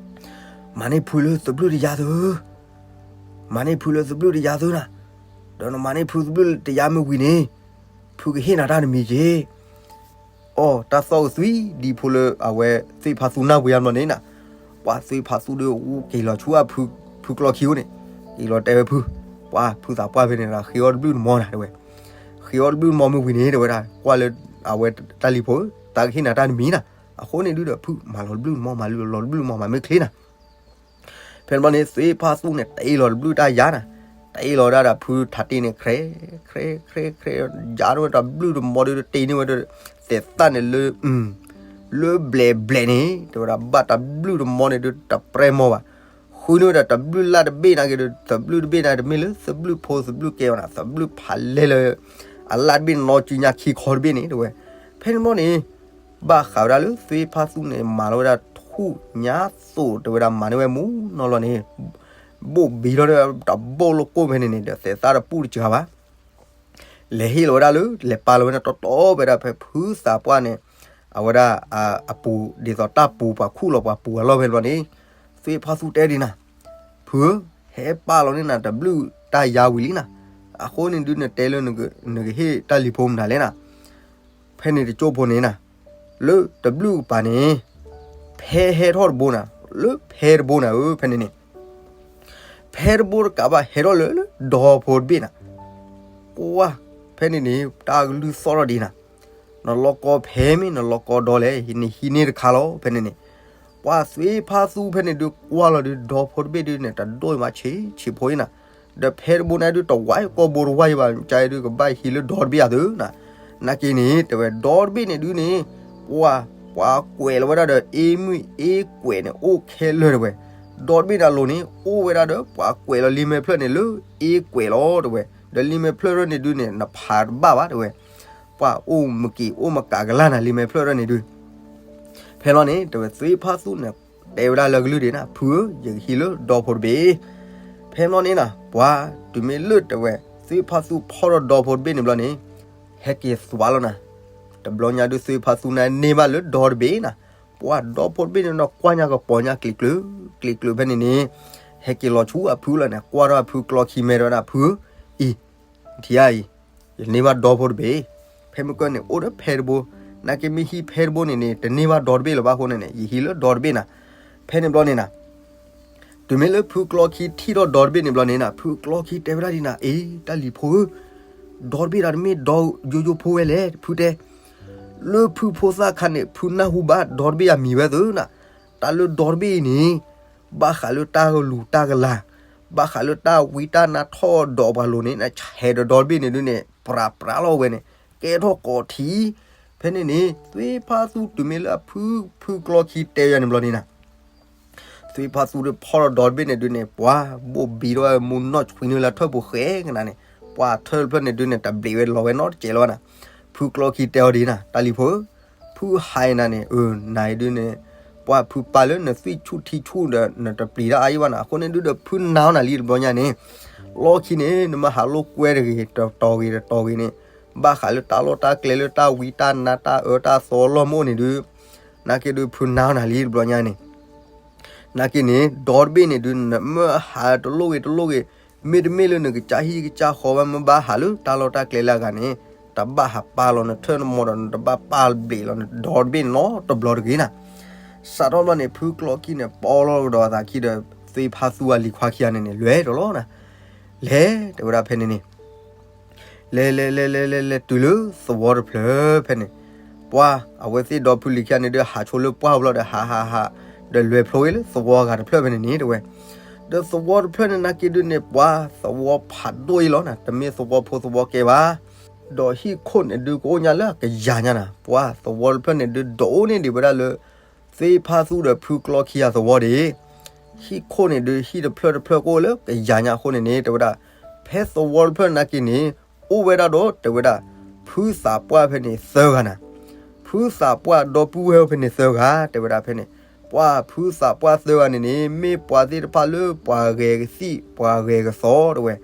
မၤန့ၢ်ဖုလၢသဘျုၣ်တယါသု, မၤန့ၢ်ဖုလၢသဘျုၣ်တယါသုနၤ, ဒီးနမၤန့ၢ်ဖုသဘျုၣ်တယါမ့ၢ်ဝံၤန့ၣ်, ဖုကဟ့ၣ်နၤတၢ်တမံၤက့ၤ, အီ တၢ်သီၣ်ကသွံဒံဖိလၢအဝဲသ့ၣ်ဖါသူနၢ်ပူၤယါဘျီန့ၣ်နၤ, ပှၤသ့ၣ်ဖါသူဒီးက့ၤလီၤဆူအဖုကျီခံအိၣ်န့ၣ်, က့ၤလီၤတဲဝဲဖု, ပှၤဖုသးပှၢ်ဖဲန့ၣ်ဒီးဃ့အီၣ်တဘျုးတမီၤနၤတဲဝဲ, ဃ့အီၣ်တဘျုးတမီၤမ့ၢ်ဝံၤန့ၣ် တဲဝဲဒၣ် ကွၢ်လၢအဝဲတၢ်လံၤဖိဧၢ, တၢ်ကဟ့ၣ်နၤတၢ်တမံၤနၤ, အဃိန့ၣ်ဒုဒီးဖုမၤလီၤတဘျုးတမီၤ မၤလီၤတဘျုးတမီၤ မၤမ့ၢ်ချ့နၤ ဖဲန့ၣ်ဘျီန့ၣ် သွ့ဖါသူန့ၣ် တ့လီၤတဘျုးတၢ်ယါနၤ, တ့လီၤဒၣ်ဒီးဖုထးတ့ၢ်န့ၣ် ခြဲး ခြဲး ခြဲး ခြဲး ယါထီၣ်ဝဲတဘျုးတမီၤဒီး တ့န့ၢ်ဝဲဒီး သဲးသၣ်န့ၣ်လၢ လၢဘျဲးဘျဲးန့ၣ် တဲဝဲဒၣ် ဘၣ်တဘျုးတမီၤန့ၣ်ဒီး တပြဲမီၤဘၣ်. ဃုန့ၢ်ဝဲဒၣ်တဘျုးလၢ်တဘ့ၣ်နာ်က့ဒီး တဘျုးတဘ့ၣ်နာ်က့ တမ့ၢ်လၢသဘျုးဖိသဘျုးကဲဘၣ်နၤ, သဘျုးဖးလဲၢ်လၢ အလၢ်တဘ့ၣ်နီၢ်စုညါခံခီတဘ့ၣ်န့ၣ် တဲဝဲ. ဖဲန့ၣ်ဘျီန့ၣ် ဘၣ်ဃးဝဲဒၣ်လၢသွ့ဖါသူန့ၣ် မၤလီၤဝဲဒၣ်ထူၣ်ညါသိး တဲဝဲဒၣ် မၤန့ၢ်ဝဲမူနီၢ်လီၤန့ၣ် ဘိၣ်ဘံထီၣ်န့ၢ်တဘိၣ်လိာ်ကိၣ်ဖဲန့ၣ်န့ၣ် ဒီးသဲးသၣ်တပူၣ်တစှၤဘၣ်. လဲၤဟ့ၣ်လီၤဝဲဒၣ်လၢ လဲၤပာ်လီၤဝဲန့ၣ်တီတီဝဲဒၣ်ဖဲဖုသးပှၢ်န့ၣ် အဝဲဒၣ် အပူၤ ဒ်သိးတၢ်ပူၤ ပှၤခူၣ်လီၤပှၤပူၤအလီၢ်ဖဲန့ၣ်ဘျီန့ၣ် သွ့ဖါသူတဲဒ်နၤ, ဖုဧၢ, ဟဲပာ်လီၤန့ၢ်နၤတဘျုးတၢ်ယါဝံၤလံနၤ, အဃိန့ၣ်ဒုးနတဲလၢ နကဟ့ၣ်တၢ်လံၤဖိမနုၤလဲၣ်နၤ. ဖဲန့ၣ်တကၠိၢ်ဖိန့ၣ်နၤ, လၢတဘျုးကပၤန့ၣ် ဖဲဟဲထီၣ်တဘိနၤ, လၢဖဲတဘိနၤဧၢ ဖဲန့ၣ်န့ၣ် ဖဲတဘိတကးဘၣ်ဟဲထီၣ်လၢ လၢဒီဖိတဘ့ၣ်နၤ, ကွၢ် ဖဲန့ၣ်န့ၣ် တၢ်ကလုၢ်သီၣ်ထီၣ်ဒံးနၤ, နလီၤကီဖဲမ့ၢ် နလီၤကီဒီလဲၣ် နဟံးန့ၢ်တခါလီၤ ဖဲန့ၣ်န့ၣ်. ပှၤသွ့ဖါသူဖဲန့ၣ်ဒုးကွၢ်လီၤဒုး ဒီဖိတဘ့ၣ်ဒုးန့ၣ် တဒိၣ်အံၤမးဆံးဆံးဖိအံၤနၤ, ဒီးဖဲတဘိန့ၣ်ဒုး တဝါအံၤကီဘိတဝါအံၤဘၣ် ကါအံၤဒုးကဘၣ်ဟံးလၢဒီတဘ့ၣ်အသိးနၤ, နာ်က့န့ၣ် တဲဝဲဒီတဘ့ၣ်န့ၣ်ဒုးန့ၣ် ပှၤ ပှၤကွဲးလီၤဝဲဒၣ်ဒီး အ့မုၢ်အ့ကွဲးန့ၣ် အိၣ်ခဲလၢာ်တဲဝဲ, ဒီတဘ့ၣ်န့ၣ်အလိၤန့ၣ် အိၣ်ဝဲဒၣ်ဒီး ပှၤကွဲးလီၤလံာ်မဲာ်ဖျၢၣ်န့ၣ်လၢအ့ကွဲးလီၤတဲဝဲ, ဒီးလံာ်မဲာ်ဖျၢၣ်ရၢၢ်န့ၣ်ဒုးန့ၣ် နဖးတဘၣ်ဘၣ်တဲဝဲ, ပှၤအိၣ်မုာ်က့ၤအိၣ်မုာ်က့ၤကလၢ်နၤလံာ်မဲာ်ဖျၢၣ်ရၢၢ်န့ၣ်ဒုး ဖဲလီၤန့ၣ် တဲဝဲသွ့ဖါသူန့ၣ် တဲဝဲဒၣ်လၢကလုၢ်ဒံးနၤ ဖုဧၢ, ယကဟံးလၢဒီဖိတဘ့ၣ်. ဖဲလီၤန့ၣ်နၤ ပှၤ တုၤမ့ၢ်လၢတဲဝဲ သွ့ဖါသူဖီၣ်ဒီးဒီဖိတဘ့ၣ်န့ၣ်ဘျီန့ၣ် ဟဲက့ၤသွါလီၤနၤ, တဘျီညါဒုးသွ့ဖါသူန့ၣ်န့ၢ်ဘၣ်လၢဒီတဘ့ၣ်နၤ, ပှၤဒီဖိတဘ့ၣ်န့ၣ်ဒီးကွၢ်ညါကပီၤညါကျံးကျုာ် ကျံးကျုာ်ဖဲန့ၣ်န့ၣ် ဟဲက့ၤလီၤဆူအဖုလီၤန့ၣ် ကွၢ်ထီၣ်အဖုကျီခံမဲဒီးဒၣ် ဖုဧၢ, အံၤ ထံဧါအံၤ, ယန့ၢ်ဘၣ်ဒီဖိတဘ့ၣ်, ဖဲမုၢ်ကၢၢ်န့ၣ် အိၣ်ဒီးဖဲတဘိ, နာ်က့မ့ၢ်ဟံးဖဲတဘိန့ၣ်န့ၣ် တန့ၢ်ဘၣ်ဒီတဘ့ၣ်လၢၤဘၣ်အဃိန့ၣ်န့ၣ် ယဟံးလၢဒီတဘ့ၣ်နၤ. ဖဲန့ၣ်ဘျီန့ၣ်နၤ တုၤမ့ၢ်လၢဖုကျီခံထံၣ်ထီၣ်ဒီတဘ့ၣ်န့ၣ်ဘျီန့ၣ်နၤ ဖုကျီခံတဲဝဲဒၣ်ဒ်နၤ အ့ တၢ်လံၤဖိဧၢ, ဒီတဘ့ၣ်ဒၣ်တမ့ၢ်ဒီယိယိဖိဝဲလဲၣ် ဖုတဲ လၢဖုဖိသၣ်ခါန့ၣ် ဖုနၢ်ဟူဘၣ်ဒီတဘ့ၣ်အမံၤဝဲသ့နၤ, တၢ်လၢဒီတဘ့ၣ်အံၤန့ၣ် ဘၣ်ဃးလၢတၢ်ကလူၤတၢ်ကလၤ, ဘၣ်ဃးလၢတၢ်ဝံတၢ်နါထီၣ်ဒီးပှၤလိၤန့ၣ် နဆဲးဒီးဒီတဘ့ၣ်န့ၣ်ဒုးန့ၣ် ပြးပြးလီၤဝဲန့ၣ် ကဲထီၣ်ကိးထံး, ဖဲန့ၣ်န့ၣ် သွ့ဖါသူတုၤမ့ၢ်လၢအဖု ဖုကျီခံတဲယၤန့ၣ်ဘျီန့ၣ်နၤ သွ့ဖါသူဒီးဖီၣ်ဒီးဒီတဘ့ၣ်န့ၣ်ဒုးန့ၣ် ပှၤဘိၣ်ဘံထီၣ်ဝဲမူနီၢ်ဆွံနုာ်လၢထၢၣ်ပူၤဃဲကနၤန့ၣ်, ပှၤထၢၣ်တဖျၢၣ်န့ၣ်ဒုးန့ၣ် တဘျံးဝဲလီၤဝဲနီတစဲးလၢၤဘၣ်နၤ, ဖုကျီခံတဲအီၤဒ်နၤ တၢ်လံၤဖိဧၢ, ဖုဟးနၤန့ၣ် အၢ နၤအံၤဒုးန့ၣ် ပှၤဖုပာ်လၢနသွံၣ်ဆူၣ်ထံဆူၣ်ဒီး နတပျံၤတၢ်အါအံၤဘၣ်နၤ, အဃိန့ၣ်ဒုးဒီးဖုနာ်အီၤနၤလံတဘျီညါန့ၣ်, လီၢ်ခံန့ၣ် နမ့ၢ်ဟးလိာ်ကွဲတဂ့ၤ တတီၤဂ့ၤတတီၤဂ့ၤန့ၣ်, ဘၣ်ဃးလၢတၢ်လီၢ်တၢ်ကျဲလၢတၢ်ဝံတၢ်နါတၢ်အၢတၢ်သီလီၢ်မ့ၢ်အိၣ်န့ၣ်ဒုး နာ်က့ဒုးဖုနာ်အီၤနၤလံတဘျီညါန့ၣ်, နာ်က့န့ၣ် ဒီတဘ့ၣ်န့ၣ်ဒုး နမ့ၢ်ဟးတလိၣ်ဂ့ၤတလိၣ်ဂ့ၤ, မ့တမ့ၢ်လၢနကစၢ်ဟံၣ်ကစၢ်ဃီဘၣ်မ့ၢ်ဘၣ်ဟးလၢတၢ်လီၢ်တၢ်ကျဲလၢအဂၤန့ၣ်, တဘၣ်ဟးပာ်လီၤနထၢၣ်နမီၤဒီး နတဘၣ်ပာ်ဘျံးလီၤနဒီတဘ့ၣ်န့ၣ်နီတဘျီတဂ့ၤနၤ. စးထီၣ်ဘျီန့ၣ် ဖုကျီခံန့ၣ် ပီလီၤကဒီးအသးခံဒီး သွ့ဖါသူအလံၤခွါခံဂၤန့ၣ်န့ၣ် လဲၤဒီးလီၤနၤ, လဲၤတဲဝဲဒၣ်ဖဲန့ၣ်န့ၣ် လဲၤလဲၤလဲၤလဲၤလဲၤလဲၤတုၤလၢသဝီတဖျၢၣ်ဖဲန့ၣ်, ပှၤ အဝဲသ့ၣ်ဒီဖုလံၤခံဂၤန့ၣ်ဒုး ဟးဆိလၢပှၢ်ဘျီဒီး ဟးဟးဟး ဒီးလဲၤဖျိဝဲလၢသဝီအဂၤတဖျၢၣ်ဖဲန့ၣ်န့ၣ်တဲဝဲ, ဒီးသဝီတဖျၢၣ်န့ၣ်နာ်က့ဒုးန့ၣ် ပှၤသဝီဖးဒိၣ်အံၤလီၤနၤ, တမ့ၢ်သဝီဖိသဝီကဲဘၣ်, ဒီးဟံၣ်ခိၣ်န့ၣ်ဒုးကအိၣ်ညါလၢအကယၤညါနၤ, ပှၤသဝီတဖျၢၣ်န့ၣ်ဒုး ဒိးန့ၢ်ဒံးဝဲဒၣ်လၢ သွ့ဖါသူဒီးဖုကျီခံဂၤသဝီဒံး, ဟံၣ်ခိၣ်န့ၣ်ဒုး ဟံၣ်တဖျၢၣ်တဖျၢၣ်ကအိၣ်လၢကယၤညါအဃိန့ၣ်န့ၣ် တဲဝဲဒၣ်, ဖဲသဝီတဖျၢၣ်နာ်က့န့ၣ် အိၣ်ဝဲဒၣ်ဒီးတဲဝဲဒၣ် ဖုသးပှၢ်ဖဲန့ၣ်သၢဂၤနၤ, ဖုသးပှၢ်ဒီပုၢ်ဝဲၢ်ဖဲန့ၣ်သၢဂၤ တဲဝဲဒၣ်ဖဲန့ၣ်, ပှၤဖုသးပှၢ်သၢဂၤန့ၣ်န့ၣ် မ့ၢ်ပှၤသ့ၣ်တဖၣ်လၢပှၤဂဲၤကသံၣ် ပှၤဂဲၤကသီတဲဝဲ,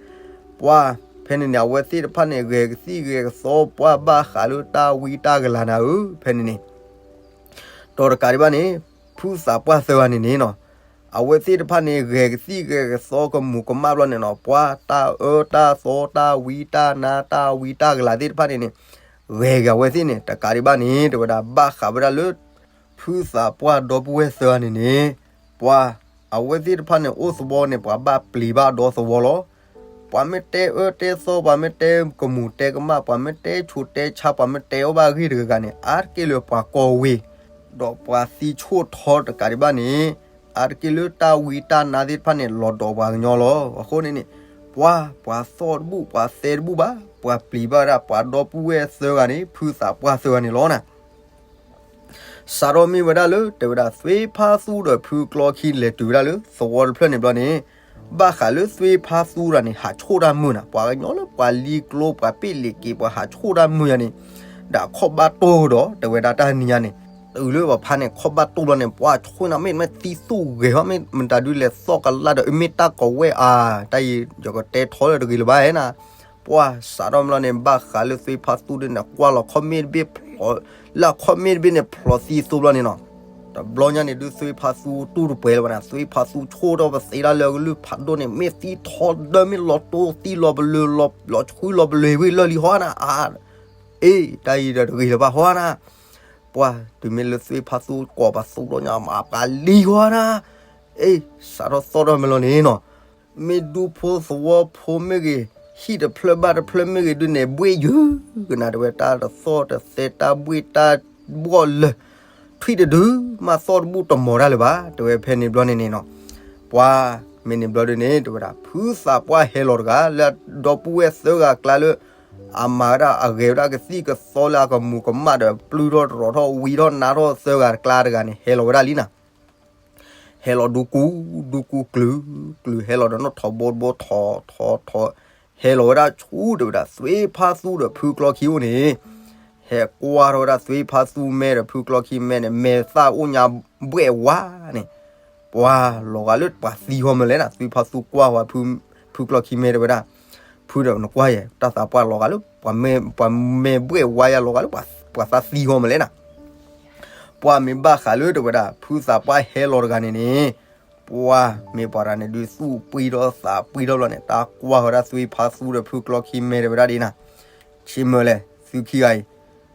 ပှၤ ဖဲန့ၣ်န့ၣ် အဝဲသ့ၣ်တဖၣ်န့ၣ် ဂဲၤကသံၣ်ဂဲၤကသီ ပှၤဘၣ်ဃးလၢတၢ်ဝံတၢ်ကလၤနၤဧၢ ဖဲန့ၣ်န့ၣ် ဒီးတကးဒံးဘၣ်န့ၣ် ဖုသးပှၢ်သၢဂၤန့ၣ်န့ၣ်နီၤ, အဝဲသ့ၣ်တဖၣ်န့ၣ် ဂဲၤကသံၣ်ဂဲၤကသီကမူၤကမၣ်ဘျီန့ၣ်နီၤ, ပှၤတၢ်အၢတၢ်သီတၢ်ဝံတၢ်နါတၢ်ဝံတၢ်ကလၤသ့ၣ်တဖၣ်န့ၣ်န့ၣ် ဂဲၤက့ၤအဝဲသ့ၣ်န့ၣ် တကးဒံးဘၣ်န့ၣ် တဲဝဲဒၣ် ဘၣ်ဃးဝဲဒၣ်လၢ ဖုသးပှၢ်ဒီပုၢ်ဝဲၢ်သၢဂၤန့ၣ်န့ၣ် ပှၤ အဝဲသ့ၣ်တဖၣ်န့ၣ် အိၣ်သဝီန့ၣ် ပှၤဘၣ်ပျံၤဘၣ်ဒီသဝီလီၤ. ပှၤမ့ၢ်တဲအၢတဲသီ ပှၤမ့ၢ်တဲကမူၤတဲကမၣ် ပှၤမ့ၢ်တဲဆူးတဲဆါ ပှၤမ့ၢ်တဲအီၣ်ဘၣ်ဂ့ၢ်တဂၤဂၤန့ၣ် အါတက့ၢ်လၢပှၤကီၢ်ဝ့ၢ်, ဒီးပှၤသံဆိၣ်ထီတကးဒံးဘၣ်န့ၣ် အါတက့ၢ်လၢတၢ်ဝံတၢ်နါသ့ၣ်တဖၣ်န့ၣ် လီၤဒီးပှၤကညီလီၤ. အဃိန့ၣ်န့ၣ် ပှၤ ပှၤသီၣ်တဘူၣ် ပှၤသဲတဘူၣ်ဘၣ်, ပှၤပျံၤဘၣ်ဝဲဒၣ် ပှၤဒီပုၢ်ဝဲၢ်သၢဂၤန့ၣ် ဖုသးပှၢ်သၢဂၤန့ၣ်လီၤနၤ. စးထီၣ်မ့ၢ်ဝဲဒၣ်လၢ တဲဝဲဒၣ် သွ့ဖါသူဒီးဖုကျီခံလဲၤတုၤဝဲဒၣ်လၢသဝီတဖျၢၣ်န့ၣ်ဘျီန့ၣ်, ဘၣ်ဃးလၢသွ့ဖါသူတဂၤန့ၣ် ဟးဆိၣ်တၢ်မုာ်နၤ, ပှၤကညီလၢပှၤလံကျိ ပှၤပ့ၣ်လ့ၤက့ၤ ပှၤဟးဆိၣ်တၢ်မုာ်ယၤန့ၣ်, ဒီးခီၣ်ဘၣ်တိၢ်ဒီး တဲဝဲဒၣ်တၢ်နံၤညါန့ၣ်, တုၤလၢပှၤဖါန့ၣ် ခီၣ်ဘၣ်တိၢ်ဘျီန့ၣ် ပှၤဆိၣ်နၤမ့ၢ်တမ့ၢ်သံသူၣ်ဂဲၤဟီ မ့ၢ်မတၤဒုးလဲၤသီၣ်ကလၢ်ဒီး အမ့ၢ်တၢ်ကဝဲၢ်အါ, တၢ်အံၤ ယကတဲထီလၢတဂ့ၤလၢၤဘၣ်နၤ. ပှၤစးထီၣ်မ့ၢ်လီၤန့ၣ် ဘၣ်ဃးလၢသွ့ဖါသူဒ်န့ၣ် ကွၢ်လီၤခီၣ်မ့ၣ်တဘ့ၣ်ဖျိး, လၢအခီၣ်မ့ၣ်တဘ့ၣ်န့ၣ် ဖျိးသံသိဘျီန့ၣ်နီၤ. တဘျီညါန့ၣ်ဒုး သွ့ဖါသူတူၢ်တပှဲၤလၢၤဘၣ်နၤ, သွ့ဖါသူဆိၣ်ထီၣ်ပသ့တၢ်လၢအကလုၢ်ဖးဒိၣ်န့ၣ် မ့ၢ်သံထီဒၢမ့ၢ်လီၤတိၢ်သံလီၤပလၢၤ, လီၤဆှံလီၤပလၢၤဝံၤလၢာ်လံဟီနၤ, အါ, အ့ တၢ်အံၤဒီးတဂ့ၤလၢၤဘၣ်ဟီနၤ. ပှၤတုၤမ့ၢ်လၢသွ့ဖါသူကိးပသူဒီးညါ မၤပှၤလံဟီနၤ, အ့ စးထီၣ်သီၣ်ထီၣ်မ့ၢ်လီၤန့ၣ်နီၤ. မ့ၢ်ဒူဖိသဝီဖိမ့ၢ်ဂ့ၤ, ဟံၣ်တဖျၢၣ်ဘၣ်တဖျၢၣ်မ့ၢ်ဂ့ၤဒုးန့ၣ် ဘှ့ၣ်ယုၢ်ကနၤ တဲဝဲ တၢ်တသီၣ်တသဲတၢ်ဘှ့ၣ်တၢ်ဘှီၣ်လၢာ်, ထွံၣ်တဒု မ့ၢ်သီၣ်တဘူၣ်တမီၤတၢ်လၢၤဘၣ် တဲဝဲဖဲန့ၣ်ဘျီန့ၣ်န့ၣ်နီၤ. ပှၤမ့ၢ်န့ၣ်ဘျီဒုးန့ၣ် တဲဝဲဒၣ် ဖုသးပှၢ်ဟဲလီၤတဂၤ လၢဒီပုၢ်ဝဲၢ်သၢဂၤကျါလၢ အမၤဝဲဒၣ်အဂဲၤဝဲဒၣ်ကသံၣ်ကသီလၢအကမူၤကမၣ်ဒီး ပျုၢ်ထီၣ်တရီၤထီၣ်ဝံထီၣ်နါထီၣ်သၢဂၤတကျါတဂၤန့ၣ် ဟဲလီၤဝဲဒၣ်လံနၤ. ဟဲလီၤဒူကူ, ဒူကူကျုၤ, ကျုၤဟဲလီၤဒီးနီၣ်ထိးဘိတဘိ ထိး, ထိး, ထိး, ဟဲလီၤဝဲဒၣ်ဆူ တဲဝဲဒၣ် သွ့ဖါသူဒီးဖုကျီခံအိၣ်န့ၣ်, ဟဲကွၢ်ထီၣ်ဝဲဒၣ် သွ့ဖါသူမဲဒီးဖုကျီခံမဲန့ၣ် မဲာ်သၣ်အိၣ်ညါဘှဲၣ်ဝါန့ၣ်, ပှၤလီၤဂာ်လၢပှၤသံဟီမးလဲၣ်နၤ, သွ့ဖါသူကွၢ်ဝဲ ဖုကျီခံမဲတဲဝဲဒၣ်, ဖုဒီးနကွၢ်ယဲ တၢ်သးပှၢ်လီၤဂာ်လၢ ပှၤမဲာ်ဘှဲၣ်ဝါယါလီၤဂာ်လၢ ပှၤသးသံဟီမးလဲၣ်နၤ. ပှၤမ့ၢ်ဘၣ်ဃးလၢတဲဝဲဒၣ် ဖုသးပှၢ်ဟဲလီၤတဂၤန့ၣ်န့ၣ်, ပှၤမ့ၢ်ပှၤတဂၤန့ၣ်ဒုး သူၣ်ပှံထီၣ်သးပှံထီၣ်ဘျီန့ၣ် တၢ်ကွၢ်ဝဲဒၣ် သွ့ဖါသူဒီးဖုကျီခံမဲတဲဝဲဒၣ်ဒ်နၤ, ဆံးမုာ်လဲၣ် သုခံဂၤအံၤ,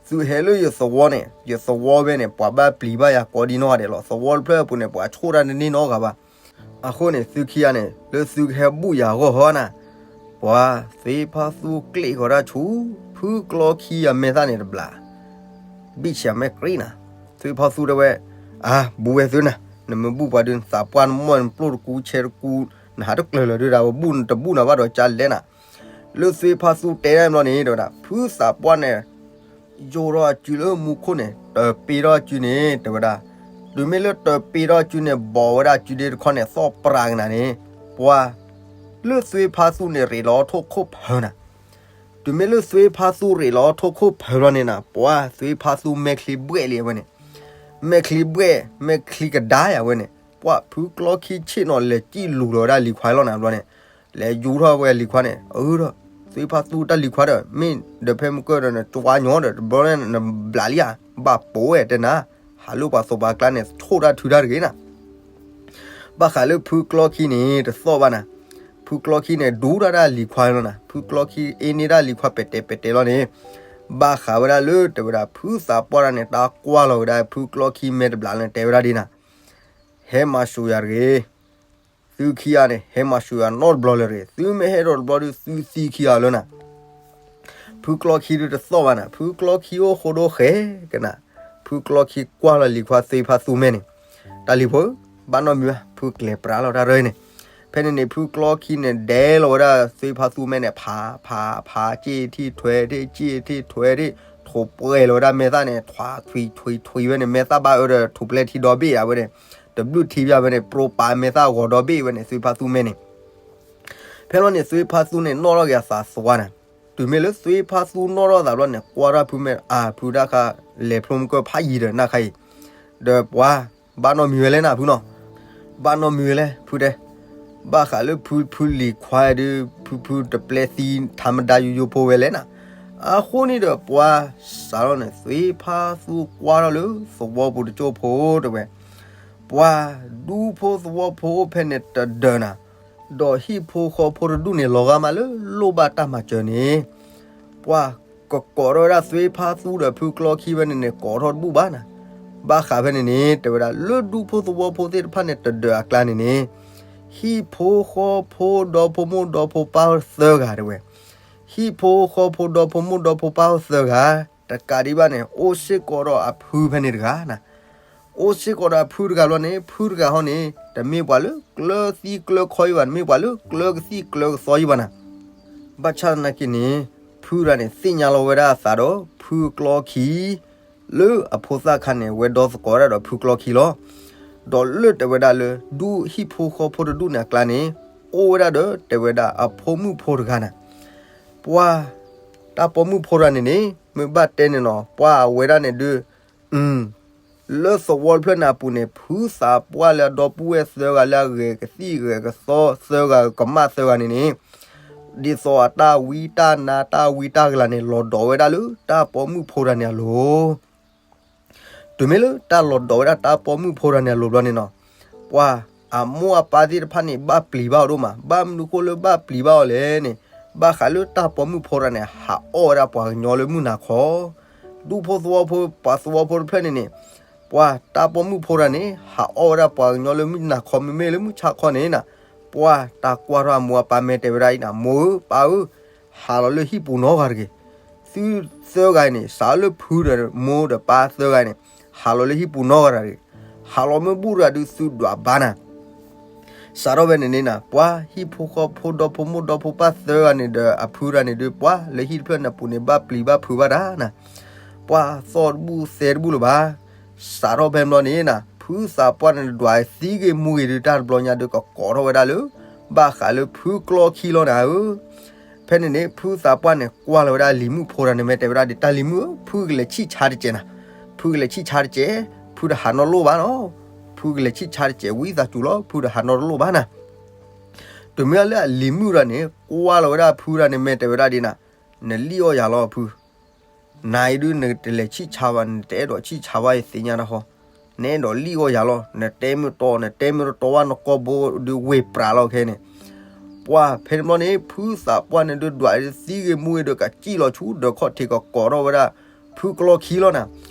သုဟဲလၢယသဝီန့ၣ် ယသဝီဖဲန့ၣ် ပှၤဘၣ်ပျံၤဘၣ်ယၤကိးဒံနီၢ်ဂၤဒဲးလီၤ. သဝီတဖျၢၣ်အပူၤန့ၣ် ပှၤဆိၣ်တၢ်တန့ၢ်နီတဂၤဘၣ်. အဃိန့ၣ် သုခံဂၤန့ၣ် လၢသုကဟဲဘူၣ်ယၤအဂီၢ်ဟီနၤ, ပှၤ သွ့ဖါသူကျ့ၣ်ဃီၤတၢ်ဆူ ဖုကျီခံအမဲာ်သၣ်န့ၣ်တဘျီ ဘံၣ်ဆံးမဲာ်ကြံနၤ, သွ့ဖါသူတဲဝဲ, အါ ဘူၣ်ဝဲသုနၤ, နမ့ၢ်ဘူၣ်ပှၤဒုး နသးပှၢ်နမီၢ်နပျိၢ်တကူဆဲတကူ, နဟးတကျၢၤလၢၤဒုးဒၣ် ပဘူၣ်နတဘူၣ်နၤဘၣ်ဒီးကလဲၣ်နၤ. လၢသွ့ဖါသူတဲဒၣ်ဘျီန့ၣ် တဲဝဲဒၣ် ဖုသးပှၢ်န့ၣ် ယိၣ်ထီၣ်အစုလၢမူခိၣ်န့ၣ် တပ့ၤထီၣ်အစုန့ၣ် တဲဝဲဒၣ်, တုၤမ့ၢ်လၢတပ့ၤထီၣ်အစုန့ၣ် ဘီးဝဲဒၣ်အစုဒ့တခီန့ၣ် သီၣ်ပြးကနၤန့ၣ်, ပှၤ လၢသွ့ဖါသူန့ၣ် ရ့းလီၤအီၣ်ထိၣ်ခိၣ်ဖၢနၤ. တုၤမ့ၢ်လၢသွ့ဖါသူရ့းလီၤအီၣ်ထိၣ်ခိၣ်ဖၢဘျီန့ၣ်နၤ ပှၤ သွ့ဖါသူမဲာ်ချံဘှဲၣ်လံအဝဲန့ၣ်, မဲာ်ချံဘှဲၣ် မဲာ်ချံကဒါယၤဝဲန့ၣ်, ပှၤ ဖုကျီခံဆ့ၣ်နီၤ လဲၤစံၣ်လူၤလီၤဝဲဒၣ်လံၤခွါလီၤနၤဘျီန့ၣ်, လဲၤယူၤထီၣ်ဝဲလံၤခွါန့ၣ် အၢဒီး သွ့ဖါသူတၢ်လံၤခွါဒီး မ့ၢ်ဒီးဖဲမုၢ်ကၢၢ်ဒီး နကၠွါညီဒီး တဘျီန့ၣ် နဘျးလံဧါ, ဘၣ်ပိာ်ဝဲတဲနၤ, ဟးလၢပှၤသိးပှၤကျါန့ၣ် ဆိၣ်တၢ်ထုတၢ်တဂ့ၤနၤ. ဘၣ်ဃးလၢဖုကျီခံန့ၣ် တသီၣ်ဘၣ်နၤ, ဖုကျီခံန့ၣ် ဒူတၢ်ဒၣ်လံၤခွါလီၤနၤ, ဖုကျီခံအ့န့ၢ်ဒၣ်လံၤခွါပဲာ်တဲာ်ပဲာ်တဲာ်လီၤန့ၣ်, ဘၣ်ဃးဝဲဒၣ်လၢ တဲဝဲဒၣ် ဖုသးပှၢ်တဂၤန့ၣ် တၢ်ကွၢ်လီၤဝဲဒၣ် ဖုကျီခံမဲာ်တဘျီန့ၣ် တဲဝဲဒၣ်ဒ်နၤ, ဟဲမၤစၢၤယၤတဂ့ၤ, သုခံဂၤန့ၣ် ဟဲမၤစၢၤယၤနီတဘျီလၢၤတဂ့ၤ, သုမ့ၢ်ဟဲဒီးတဘျီဒုး သုသံခံဂၤလၢနၤ. ဖုကျီခံဒုးတသီၣ်ဘၣ်နၤ, ဖုကျီခံအိၣ်ဃိဒိၣ်ဃဲကနၤ, ဖုကျီခံကွၢ်လီၤလံၤခွါ သွ့ဖါသူမဲာ်န့ၣ်, တၢ်လံၤဖိဧၢ, ဘၣ်နီတမံၤဘၣ်, ဖုကျဲၤပြးလီၤတၢ်ရၢန့ၣ်. ဖဲန့ၣ်န့ၣ် ဖုကျီခံန့ၣ် ဒဲးလီၤဝဲဒၣ် သွ့ဖါသူမဲာ်န့ၣ် ဖး ဖး ဖး စ့ၣ်ထံၣ်ထွဲထံၣ် စ့ၣ်ထံၣ်ထွဲထံၣ်, ထိးပှဲၤလီၤဝဲဒၣ်မဲာ်သၣ်န့ၣ် ထွးထွံးထွံးထွံးဝဲန့ၣ်, မဲာ်သၣ်ဘၣ်အၢဒီး ထူးပျဲၢ်ထံဒီဘ့ၣ်ယၤဝဲန့ၣ်, တဘျုးထံဘၣ်ဝဲန့ၣ် ပြိပာ်မဲာ်သၣ်ဂီၤဒီဘ့ၣ်ဝဲန့ၣ် သွ့ဖါသူမဲာ်န့ၣ်. ဖဲလီၤန့ၣ် သွ့ဖါသူန့ၣ် နီၣ်ထီၣ်က့ၤအသးသွါနၤ. တုၤမ့ၢ်လၢသွ့ဖါသူနီၣ်ထီၣ်သးဘျီန့ၣ် ကွၢ်ထီၣ်ဖုမဲာ် အါ ဖုတၢ်ခါ လဲၤဖျိမုၢ်ကၢၢ်ဖးယံၤဒီးနၢ်ခါအံၤ, ဒီးပှၤ ဘၣ်နီတမံၤဝဲလဲၣ်နၤဖုနီၤ, ဘၣ်နီတမံၤဝဲလဲၣ်ဖုတဲ, ဘၣ်ဃးလၢဖု ဖုလံၤခွါဒုး ဖုဖုတပျဲသံ ထါမဒါယိယိဖိဝဲလဲၣ်နၤ. အဃိန့ၣ်ဒီးပှၤစးထီၣ်န့ၣ် သွ့ဖါသူကွၢ်ထီၣ်လၢသဝီပူၤတကၠိၢ်ဖိတဲဝဲ ပှၤ ဒူဖိသဝီဖိအိၣ်ဖဲန့ၣ်တဒၢးနၤ, ဒီးဟံၣ်ဖိဃီဖိတဒူၣ်န့ၣ် လီၤဂာ်မးလၢလိၣ်ဘၣ်တၢ်မၤစၢၤန့ၣ်, ပှၤကကိးထီၣ်ဝဲဒၣ်သွ့ဖါသူဒီးဖုကျီခံဝဲန့ၣ်န့ၣ် ကိးထီၣ်တဘူၣ်ဘၣ်နၤ. ဘၣ်ဃးဖဲန့ၣ်န့ၣ် တဲဝဲဒၣ်လၢဒူဖိသဝီဖိသ့ၣ်တဖၣ်န့ၣ် တဒၢးအကျါန့ၣ်န့ၣ်, ဟံၣ်ဖိဃီဖိဒီဖိမိၢ်ဒီဖိပၢ်သၢဂၤတဲဝဲ, ဟံၣ်ဖိဃီဖိဒီဖိမိၢ်ဒီဖိပၢ်သၢဂၤ, တကးဒံးဘၣ်န့ၣ် အိၣ်စ့ၢ်ကီးဒီးအဖုဖဲန့ၣ်တဂၤနၤ. အိၣ်စ့ၢ်ကီးဒီးအဖုတဂၤဘျီန့ၣ် ဖုတဂၤဟီန့ၣ် တမ့ၢ်ပှၤလၢကျၢၤသံကျၢၤခီအံၤဘၣ်, တမ့ၢ်ပှၤလၢကျၢၤကသံၣ်ကျၢၤကသီအံၤဘၣ်နၤ. ဘၣ်ဆၣ်သနာ်က့န့ၣ် ဖုရၤန့ၣ် သ့ၣ်ညါလီၤဝဲဒၣ်အသးဒီး ဖုကျီခံ လၢအဖိသၣ်ခါန့ၣ် ဝဲဒီသကိးဝဲဒၣ်ဒီးဖုကျီခံလီၤ. ဒီးလၢတဲဝဲဒၣ်လၢ ဒူၣ်ဟံၣ်ဖိဃီဖိတဒူၣ်န့ၣ်အကျါန့ၣ် အိၣ်ဝဲဒၣ်ဒီး တဲဝဲဒၣ်အဖိမုၣ်ဖိတဂၤနၤ. ပှၤ တၢ်ပိာ်မုၣ်ဖိတဂၤန့ၣ်န့ၣ် မ့ၢ်ဘၣ်တဲန့ၣ်နီၤ ပှၤအဝဲဒၣ်န့ၣ်ဒုး လၢသဝီတဖျၢၣ်န့ၣ်အပူၤန့ၣ် ဖုသးပှၢ်လၢအဒီပုၢ်ဝဲၢ်သၢဂၤလၢအဂဲၤကသံၣ်ဂဲၤကသီသၢဂၤကမၣ်သၢဂၤန့ၣ်န့ၣ် ဒ်သိးအတၢ်ဝံတၢ်နါတၢ်ဝံတၢ်ကလၤန့ၣ် လီၤဒီးဝဲဒၣ်လၢတၢ်ပိာ်မုၣ်ဖိတဂၤန့ၣ်အလိၤ တုၤမ့ၢ်လၢတၢ်လီၤဒီးဝဲဒၣ်တၢ်ပိာ်မုၣ်ဖိတဂၤန့ၣ်အလိၤဘျီန့ၣ်နီၤ, ပှၤအမိၢ်အပၢ်သ့ၣ်တဖၣ်န့ၣ် ဘၣ်ပျံၤဘၣ်အီၤဒိၣ်မး, ဘၣ်မနုၤဃိလၢဘၣ်ပျံၤဘၣ်အီၤလဲၣ်န့ၣ်, ဘၣ်ဃးလၢတၢ်ပိာ်မုၣ်ဖိတဂၤန့ၣ် ဟးအီၣ်ဝဲဒၣ်ပှၤကညီလၢမုၢ်နၤခီ, ဒူၣ်ဖိသဝီဖိ ပှၤသဝီဖိတဖျၢၣ်န့ၣ်န့ၣ်, ပှၤတၢ်ပိာ်မုၣ်ဖိတဂၤန့ၣ် ဟးအီၣ်ဝဲဒၣ်ပှၤကညီလၢမုၢ်နၤခီ မ့မ့ၢ်လၢမုၢ်ဆါခီန့ၣ်နၤ, ပှၤတၢ်ကွၢ်ထီၣ်အမိၢ်အပၢ်မဲာ်တဲဝဲဒၣ်အံၤနၤ, မိၢ်ဧၢ ပၢ်ဧၢ, ဟးလီၤလၢဟံၣ်ပူၤနီတဂၤတဂ့ၤ. သုသၢဂၤအံၤန့ၣ် စးလၢဖုဒီးမိၢ်ဒီးပၢ်သၢဂၤအံၤန့ၣ် ဟးလီၤလၢဟံၣ်ပူၤနီတဂၤတဂ့ၤ. ဟးလီၤမ့ၢ်ဘူၣ်တဂၤဒုးသုဒွးဘါနၤ. စးထီၣ်ဖဲန့ၣ်န့ၣ်နၤ, ပှၤဟံၣ်ဖိဃီဖိဒီဖိမိၢ်ဒီဖိပၢ်သၢဂၤန့ၣ်ဒီးအဖုတဂၤန့ၣ်ဒုး ပှၤလၢဟံၣ်တဖျၢၣ်န့ၣ်အပူၤန့ၣ် ဘၣ်ပျံၤဘၣ်ဖုးဘၣ်တၢ်နၤ, ပှၤသီၣ်တဘူၣ်သဲတဘူၣ်လၢၤဘၣ်. စးထီၣ်ဖဲဘျီန့ၣ်နၤ, ဖုသးပှၢ်န့ၣ်ဒွးသံဂ့ၤမူဂ့ၤဒုး တၢ်တဘျီညါဒုးကကိးထီၣ်ဝဲဒၣ်လၢ ဘၣ်ဃးလၢဖုကျီခံလီၤနၤဧၢ. ဖဲန့ၣ်န့ၣ် ဖုသးပှၢ်န့ၣ် ကွၢ်လီၤဝဲဒၣ်လံၤမုၣ်ဖိတဂၤန့ၣ် မဲာ်တဲဝဲဒၣ်ဒ် တၢ်လံၤမုၣ်ဧၢ, ဖုကလဲၤဆံၣ်ဆါတစဲးနၤ, ဖုကလဲၤဆံၣ်ဆါတစဲး, ဖုတဟးနီတလိၣ်ဘၣ်နီၤ, ဖုကလဲၤဆံၣ်ဆါတစဲး ဝံသးစူၤလီၤ, ဖုတဟးနီတလိၣ်ဘၣ်နၤ. တုၤမ့ၢ်လၢအလံၤမုၣ်တဂၤန့ၣ် ကွၢ်လီၤဝဲဒၣ်ဖုတဂၤန့ၣ် မဲာ်တဲဝဲဒၣ်ဒ်နၤ, နလံၣ်အီၣ်ယၤလီၤဖု နၤအံၤဒုး နတလဲၤဆံၣ်ဆါဘၣ်, နတအဲၣ်ဒိးဆံၣ်ဆါဘၣ်ယသ့ၣ်ညါတၢ်ဃီ, နအဲၣ်ဒိးလံၣ်အီၣ်ယၤလီၤ, နတဲမ့ၢ်တီ နတဲမ့ၢ်တတီဘၣ် နကိာ်ဘိဒုးဝ့ၢ်ပြးလီၤခဲန့ၣ်. ပှၤဖဲန့ၣ်ဘျီန့ၣ် ဖုသးပှၢ်န့ၣ်ဒုးဒွးသံဂ့ၤမူဂ့ၤဒီး ကစံၣ်လီၤဆူဒၢးခီၣ်ထံး ကကိးထီၣ်ဝဲဒၣ် ဖုကျီခံလီၤနၤ.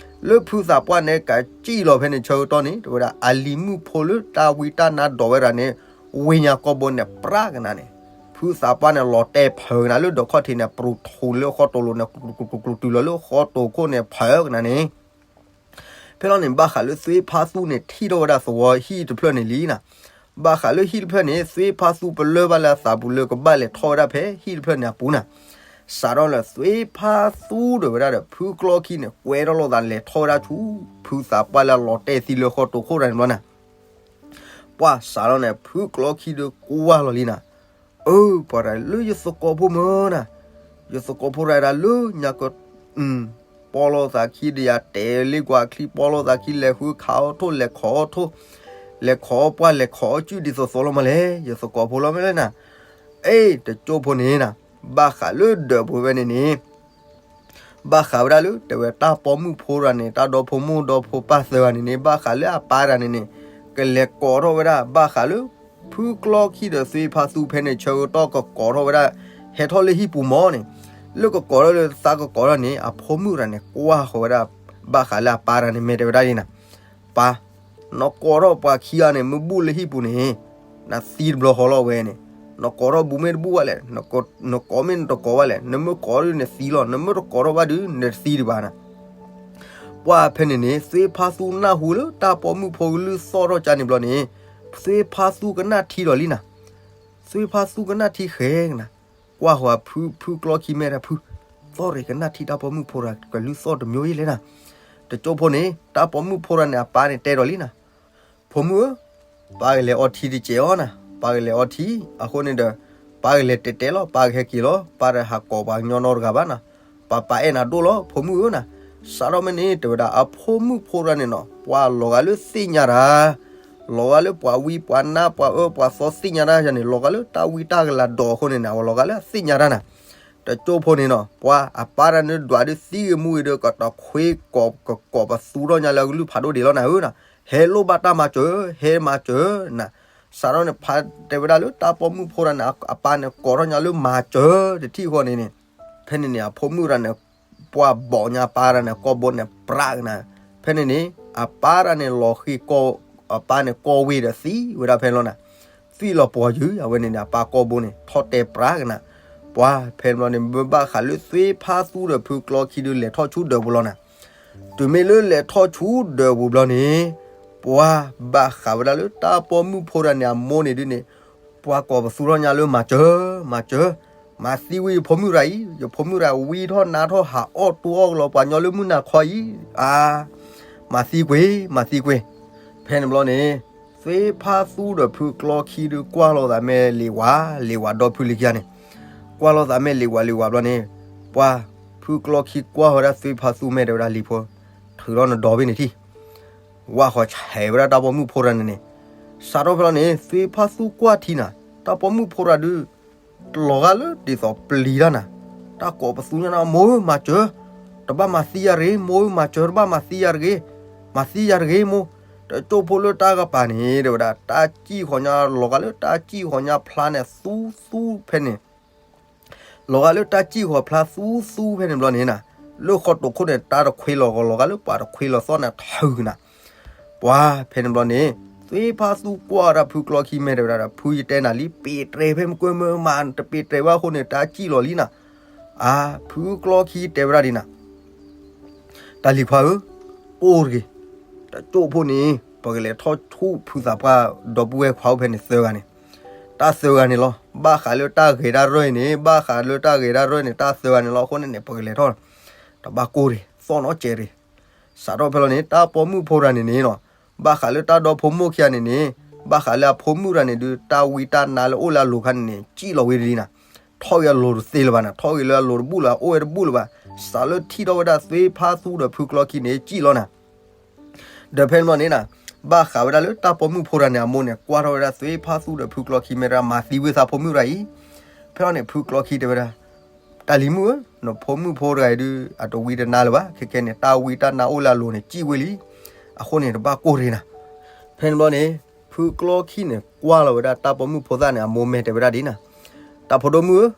လၢဖုသးပှၢ်န့ၣ် ကစံၣ်လီၤဖဲန့ၣ်ဆၢကတီၢ်န့ၣ် တဲဝဲဒၣ် အလံၤမုၣ်ဖိလၢတၢ်ဝံတၢ်နါဒိးဝဲဒၣ်န့ၣ် ဝ့ၢ်ညါကိာ်ဘိန့ၣ်ပြးကနၤန့ၣ်, ဖုသးပှၢ်န့ၣ် လီၤတဲာ်ဖၢကနၤလၢဒၢးခီၣ်ထံးန့ၣ် ပြူၤထူလၢဃီတိၤလိၤန့ၣ် ကျူၤကျူၤကျူၤတုၤလီၤလၢဃီတိၤခိၣ်န့ၣ် ဖၢကနၤန့ၣ်. ဖဲလီၤန့ၣ် ဘၣ်ဃးလၢသွ့ဖါသူန့ၣ် ထံၣ်ထီၣ်ဝဲဒၣ်သဝီဟံၣ်တဖျၢၣ်န့ၣ်လံနၤ. ဘၣ်ဃးလၢဟံၣ်တဖျၢၣ်န့ၣ် သွ့ဖါသူပလၢၢ်ဘၣ်လၢအသးပူၤလၢကဘၣ်လဲၤထီၣ်ဝဲဒၣ်ဖဲဟံၣ်တဖျၢၣ်န့ၣ်အပူၤနၤ. စးထီၣ်လၢသွ့ဖါသူဒီးဝဲဒၣ်ဒီး ဖုကျီခံန့ၣ် ကွဲထီၣ်လိာ်သးလဲၤထီၣ်ဝဲဒၣ်ဆူ ဖုသးပှၢ်လၢအလီၤတဲာ်သံလၢဃီတိၤခိၣ်တဂၤန့ၣ်ဘျီနၤ. ပှၤစးထီၣ်န့ၣ် ဖုကျီခံဒုးကွၢ်လီၤလံနၤ. အၢ ပှၤတဂၤလၢယသကိးဖိမၢနၤ, ယသကိးဖိတဂၤဒၣ်လၢညါက ပီလိာ်သးခံဒီးယၤ တဲလ့ကွၢ်ချံ ပီလိာ်သးခံ လဲၤဃုခးအီၣ်ထိၣ် လဲၤခိးအီၣ်ထိၣ်, လဲၤခိးအီၣ်ပှၢ် လဲၤခိးအီၣ်ကုၢ်ဒ်သိးသိးလီၤမးလဲၣ်, ယသကိးဖိလီၤမးလဲၣ်နၤ. အ့ တကၠိဖိန့ၣ်နၤ, ဘၣ်ဃးလၢဒၢးပူၤဖဲန့ၣ်န့ၣ် ဘၣ်ဃးဝဲဒၣ်လၢတဲဝဲတၢ်ပိာ်မုၣ်ဖိတဂၤန့ၣ် တၢ်ဒီဖိမိၢ်ဒီဖိပၢ်သၢဂၤန့ၣ်န့ၣ် ဘၣ်ဃးလၢအပၢ်တဂၤန့ၣ်န့ၣ် ကလဲၤကိးထီၣ်ဝဲဒၣ် ဘၣ်ဃးလၢ ဖုကျီခံဒီးသွ့ဖါသူဖဲန့ၣ်ဆၢကတီၢ်ကကိးထီၣ်ဝဲဒၣ် ဟဲထီၣ်လၢဟံၣ်ပူၤမးန့ၣ်, လၢကကိးထီၣ်လၢသးကကိးထီၣ်န့ၣ် အဖိမုၣ်တဂၤန့ၣ် ကွၢ်ဃီၤဝဲဒၣ် ဘၣ်ဃးလၢအပၢ်တဂၤန့ၣ် မဲာ်တဲဝဲဒၣ်ဒ်နၤ, ပၢ် နကိးထီၣ်ပှၤခံဂၤန့ၣ် မ့ၢ်ဘူၣ်လၢဟံၣ်ပူၤန့ၣ် နသံတဘျီဃီလီၤဝဲန့ၣ်, နကိးထီၣ်ဘူးမ့ၢ်တဘူၣ်ဘၣ်လဲၣ်, နကိးမ့ၢ်နတကိးဘၣ်လဲၣ်, နမ့ၢ်ကိးဒုးနသံလီၤ, နမ့ၢ်တကိးထီၣ်ဘၣ်ဒုး နတသံဒံးဘၣ်နၤ. ပှၢ်ဖဲန့ၣ်န့ၣ် သွ့ဖါသူနၢ်ဟူလၢတၢ်ပိာ်မုၣ်ဖိကလုၢ်သီၣ်ထီၣ်ကါန့ၣ်ဘျီန့ၣ်, သွ့ဖါသူကနၣ်ထံဒီးလံနၤ, သွ့ဖါသူကနၣ်ထံဃဲကနၤ, ကွၢ်ဃီၤဖု ဖုကျီခံမဲာ်တၢ်ဖု, သီၣ်ရ့ၣ်ကနၣ်ထံတၢ်ပိာ်မုၣ်ဖိတဂၤကလုၢ်သီၣ်တမျိုးအံၤလဲၣ်နၤ. တကၠိဖိန့ၣ် တၢ်ပိာ်မုၣ်ဖိတဂၤန့ၣ် အပၢ်န့ၣ်တဲဒီးလံနၤ, ဖိမုၣ်ဧၢ, ပၢ်ကလဲၤအီထံတစဲးအီၤနၤ, ပၢ်ကလဲၤအီထံ, အဃိန့ၣ်ဒီး ပၢ်ကလဲၤတဲာ်တဲာ်လီၤ, ပၢ်ကဟဲက့ၤလီၤ, ပၢ်တဟးကိးပှၤကညီနီတဂၤဘၣ်နၤ, ပၢ်ပၢ်အဲၣ်နၤဒိၣ်လီၤ ဖိမုၣ်ဧၢနၤ. စးထီၣ်မ့ၢ်န့ၣ် တဲဝဲဒၣ်အဖိမုၣ်ဖိတဂၤန့ၣ်နီၤ ပှၤလီၤဂာ်လၢသ့ၣ်ညါတၢ်, လီၤဂာ်လၢပှၤဝံပှၤနါပှၤအၢပှၤသီသ့ၣ်ညါတၢ်ယၤန့ၣ် လီၤဂာ်လၢတၢ်ဝံတၢ်ကလၤဒီးအဃိန့ၣ်နၤ အဝဲလီၤဂာ်လၢအသ့ၣ်ညါတၢ်နၤ. တကၠိဖိန့ၣ်နီၤ ပှၤအပၢ်တၢ်န့ၣ်ဒွးဒုးသံဂ့ၤမူဂ့ၤဒီး ကတီၤခွ့ကီး ကကိးပသူထီၣ်ညါလၢအကလုၢ်ဖးဒိၣ်ဒံးလီၤနၤဧၢနၤ, ဟဲလိၣ်ဘၣ်တၢ်မၤစၢၤ, ဟဲမၤစၢၤနၤ. စးထီၣ်န့ၣ် ဖးတဲဝဲဒၣ်လၢတၢ်ပိာ်မုၣ်ဖိတဂၤန့ၣ် အပၢ်န့ၣ်ကိးထီၣ်ညါလၢမၤစၢၤတထံၣ်ဃီန့ၣ်န့ၣ်, ဖဲန့ၣ်န့ၣ် အဖိမုၣ်တဂၤန့ၣ် ပှၤဘီးညါပၢ်တဂၤန့ၣ် ကိာ်ဘိန့ၣ်ပြးကနၤ. ဖဲန့ၣ်န့ၣ် အပၢ်တဂၤန့ၣ် လီၤဃံၤကိာ်, အပၢ်န့ၣ်ကိာ်ဝ့ၢ်ဒီးသံဝဲဒၣ်ဖဲလီၤနၤ. သွံၣ်လီၤပှီၤယုာ် အဝဲန့ၣ်န့ၣ် အပၢ်ကိာ်ဘိန့ၣ် ထီၣ်တဲပြးကနၤ. ပှၤဖဲန့ၣ်ဘျီန့ၣ် မ့ၢ်ဘၣ်ဃးလၢသွ့ဖါသူဒီးဖုကျီခံဒုးလဲၤထီၣ်ဆူဒၢးပူၤလီၤနၤ. တုၤမ့ၢ်လၢလဲၤထီၣ်ဆူဒၢးပူၤဘျီန့ၣ်, ပှၤဘၣ်ဃးဝဲဒၣ်လၢတၢ်ပိာ်မုၣ်ဖိတဂၤန့ၣ် အမိၢ်န့ၣ်ဒုးန့ၣ်, ပှၤကိးပသူထီၣ်ညါလၢမၤစၢၤ, မၤစၢၤ, မၤသံဝံၤယဖိမုၣ်တဂၤအံၤ, ယဖိမုၣ်တဂၤဝံထီၣ်နါထီၣ်ဟးအီၣ်တူအီၣ်ကလီပှၤညီလၢမုၢ်နၤခီအံၤ, အါ, မၤသံကွံာ်, မၤသံကွံာ်. ဖဲန့ၣ်ဘျီန့ၣ်, သွ့ဖါသူဒီးဖုကျီခံဒုးကွၢ်လိာ်သးမဲာ်လံာ်ဝၤ, လံာ်ဝၤဒီဖုလံာ်ခံဂၤန့ၣ်, ကွၢ်လိာ်သးမဲာ်လံာ်ဝၤလံာ်ဝၤဘျီန့ၣ်, ပှၤဖုကျီခံကွၢ်ဝဲဒၣ်သွ့ဖါသူမဲာ်တဲဝဲဒၣ်လံာ်ဖိ, ထုးထီၣ်နဒီဘ့ၣ်န့ၣ်ထံၣ် ဝၣ်ဃီၤဆဲးဝဲဒၣ်တၢ်ပိာ်မုၣ်ဖိတဂၤန့ၣ်န့ၣ်, စးထီၣ်ဖဲလီၤန့ၣ် သွ့ဖါသူကွၢ်ထံနၤ, တၢ်ပိာ်မုၣ်ဖိတဂၤဒုး လီၤဂာ်လၢဒ်သိးပျံၤတၢ်နၤ, တၢ်ကိးပသူညါန့ၣ် မိၢ်ဧၢ မၤစၢၤ, တဘၣ်မၤသံယၤတဂ့ၤ, မိၢ်ဧၢ မၤစၢၤ တဘၣ်မၤသံယၤတဂ့ၤ, မၤသံယၤတဂ့ၤမိၢ်, တကၠိၢ်ဖိလၢတၢ်ကပၤန့ၣ် တဲဝဲဒၣ် တၢ်စံၣ်ဃီၤညါ လီၤဂာ်လၢတၢ်စံၣ်ဃီၤညါဖျါန့ၣ်သူသူဖဲန့ၣ် လီၤဂာ်လၢတၢ်စံၣ်ဃီၤဖျါသူသူဖဲန့ၣ်ဘျီန့ၣ်နၤ, လၢဃီတိာ်ခိၣ်န့ၣ် တၢ်တခွ့လီၤဂီၤ လီၤဂာ်လၢပှၤတခွ့လီၤသီၣ်နၤထုးနၤ, ပှၤဖဲန့ၣ်ဘျီန့ၣ်, သွ့ဖါသူကွၢ်ဝဲဒၣ်ဖုကျီခံမဲာ်တဲဝဲဒၣ်ဒီး ဖုယတဲနၤလံ ပ့းတြဲၤဖဲမုၢ်ကွဲမုၢ်မး တပ့းတြဲၤဘၣ်အဃိန့ၣ် တၢ်စံၣ်လီၤလံနၤ, အါ, ဖုကျီခံတဲဝဲဒၣ်ဒ်နၤ တၢ်လံၤခွါဧၢ, အိၣ်တဂ့ၤ, တကၠိၢ်ဖိန့ၣ် ပကလဲၤထီၣ်ဆူၣ်ဖုသးပှၢ်ဒီပုၢ်ဝဲၢ်ခွါအိၣ်ဖဲန့ၣ်သၢဂၤန့ၣ်, တၢ်သၢဂၤန့ၣ်လီၤ. ဘၣ်ဃးလၢတၢ်ဂဲၤတၢ်ရၢၢ်အံၤန့ၣ်, ဘၣ်ဃးလၢတၢ်ဂဲၤတၢ်ရၢၢ်န့ၣ် တၢ်သၢဂၤန့ၣ်လီၤ. အဃိန့ၣ်န့ၣ် ပကလဲၤထီၣ်, တဘၣ်ကိၢ်တဂ့ၤ, သီၣ်နီၣ်စဲးတဂ့ၤ. စးထီၣ်ဖဲလီၤန့ၣ် တၢ်ပိာ်မုၣ်ဖိတဂၤန့ၣ်န့ၣ်လီၤ, ဘၣ်ဃးလၢတၢ်ဒီဖိမိၢ်ခံဂၤန့ၣ်န့ၣ်, ဘၣ်ဃးလၢအဖိမုၣ်တဂၤန့ၣ်ဒုး တၢ်ဝံတၢ်နါလၢအိၣ်လၢအလိၤခါန့ၣ်န့ၣ် စံၣ်လီၤဝံၤတလံနၤ, ထီၣ်ဂ့ၤအလိၤတသ့လၢၤဘၣ်နၤ, ထီၣ်ဂ့ၤလၢအလိၤတဘူၣ်လၢၤဘၣ်, အိၣ်ဝဲတဘူၣ်လၢၤဘၣ်. စးလၢထံၣ်ထီၣ်ဝဲဒၣ်သွ့ဖါသူဒီးဖုကျီခံန့ၣ် စံၣ်လီၤနၤ ဒီးဖဲန့ၣ်ဘျီန့ၣ်နၤ, ဘၣ်ဃးဝဲဒၣ်လၢတၢ်ပိာ်မုၣ်ဖိတဂၤန့ၣ် အမိၢ်န့ၣ် ကွၢ်ထီၣ်ဝဲဒၣ်သွ့ဖါသူဒီးဖုကျီခံမဲာ်တဂၤ မၤသံဝံသးဖိမုၣ်တဂၤအံၤ. ဖဲလီၤန့ၣ် ဖုကျီခံတဲဝဲဒၣ်, တၢ်လံၤမုၣ်ဧၢ, နဖိမုၣ်ဖိတဂၤအံၤဒုး အတဝံတနါလၢၤဘၣ်, ခဲခဲန့ၣ် တၢ်ဝံတၢ်နါအိၣ်လၢအလိၤန့ၣ် စံၣ်ဝံၤလံ, အဃိန့ၣ် တဘၣ်ကိၢ်တဂ့ၤနၤ. ဖဲန့ၣ်ဘျီန့ၣ် ဖုကျီခံန့ၣ် ကွၢ်လီၤဝဲဒၣ်တၢ်ပိာ်မုၣ်ဖိသၣ်န့ၣ် အမိၢ်မဲာ်တဲဝဲဒၣ်ဒ်နၤ, တၢ်ဖိဒိၣ်မုၣ်ဧၢ,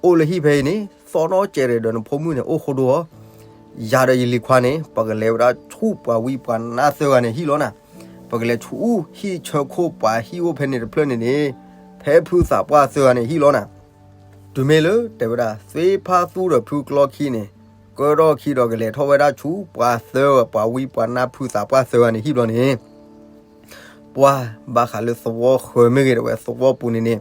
အိၣ်လၢဟံၣ်ဖဲအံၤန့ၣ် သီၣ်နီၣ်စဲးတဂ့ၤဒီး နဖိမုၣ်န့ၣ်အိၣ်ဃိဒိၣ်အီၤ, ယၤဒီးယလံၤခွါန့ၣ် ပကလဲၤဝဲဒၣ်ဆူၣ်ပှၤဝံပှၤနါသၢဂၤန့ၣ်ဟံၣ်လီၤနၤ, ပကလဲၤဆူၣ်ဟံၣ်ဆၢခိၣ်ပှၤဟံၣ်အိၣ်ဖဲန့ၣ်တဖျၢၣ်န့ၣ်န့ၣ်, ဖဲဖုသးပှၢ်သၢဂၤန့ၣ်ဟံၣ်လီၤနၤ. တုၤမ့ၢ်လၢတဲဝဲဒၣ် သွ့ဖါသူဒီးဖုကျီခံန့ၣ် ကၢထီၣ်ခံဒီးကလဲၤထီၣ်ဝဲဒၣ်ဆူၣ်ပှၤသၢဂၤ ပှၤဝံပှၤနါဖုသးပှၢ်သၢဂၤန့ၣ်ဟံၣ်ဘျီန့ၣ် ပှၤဘၣ်ဃးလၢသဝီဃၢၤမ့ၢ်ဂ့ၤ တဲဝဲသဝီပူၤန့ၣ်န့ၣ်,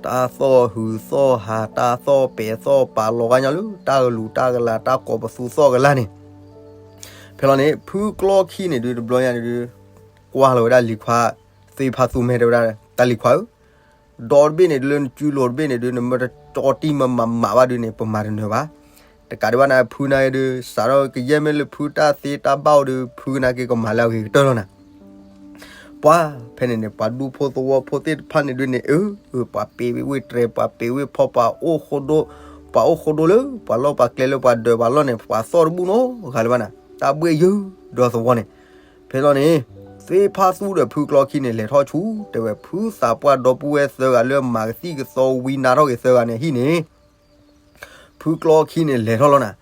တၢ်သီၣ်ဟုးသီၣ်ဟး တၢ်သီၣ်ပဲာ်သီၣ်ပာ်လီၤဂာ်ညီလၢ တၢ်ကလူၤတၢ်ကလၤ တၢ်ကိးပသူသီၣ်ကလါန့ၣ်. ဖဲလီၤန့ၣ် ဖုကျီခံန့ၣ်ဒုး တဘျီညါန့ၣ်ဒုး ကွၢ်လီၤဝဲဒၣ်လံၤခွါ သွ့ဖါသူမဲာ်တဲဝဲဒၣ် တၢ်လံၤခွါဧၢ, ဒီတဘ့ၣ်န့ၣ်ဒုးလၢနစုလိၤတဘ့ၣ်န့ၣ်ဒုး နမ့ၢ်တကၠီတံၢ်မၤမၤဘၣ်ဒုးန့ၣ် ပမၤတနၢၤဘၣ်. တကးဒံးဘၣ်န့ၣ် ဖုန့ၣ်ဒုး စးထီၣ်ကယဲၢ်မ့ၢ်လၢဖုတၢ်သ့တၢ်ဘၣ်အိၣ်ဒုး ဖုကနၣ်က့ၤကမၤလၢအဂ့ၤကတၢၢ်လီၤနၤ. ပှၤဖဲန့ၣ်န့ၣ် ပှၤဒူဖိသဝီဖိသ့ၣ်တဖၣ်န့ၣ်ဒုးန့ၣ် အၢ ပှၤပ့ၤဝ့ၢ်တြဲၤ ပှၤပ့ၤဝ့ၢ်ဖီ ပှၤအိၣ်ဃိဒိၣ်, ပှၤအိၣ်ဃိဒိၣ်လၢ ပှၤလီၢ်ပှၤကျဲလၢပှၤဒၢးပှၤလီၢ်န့ၣ် ပှၤသီၣ်တဘူၣ်နီတဂၤလၢၤဘၣ်နၤ, တၢ်ဘှ့ၣ်ယုၢ်ဒီးသဝီန့ၣ်. ဖဲလီၤန့ၣ် သွ့ဖါသူဒီးဖုကျီခံန့ၣ် လဲၤထီၣ်ဆူၣ် တဲဝဲ ဖုသးပှၢ်ဒီပုၢ်ဝဲၢ်သၢဂၤလၢမၤကသံၣ်ကသီဝံနါထီၣ်က့ၤသၢဂၤန့ၣ်ဟံၣ်န့ၣ် ဖုကျီခံန့ၣ် လဲၤထီၣ်လီၤနၤ.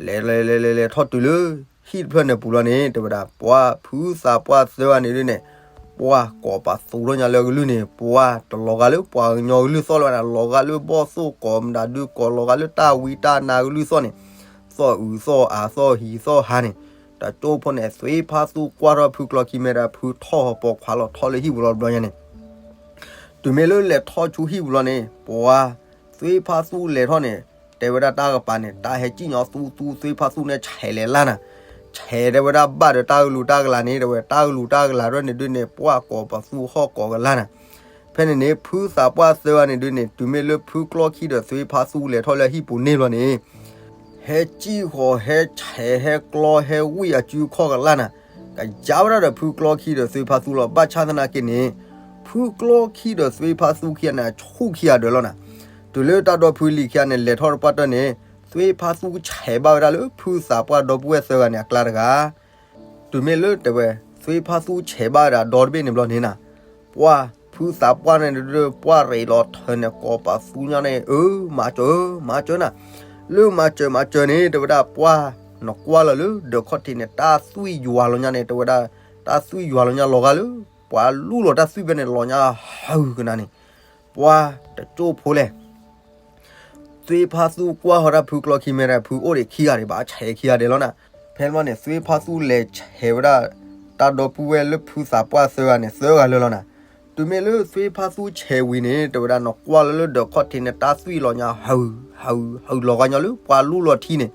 လဲၤလဲၤလဲၤလဲၤလဲၤထီၣ်တုၤလၢ ဟံၣ်တဖျၢၣ်န့ၣ်ပူၤလီၤန့ၣ် တဲဝဲဒၣ် ပှၤဖုသးပှၢ်သၢဂၤန့ၣ်ဒုးန့ၣ် ပှၤကိးပသူထီၣ်ညါလၢအကလုၢ်န့ၣ် ပှၤတလီၤဂာ်လၢပှၤကညီကလုၢ်သီၣ်လၢၤဘၣ်နၤ, လီၤဂာ်လၢဘီၣ်သိၣ်ကိးမတၤဒုး ကိးလီၤဂာ်လၢတၢ်ဝံတၢ်နါကလုၢ်သီၣ်န့ၣ်, သီၣ်အုးသီၣ်အးသီၣ်ဟံးသီၣ်ဟါန့ၣ်. တကၠိဖိန့ၣ် သွ့ဖါသူကွၢ်ထီၣ်ဖုကျီခံမဲာ်ဒီး ဖုထီၣ်ဟီၣ်ပိာ်ခွါလီၤထီၣ်လၢဟံၣ်ပူၤလီၤတဘျီညါန့ၣ် တုၤမ့ၢ်လၢလဲၤထီၣ်ဆူဟံၣ်ပူၤလီၤန့ၣ် ပှၤသွ့ဖါသူလဲၤထီၣ်န့ၣ် တဲဝဲဒၣ်တၢ်ကပၤန့ၣ် တၢ်ဟဲစံၣ်ညီသူသူ သွ့ဖါသူန့ၣ် ဆဲးလဲၤလၢ်နၤ, ဆဲးတဲဝဲဒၣ်ဘၣ်ဒီးတၢ်ကလူၤတၢ်ကလၤန့ၣ် တဲဝဲတၢ်ကလူၤတၢ်ကလၤရၢၢ်န့ၣ်ဒုးန့ၣ် ပှၤကိးပသူဟီၣ်ကိးကလါနၤ. ဖဲန့ၣ်န့ၣ် ဖုသးပှၢ်သၢဂၤန့ၣ်ဒုးန့ၣ် တုၤမ့ၢ်လၢဖုကျီခံဒီးသွ့ဖါသူလဲၤထီၣ်လၢဟံၣ်ပူၤန့ၣ်ဘျီန့ၣ် ဟဲစံၣ်ဃီၤ ဟဲဆဲး ဟဲကျီ ဟဲဝံၣ်အစုခီၣ်ကလါနၤ, ကယါဝဲဒၣ်ဒီးဖုကျီခံဒီးသွ့ဖါသူလီၤ. ဘၣ်ဆၣ်သနာ်က့န့ၣ် ဖုကျီခံဒီးသွ့ဖါသူခံဂၤန့ၣ် အဆူၣ်ခံဂၤဒၢးလီၤနၤ. တုၤလၢတၢ်ဒီဖုလံၤခံဂၤန့ၣ် လဲၤထီၣ်တပှၢ်တၢၢ်န့ၣ် သွ့ဖါသူဆဲးဘၣ်ဝဲဒၣ်လၢဖုသးပှၢ်ဒီပုၢ်ဝဲၢ်သၢဂၤန့ၣ်အကျါတဂၤ တုၤမ့ၢ်လၢတဲဝဲ သွ့ဖါသူဆဲးဘၣ်ဝဲဒၣ်ဒီတဘ့ၣ်န့ၣ်ဘျီန့ၣ်နၤ, ပှၤဖုသးပှၢ်န့ၣ်ဒုး ပှၤရ့းလီၤထၢန့ၣ် ကိးပသူညါန့ၣ် အၢ မၤစၢၤ မၤစၢၤနၤ. လၢမၤစၢၤမၤစၢၤန့ၣ် တဲဝဲဒၣ်ပှၤ နကွၢ်လီၤလၢဒၢးခီၣ်ထံးန့ၣ် တၢ်သွံၣ်ယွၤလီၤညါန့ၣ် တဲဝဲဒၣ် တၢ်သွံၣ်ယွၤလီၤညါလီၤဂာ်လၢ ပှၤလူလီၤတၢ်သွံၣ်ဖဲန့ၣ် လီၤညါဟုကနၤန့ၣ် ပှၤတကၠိၢ်ဖိလဲၣ် သွ့ဖါသူကွၢ်ဃီၤတၢ်ဖုကျီခံမဲာ်ဒီး ဖုအိၣ်ဒံးခံဂၤဒံးဘၣ် ဆဲးခံဂၤဒံးလီၤနၤ. ဖဲန့ၣ်ဘျီန့ၣ် သွ့ဖါသူလဲၤဆဲးဝဲဒၣ် တၢ်ဒီပုၢ်ဝဲၢ်လၢဖုသးပှၢ်သၢဂၤန့ၣ် သၢဂၤလၢာ်လီၤနၤ. တုၤမ့ၢ်လၢသွ့ဖါသူဆဲးဝံၤန့ၣ် တဲဝဲဒၣ် နကွၢ်လီၤလၢဒၢးခီၣ်ထံးန့ၣ် တၢ်သွံၣ်လီၤညါ ဟၢ ဟၢ ဟၢလီၤဂီၢ်ညါလၢပှၤလူလီၤထံန့ၣ်,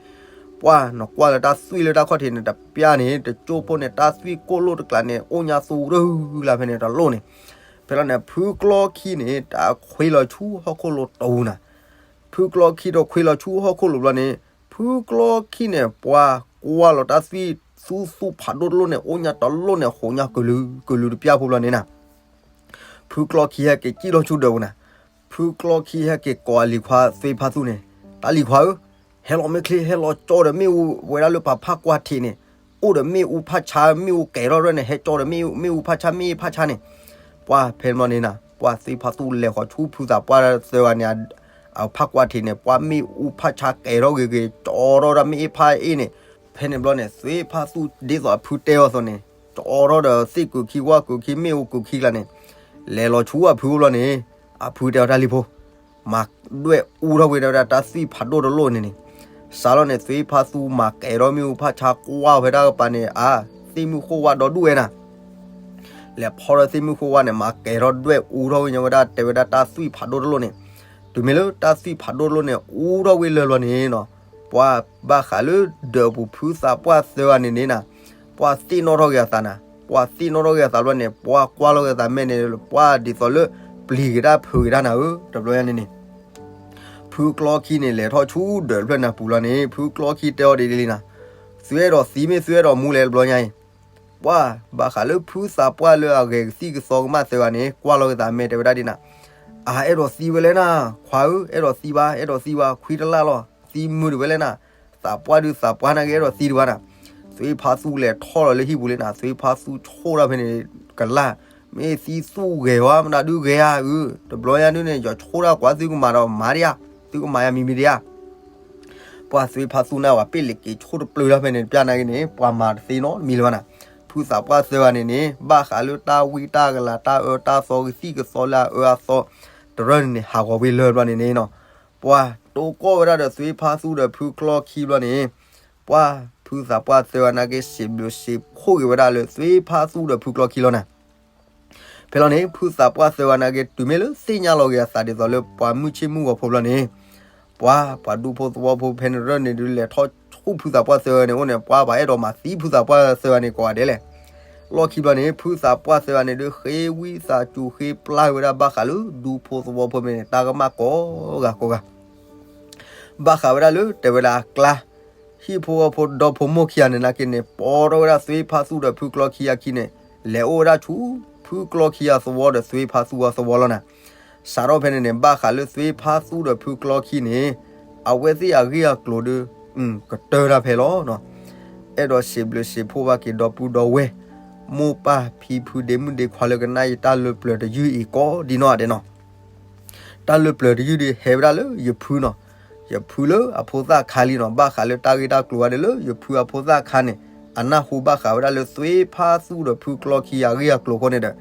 ပှၢ်နကွၢ်လၢတၢ်သွံၣ်လၢတၢ်ခီၣ်ထံးန့ၣ် တပျၢ်န့ၣ် တကၠိဖိန့ၣ် တၢ်သွံၣ်ကိၣ်လိၣ်တကျးန့ၣ် အိၣ်ညါသူရၢလၢဖဲန့ၣ်တလိၣ်န့ၣ်. ဖဲလီၤန့ၣ် ဖုကျီခံန့ၣ် တၢ်ခွ့လီၤဆူဟီၣ်ခိၣ်လိၤတဝူနၤ. ဖုကျီခံတခွ့လီၤဆူဟီၣ်ခိၣ်လိၤဘျီန့ၣ် ဖုကျီခံန့ၣ် ပှၢ်ကွၢ်လီၤတၢ်သွံၣ်သူသူဖးဒိၣ်တလိၣ်န့ၣ် အိၣ်ညါတလိၣ်န့ၣ် ဟိးညါကလုာ်ကလုာ်တပျၢ်ဖိဘျီန့ၣ်နၤ. ဖုကျီခံဟဲက့ၤစံၣ်ထီၣ်ဆူဒၢးပူၤနၤ. ဖုကျီခံဟဲက့ၤကိးအလံၤခွါသွ့ဖါသူန့ၣ်, တၢ်လံၤခွါဧၢ, ဟဲလီၤမ့ၢ်ချ့ ဟဲလီၤကၠီဒီးမ့ၣ်အူဝဲဒၣ်လၢပှၤဖးကွၢ်ထံးန့ၣ်, အိၣ်ဒီးမ့ၣ်အူဖးဆါ မ့ၣ်အူကဲၤထီၣ်ရဲၣ်န့ၣ် ဟဲကၠီဒီးမ့ၣ်အူဖးဆါမ့ၣ်အူဖးဆါန့ၣ်. ပှၢ်ဖဲန့ၣ်ဘျီန့ၣ်နၤ ပှၢ်သွ့ဖါသူလဲၤဃီၤဆူဖုသးပှၢ်သၢဂၤန့ၣ် အဖးကွၢ်ထံးန့ၣ် ပှၢ်မ့ၣ်အူဖးဆါကဲၤထီၣ်ဂ့ၤဂ့ၤ ကၠီထီၣ်ဒၣ်မ့ၣ်အူဖးအ့ၣ်န့ၣ်. ဖဲန့ၣ်ဘျီန့ၣ် သွ့ဖါသူဒ်သိးအဖုတဲအီၤအသိးန့ၣ် ကၠီထီၣ်ဒီးသ့ၣ်ကုာ်ခံဝၣ်ကုာ်ခံမ့ၣ်အူကုာ်ခံကျါန့ၣ် လဲၤလီၤဆူအဖုအိၣ်ဘျီန့ၣ် အဖုတဲအီၤတၢ်လံၤဖိ မၤဒွဲၣ်အူထီၣ်ဝဲဒၣ်တၢ်သွံၣ်ဖးဒိၣ်တလိၣ်န့ၣ်န့ၣ်. စးလီၤန့ၣ် သွ့ဖါသူမၤကဲၤထီၣ်မ့ၣ်အူဖးဆါကွၢ်ဖဲတၢ်ကပၤန့ၣ် အါ သ့ၣ်မုၢ်ဃိၣ်ဝါဒီဒူၣ်ဝဲနၤ လဲၤဖီထီၣ်သ့ၣ်မုၢ်ဃိၣ်ဝါန့ၣ် မၤကဲၤထီၣ်ဒွဲၣ်အူထီၣ်ဝဲညါဝဲဒၣ်တဲဝဲဒၣ်တၢ်သွံၣ်ဖးဒိၣ်တလိၣ်န့ၣ်. တုၤမ့ၢ်လၢတၢ်သွံၣ်ဖးဒိၣ်တလိၣ်န့ၣ် အူထီၣ်ဝဲလၢာ်ဘျီန့ၣ်နီၤ ပှၢ်ဘၣ်ဃးလၢဒၢးပူၤဖုသးပှၢ်သၢဂၤန့ၣ်န့ၣ်နၤ ပှၢ်သ့ၣ်နီၣ်ထီၣ်က့ၤအသးနၤ. ပှၢ်သ့ၣ်နီၣ်ထီၣ်က့ၤအသးဘျီန့ၣ် ပှၢ်ကွၢ်လီၤက့ၤအသးမဲာ်န့ၣ် ပှၢ်ဒ်သိးလၢပျံၤက့ၤတၢ်ဖုးက့ၤတၢ်နၤဧၢ တဘျီညါန့ၣ်န့ၣ် ဖုကျီခံန့ၣ်လဲၤထီၣ်ဆူဒၢးတဖျၢၣ်န့ၣ် ပူၤလီၤန့ၣ် ဖုကျီခံတဲအီၤဒ်လံနၤ, သုအဲၣ်ဒိးသံမ့ၢ်သုအဲၣ်ဒိးမူလဲၣ်တဘျီညါအံၤ. ပှၢ်ဘၣ်ဃးလၢဖုသးပှၢ်လၢအဂဲၤကသံၣ်ကသီကမၣ်သၢဂၤန့ၣ် ကွၢ်လီၤက့ၤသးမဲာ်တဲဝဲဒၣ်ဒ်နၤ, အအဲၣ်ဒိးသံဝဲလဲၣ်နၤ, ခွါဧၢ အဲၣ်ဒိးသံဘၣ် အဲၣ်ဒိးသံဘၣ် ခွံတလၢ်လီၤ သံမုာ်ဒံးဝဲလဲၣ်နၤ, သးပှၢ်ဒုးသးပှၢ်နာ်က့ အဲၣ်ဒိးသံဒံးဘၣ်နၤ. သွ့ဖါသူလဲၤထီၣ်လီၤလၢဟံၣ်ပူၤလံနၤ, သွ့ဖါသူဆိၣ်ဒၣ်ဖဲန့ၣ် ကလၢ်, မ့ၢ်သံသူၣ်ဂဲၤဝဲ မတၤဒုးဂဲၤဧါ, အၢ တဘျီညါဒုးန့ၣ် ယွၤဆိၣ်ဒၣ်ကွၢ်သုကမၤဒီးမၤဒံးဧါ, သုကမၤယၤမံၤမံၤဒံးဧါ. ပှၢ်သွ့ဖါသူန့ၣ်ဝဲ ပ့ၣ်လ့ၤက့ၤဆိၣ်တပျုာ်ဒၣ်ဖဲန့ၣ် တပျၢ်နာ်က့န့ၣ် ပှၤမၤတသ့နီတမံၤလၢၤဘၣ်နၤ. ဖုသးပှၢ်သၢဂၤန့ၣ်န့ၣ် ဘၣ်ဃးလၢတၢ်ဝံတၢ်ကလၤ တၢ်အၢတၢ်သီ ကသံၣ်ကသီလၢအအၢအသီ တရၢၢ်န့ၣ်န့ၣ် ဟးဂီၤဝံၤလၢာ်ဘျီန့ၣ်န့ၣ်နီၤ, ပှၢ်တိကိၢ်ဝဲဒၣ်ဒီးသွ့ဖါသူဒီးဖုကျီခံဘျီန့ၣ် ပှၢ်ဖုသးပှၢ်သၢဂၤနာ်က့ စံးဘျုးစံးဖှိၣ်က့ၤဝဲဒၣ်လၢသွ့ဖါသူဒီးဖုကျီခံလီၤနၤ. ဖဲလီၤန့ၣ် ဖုသးပှၢ်သၢဂၤနာ်က့ တုၤမ့ၢ်လၢသ့ၣ်ညါလီၤက့ၤအသးဒ်သိးလၢပှၤမုၢ်ဆ့ၣ်မုၢ်ဂီၤဖိဘျီန့ၣ် ပှၢ်ပှၤဒူဖိသဝီဖိဖဲန့ၣ်ရၢၢ်န့ၣ်ဒုးလဲၤထီၣ်ဆူဖုသးပှၢ်သၢဂၤန့ၣ်အိၣ်န့ၣ် ပှၢ်ဘၣ်အဲၣ်ဒိးမၤသံဖုသးပှၢ်သၢဂၤန့ၣ်ကိးဂၤဒဲးလဲၣ်. လီၢ်ခံဘျီန့ၣ် ဖုသးပှၢ်သၢဂၤန့ၣ်ဒုး ဃ့ဝံသးစူၤဃ့ပျၢ်ဝဲဒၣ်ဘၣ်ဃးလၢ ဒူဖိသဝီဖိဖဲန့ၣ် တၢ်ကမၣ်ကိးဂၤကိးဂၤ ဘၣ်ဃးဝဲဒၣ်လၢတဲဝဲဒၣ်အကျါ ဟံၣ်ဖိဃီဖိဒီဖိမိၢ်ခံဂၤန့ၣ်နာ်က့န့ၣ် ပိာ်ထီၣ်ဝဲဒၣ်သွ့ဖါသူဒီးဖုကျီခံအခံန့ၣ် လဲၤအိၣ်ဝဲဒၣ်ဆူ ဖုကျီခံအသဝီဒီးသွ့ဖါသူအသဝီလီၤနၤ. စးထီၣ်ဖဲန့ၣ်န့ၣ် ဘၣ်ဃးလၢသွ့ဖါသူဒီးဖုကျီခံန့ၣ် အဝဲသ့ၣ်အဂ့ၢ်အကျိၤဒုး ကတၢၢ်တၢ်ဖဲလီၤ. အဲၣ်ဒိးစံးဘျုးစံးဖှိၣ်ဘၣ်က့ၤဒီပုၢ်ဒီဝဲၢ် မိၢ်ပၢ်ဖံဖုဒ့မုၣ်ဒ့ခွါလၢကနၣ်ယတၢ်လၢပျၢၤတယုၢ်အံၤကိးဒ်နီၢ်ဂၤဒဲးနီၤ. တၢ်လၢပျၢၤတယုၢ်ဒုးဟဲဝဲဒၣ်လၢယဖုနီၤ. ယဖုလၢအဖိသၣ်ခါလံနီၤ ဘၣ်ဃးလၢတၢ်ဂ့ၢ်တၢ်ကျိၤဝဲဒၣ်လၢယဖုအဖိသၣ်ခါန့ၣ် အနၢ်ဟူဘၣ်ဃးဝဲဒၣ်လၢသွ့ဖါသူဒီးဖုကျီခံအဂ့ၢ်အကျိၤအဃိန့ၣ်ဒီး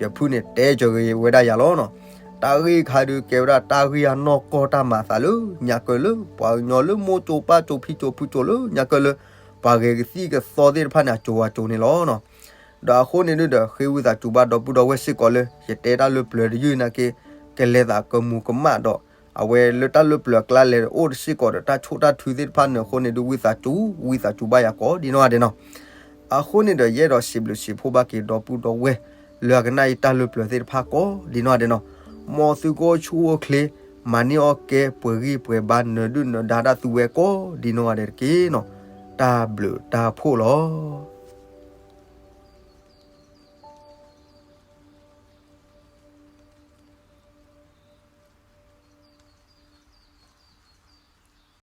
ယဖုန့ၣ်တဲစၢၤက့ၤဝဲဒၣ်ယၤလီၤနီၤ. တၢ်ဂ့ၢ်ခါဒုးကဲဝဲဒၣ်တၢ်ဂ့ၢ်အနီၢ်ကီၢ်တၢ်မၤအသးလၢ ညါကၢလၢပှၤကညီလၢမိၢ်ကၠိပၢ်ကၠိဖံကၠိဖုကၠိလၢညါကၢလၢ ပှၤဂဲၤကသံၣ်ကသီသ့ၣ်တဖၣ်န့ၣ် အစိၤအစိၤန့ၣ်လီၤနီၤ. ဒီးအဃိန့ၣ်ဒုးဒီး ဃ့ဝံသးစူၤဘၣ်ဒီပုၢ်ဒီဝဲၢ်စ့ၢ်ကီးလၢ ယတဲတၢ်လၢပျၢၤတယုၢ်နာ်က့ ကလဲၤသးကမူၤကမၣ်ဒီး အဝဲလၢတၢ်လၢပျၢၤအကျါလဲၤအိၣ်တစ့ၢ်ကီးဒီး တၢ်ဆိၣ်တၢ်ထုသ့ၣ်တဖၣ်န့ၣ်အဃိန့ၣ်ဒုး ဝံသးစူၤ ဝံသးစူၤဘၣ်ယၤကိးဒ်နီၢ်ဂၤဒဲးနီၤ. အဃိန့ၣ်ဒီး ယအဲၣ်ဒိးစံးဘျုးစံးဖှိၣ်ဘၣ်က့ၤဒီပုၢ်ဒီဝဲၢ် လၢအကနၣ်ယတၢ်လၢပျၢၤသ့ၣ်တဖၣ်ကိးဒ်နီၢ်ဂၤဒဲးနီၤ. မ်သုကအိၣ်ဆူၣ်အိၣ်ချ့ မၤန့ၢ်အီၣ်ကဲ ပှဲၤဂံၢ်ပှဲၤဘါ နၢၤဒုၣ်နၢၤဒါတၢ်သူဝဲကိးဒ်နီၢ်ဂၤဒဲးတက့ၢ်နီၤ. တၢ်ဘျုးတၢ်ဖှိၣ်လီၤ.